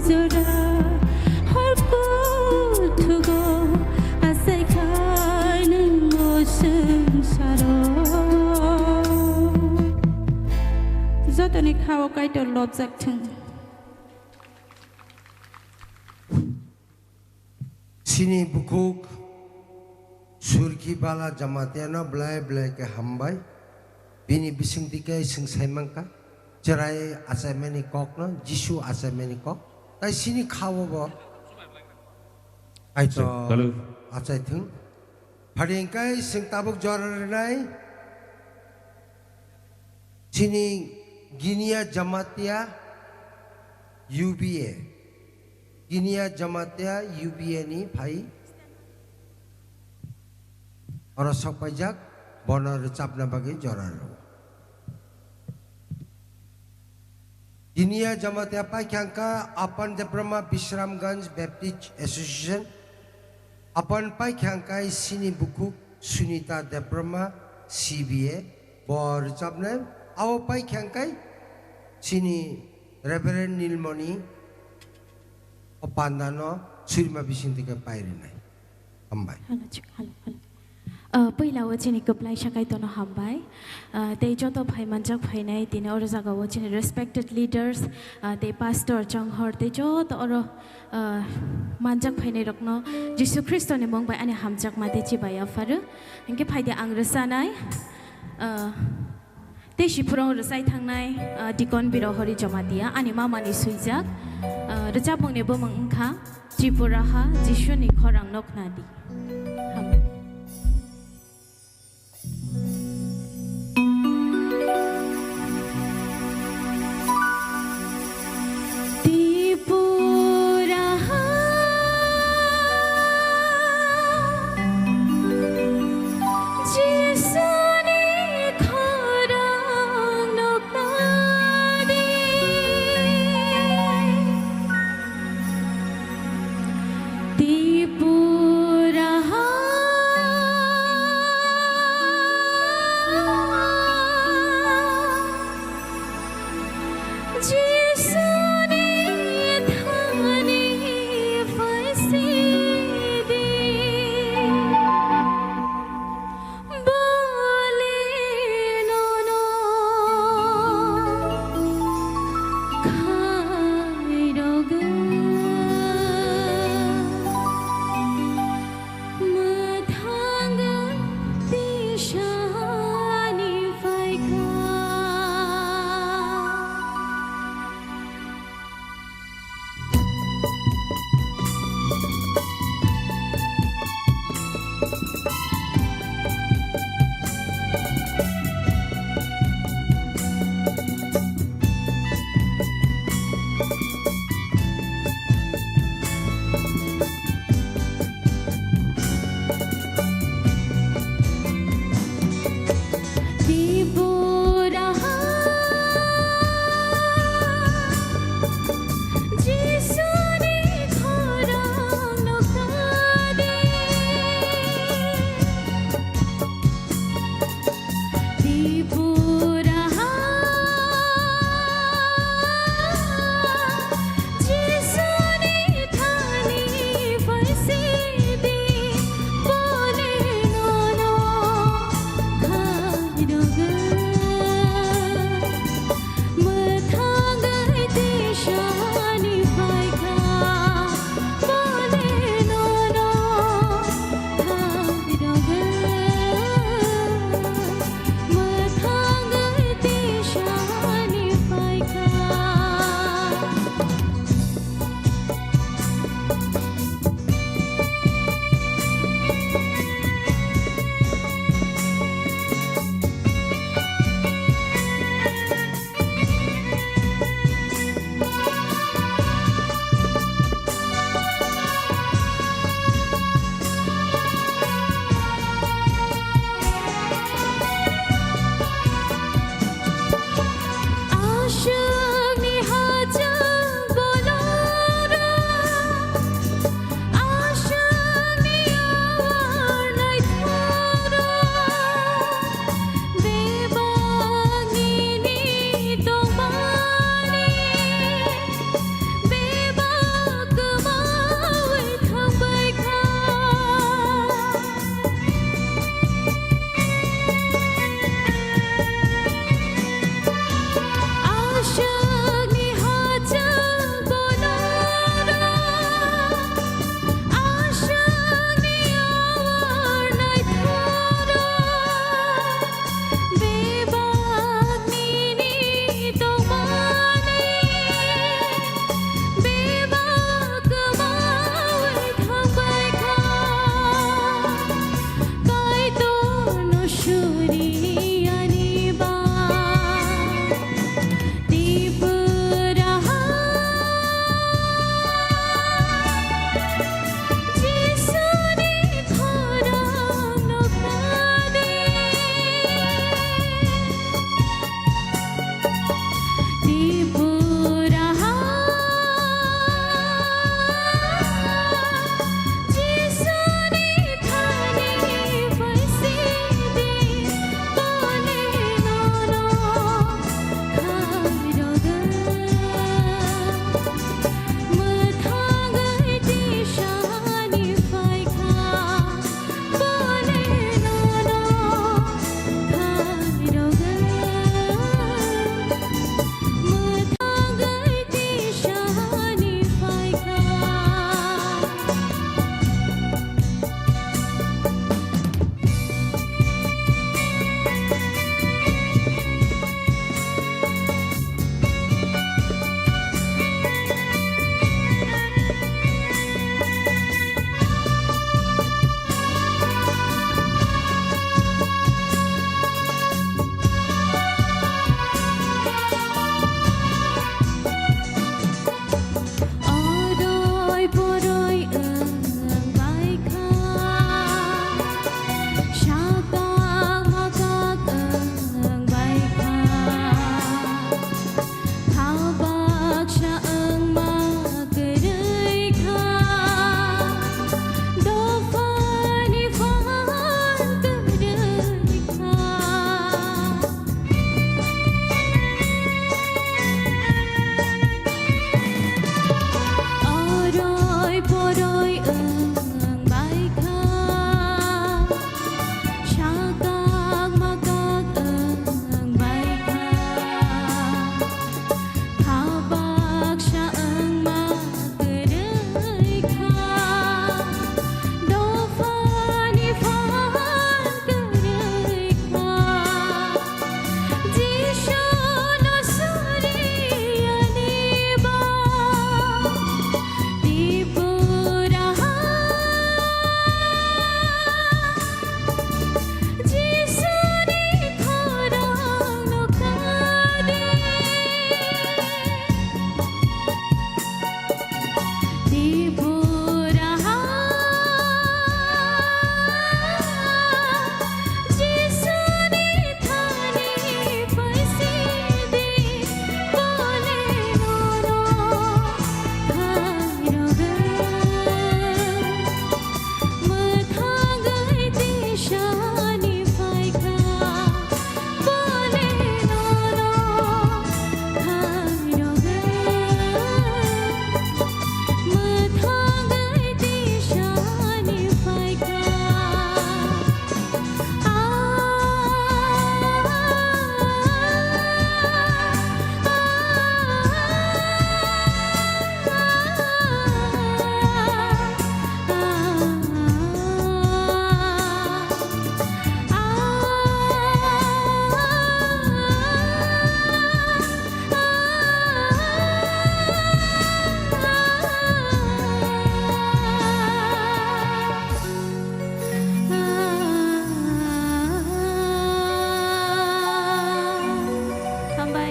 Jora hor kuthugo asai khai nwngo swngsaro. Jotoni khao Kaitor lobjak thung. Chini bukhuk Surki Bala Jamatia no belai belai khe hambai. Bini bisingtwi khe chwng sai mankha, chwrai achaimani kokno, Jisu achaimani kok. Tai chini khao bo Kaitor achai thung. Phari hwnkhe chwng tabuk jora rwnai. Chini Ginia Jamatia U B A. Ginia Jamatia U B A ni phai. Oro sok paijak, bono rwchapna bagwi jora rwo. Ginia Jamatia paikha hwnkha Apan Debbarma Bisramganj Baptist Association. Apan paikha hwnkha chini bukhuk Sunita Debbarma C B A. Bo rwchapnai. Abo paikha hwnkha chini Reverend Nilmoni o pandano surima bisingtwi khe pai rwnai. Hambai. Halo, chik, halo, halo. Ah, puila o chini kwplai sakai tono hambai. Ah, tei joto phai manjak phainai tini oro jaga o chini respected leaders, ah, tei pastor chonghor tei joto oro, ah, manjak phainai rokno Jisu Khristo ni mung bai ani hamjakma tei chibai yapharu. Hinkhe phaidi ang rwchanai, ah, Tei siphurung rwchai thangnai, ah, Deacon Birohori Jamatia, ani mama ni swijak, ah, rwchapmung ni bumung wngkha Tripura ha Jisuni khorang no khnadi. Hambai.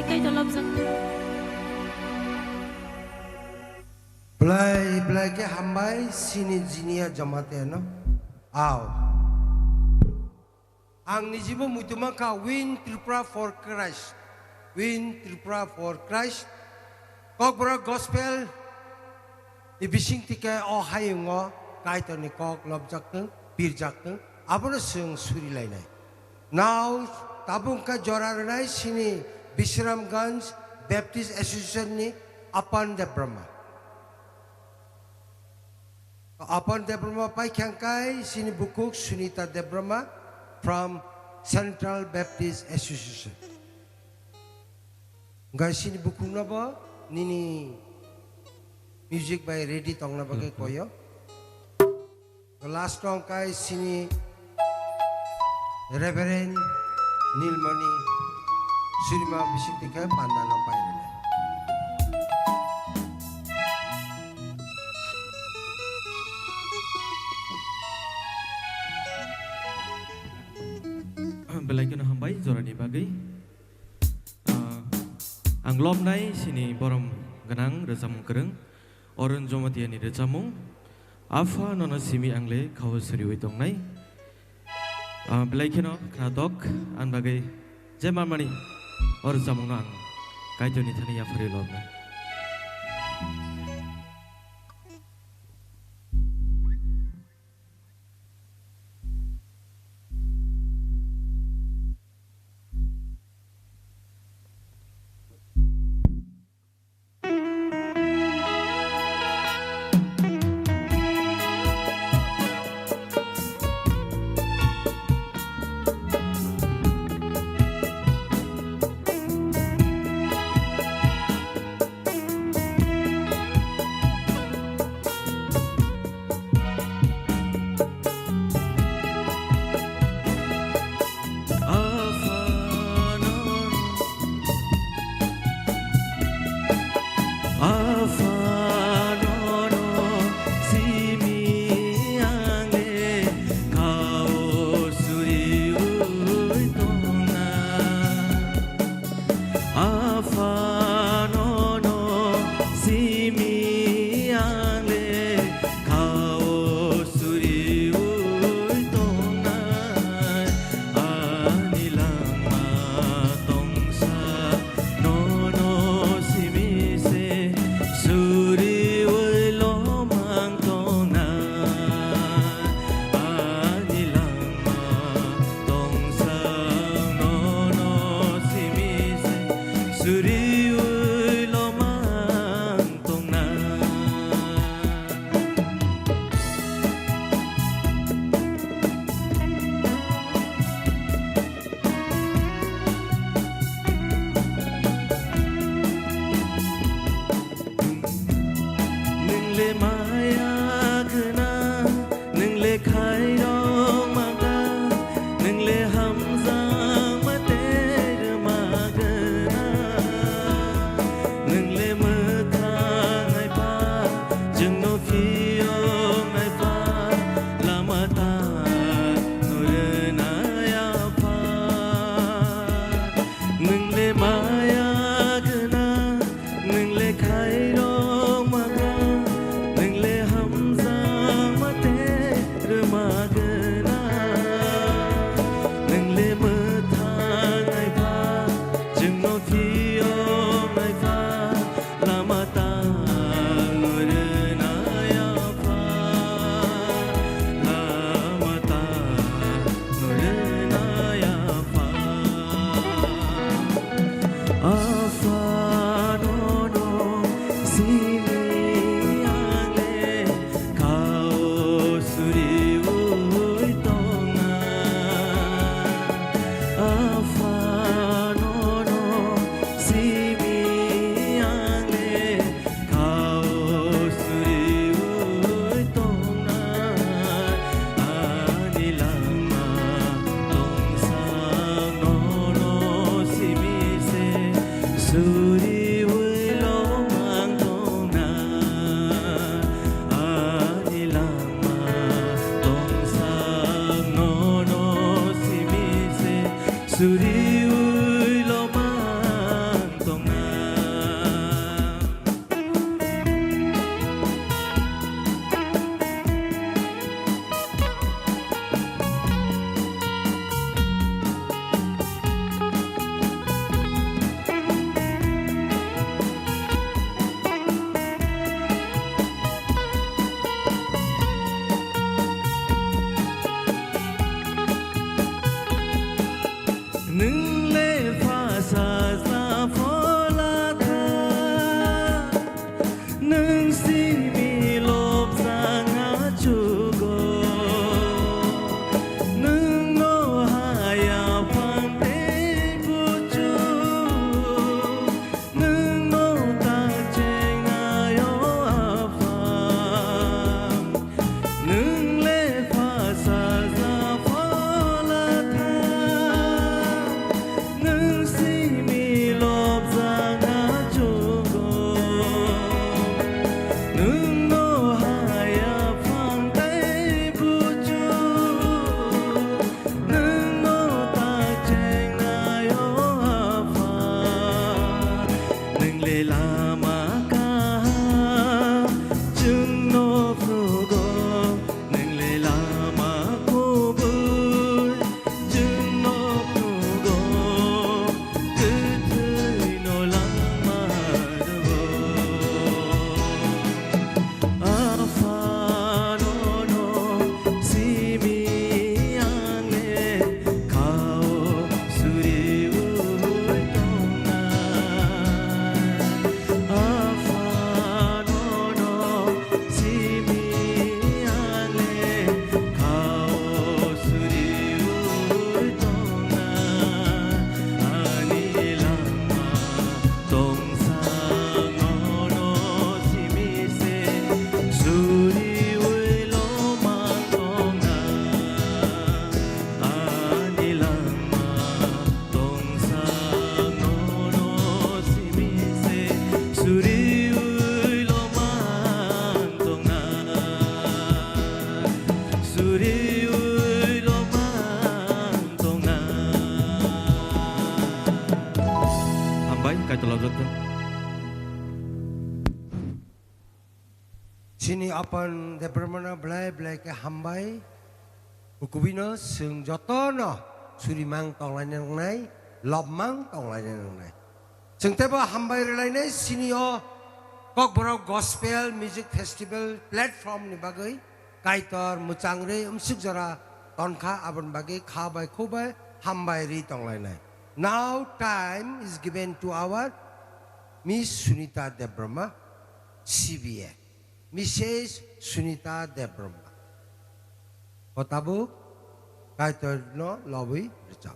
Kaitor lobjak. Belai, belai khe hambai sini Jinia Jamatia no. Aw. Ang nijibo muitu mankha Win Tripura for Christ. Win Tripura for Christ. Kokborok Gospel ni bising tike o hayungo Kaitorni kok lobjak thung, pirjak thung, abono chwng suri lainai. Nao tabuk kha jora rwnai sini Bisramganj Baptist Association ni Apan Debbarma. Apan Debbarma paikha hwnkhe sini bukhuk Sunita Debbarma from Central Baptist Association. Hwnkhe sini bukhukno bo nini music bai ready tongna bagwi Mhm. koyo. Last o hwnkhe sini Reverend Nilmani Surima bising tike panda no pairwnai. Belai kheno hambai jorani bagwi. Ah, ang lobnai sini borom gwnang rwchapmung kwrwng Arun Jamatia ni rwchapmung Apha nono simi ang le khao suriui tongnai. Ah, belai kheno khnatok ang bagwi je mamani o rwchapmung no ang Kaitor ni thani yapharwi lobnai. Apha nono simi ang le khao suriui tongnai. Ani langma tongsa nono simi se suriui lomang tongnai. Ani langma tongsa nono simi se suriui lomang tongnai. Nwng le maya gwnang, nwng le khairok mangkha, nwng le hamjakma tei rwma gwnang. Nwng le mwthang hai pha, chwngno phiyok nai pha, lama ta rwnai Apha. Nwng le maya gwnang, nwng le khairok mangkha, nwng le hamjakma tei rwma gwnang. Nwng le mwthang hai pha, chwngno phiyok nai pha, lama ta rwnai Apha, lama ta rwnai Apha. Apha nono simi ang le khao suriui tongnai. Apha nono simi ang le khao suriui tongnai. Ani langma tongsa nono simi se suriui lomang tongnai. Ani langma tongsa nono simi se suriui lomang Lama kaham chwngno phrugo, nwng le lama kubui chwngno phrugo, kwthwino lama rwo. Apha nono simi ang le khao suriui tongnai. Apha nono simi ang le khao suriui tongnai. Ani lama tongsa nono simi se suriui lomang tongnai. Ani lama tongsa nono simi se suriui lomang tongnai. Suriui lomang tongnai. Hambai, Kaitor lajak kha. Chini Apan Debbarmano belai belai khe hambai. Ukubino chwng jotono surimang tonglaina nangnai, lobmang tonglaina nangnai. Chwng teibo hambai rwlainai chini o Kokborok Gospel Music Festival platform ni bagwi Kaitor mwchang rwi umsuk jora tonkha, aboni bagwi kha bai khuk bai hambai rwi tonglainai. Now time is given to our Miss Sunita Debbarma, C B A. Missus Sunita Debbarma. O tabuk Kaitorno lobwi rwchapnai.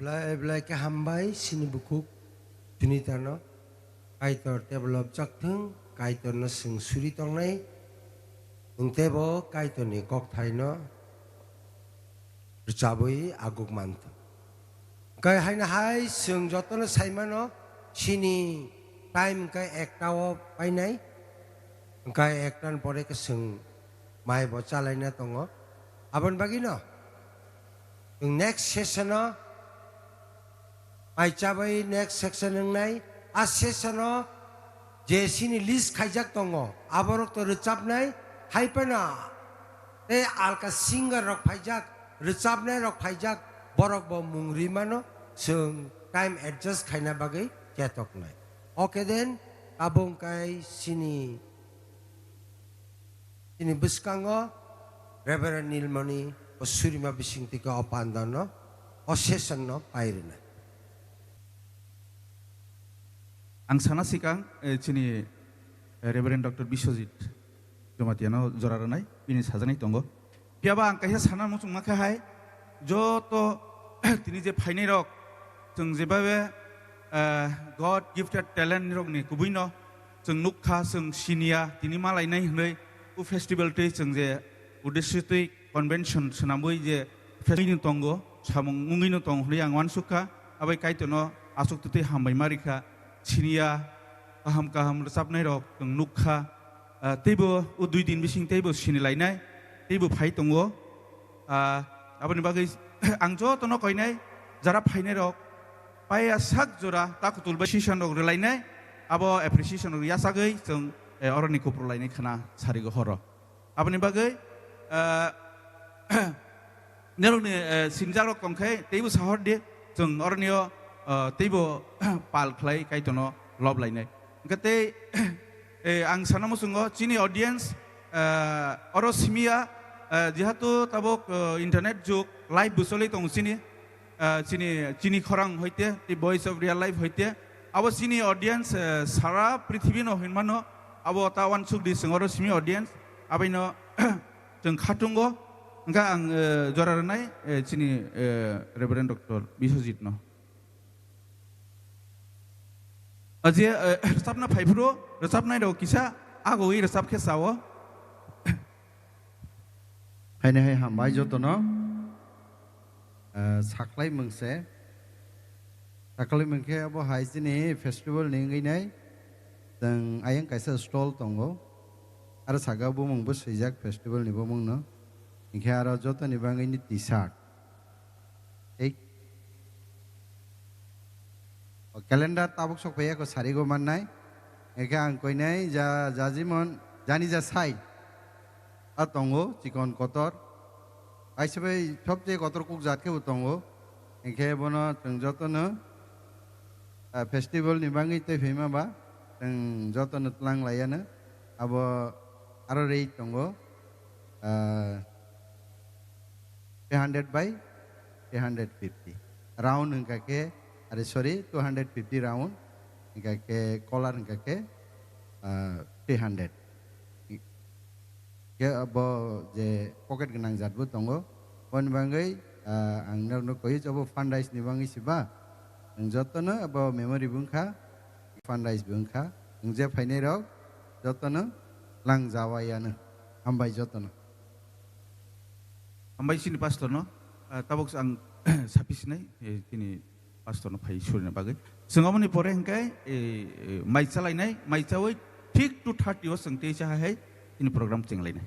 Belai belai khe hambai chini bukhuk Sunitano. Kaitor tebo lobjak thung, Kaitorno chwng suri tongnai, hwnkhe bo Kaitorni kokthaino rwchabwi aguk man thung. Hwnkhe haino hai chwng jotono sai mano, chini time hwnkhe ekta o painai, hwnkhe ekta ni pore khe chwng mai bo chalaina tongo. Aboni bagwino chwng next session o mai chabai next session wngnai. A session o je chini list khaijak tongo, aborok to rwchapnai, hai phano tei alka singer rok phaijak, rwchapnai rok phaijak, borok bo mung rwi mano, chwng time adjust khaina bagwi chetoknai. Okay then, tabuk kai chini, chini bwskango Reverend Nilmoni o surima bisingtwi khe o pandano, o session no pai rwnai. Ang sana sikang, eh, chini, eh, Reverend Doctor Biswajit Jomatiano jora rwnai, bini sajaknai tongo. Phiyaba ang kaisa sana muchungma khe hai, joto tini je phainai rok, chwng jebabe, eh, God gifted talent rokni kubui no chwng nukha, chwng siniya, tini malainai hwnwi o festival twi chwng je uddesyo twi convention swnamwi je festival tongo, samung wngwi no tong hwnwi ang uansukha, abai Kaitorno aswk twi hambai ma rikha, siniya, kaham kaham rwchapnai rok chwng nukha, ah, teibo o dui din bising teibo sini lainai, teibo phai tongo. Ah, aboni bagwi ang jotono koinai jara phainai rok paiya sak jora ta kutul bai appreciation rok rwlainai, abo appreciation rok yasagwi chwng, eh, oroni kupru lainai khna sarigo horo. Aboni bagwi, ah, Nerokni, eh, sinijak rok tongkhe teibo sahor di, chwng oroni o, eh, teibo pal khlai Kaitorno lob lainai. Hwnkhe tei, eh, ang sana muchungo chini audience, eh, oro simiya, eh, jihatu tabuk, eh, internet jug, live bo choli tongo chini, eh, chini, chini khorang hoite, tei Voice of Real Life hoite. Abo chini audience, eh, sara prithibi no hinmano, abo ta uansuk di chwng oro simi audience, abaino chwng khatungo, hwnkhe ang, eh, jora rwnai, eh, chini, eh, Reverend Doctor Biswajit no. Aje, eh, rwchapna phaiphuru, rwchapnai rok kisa agoi rwchap khe sao. Haino hai hambai jotono, eh, saklai mungse. Saklai mungkhe abo hai chini festival ni wngwi nai. Chwng ayang kaisa stall tongo. Aro saka bumung bo swijak festival ni bumung no. Hinkhe aro jotoni bagwi ni T-shirt. Thik. O calendar tabuk sok phaiya ko sarigo mannai. Hinkhe ang koinai ja, jajimon, jani ja sai. A tongo, chikon kotor. Kaisa bai sobse kotor kuk jat khe bo tongo. Hinkhe bono chwng jotono, ah, festival ni bagwi tei phaima ba, chwng jotono tlang laiya no. Abo aro rate tongo, ah, three hundred by three hundred fifty. Round hwnkha khe, are, sorry, two hundred fifty round, hwnkha khe collar hwnkha khe, ah, three hundred. Khe abo je pocket gwnang jat bo tongo. Boni bagwi, ah, ang norokno koi, abo fundraise ni bagwi se ba. Ang jotono abo memory bo wngkha, fundraise bo wngkha. Ang je phainai rok jotono lang jawai ano. Hambai jotono. Hambai chini pastor no, ah, tabuk ang sapisinai, eh, chini pastor no phai surina bagwi. Chwng aboni pore hwnkhe, eh, eh, mai chalainai, mai chawi thik two thirty o chwng tei cha hai hai chini program chenglainai.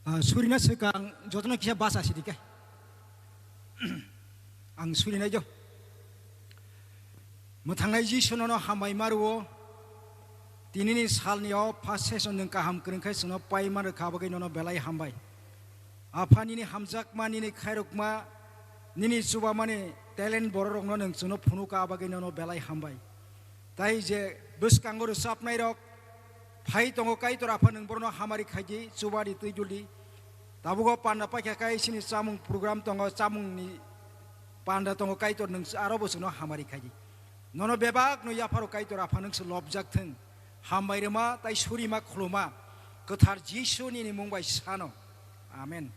Ah, surina swkang jotono kisa basa sidi khe. Ang surinai jo. Mwthangnai Jisu nono hambai ma rwo. Tinini salni o first session nwng kaham kwrwng khai chwngno pai man rwkha, abagwi nono belai hambai. Apha nini hamjakma, nini khairokma, nini chubamani talent bororokno nwng chwngno phunuka, abagwi nono belai hambai. Tai je bwskango rwchapnairok phai tongo, Kaitor Apha nwng borokno hamari khaidi, chubadi twi duldi. Tabugo panda paikha kai sini chamung program tongo, chamungni panda tongo, Kaitor nwng aro bo chwngno hamari khaidi. Nono bebakno yapharo Kaitor Apha nwng se lobjak thwng. Hambai rwma tai surima khuluma kwthar Jisu nini mung bai sano. Amen.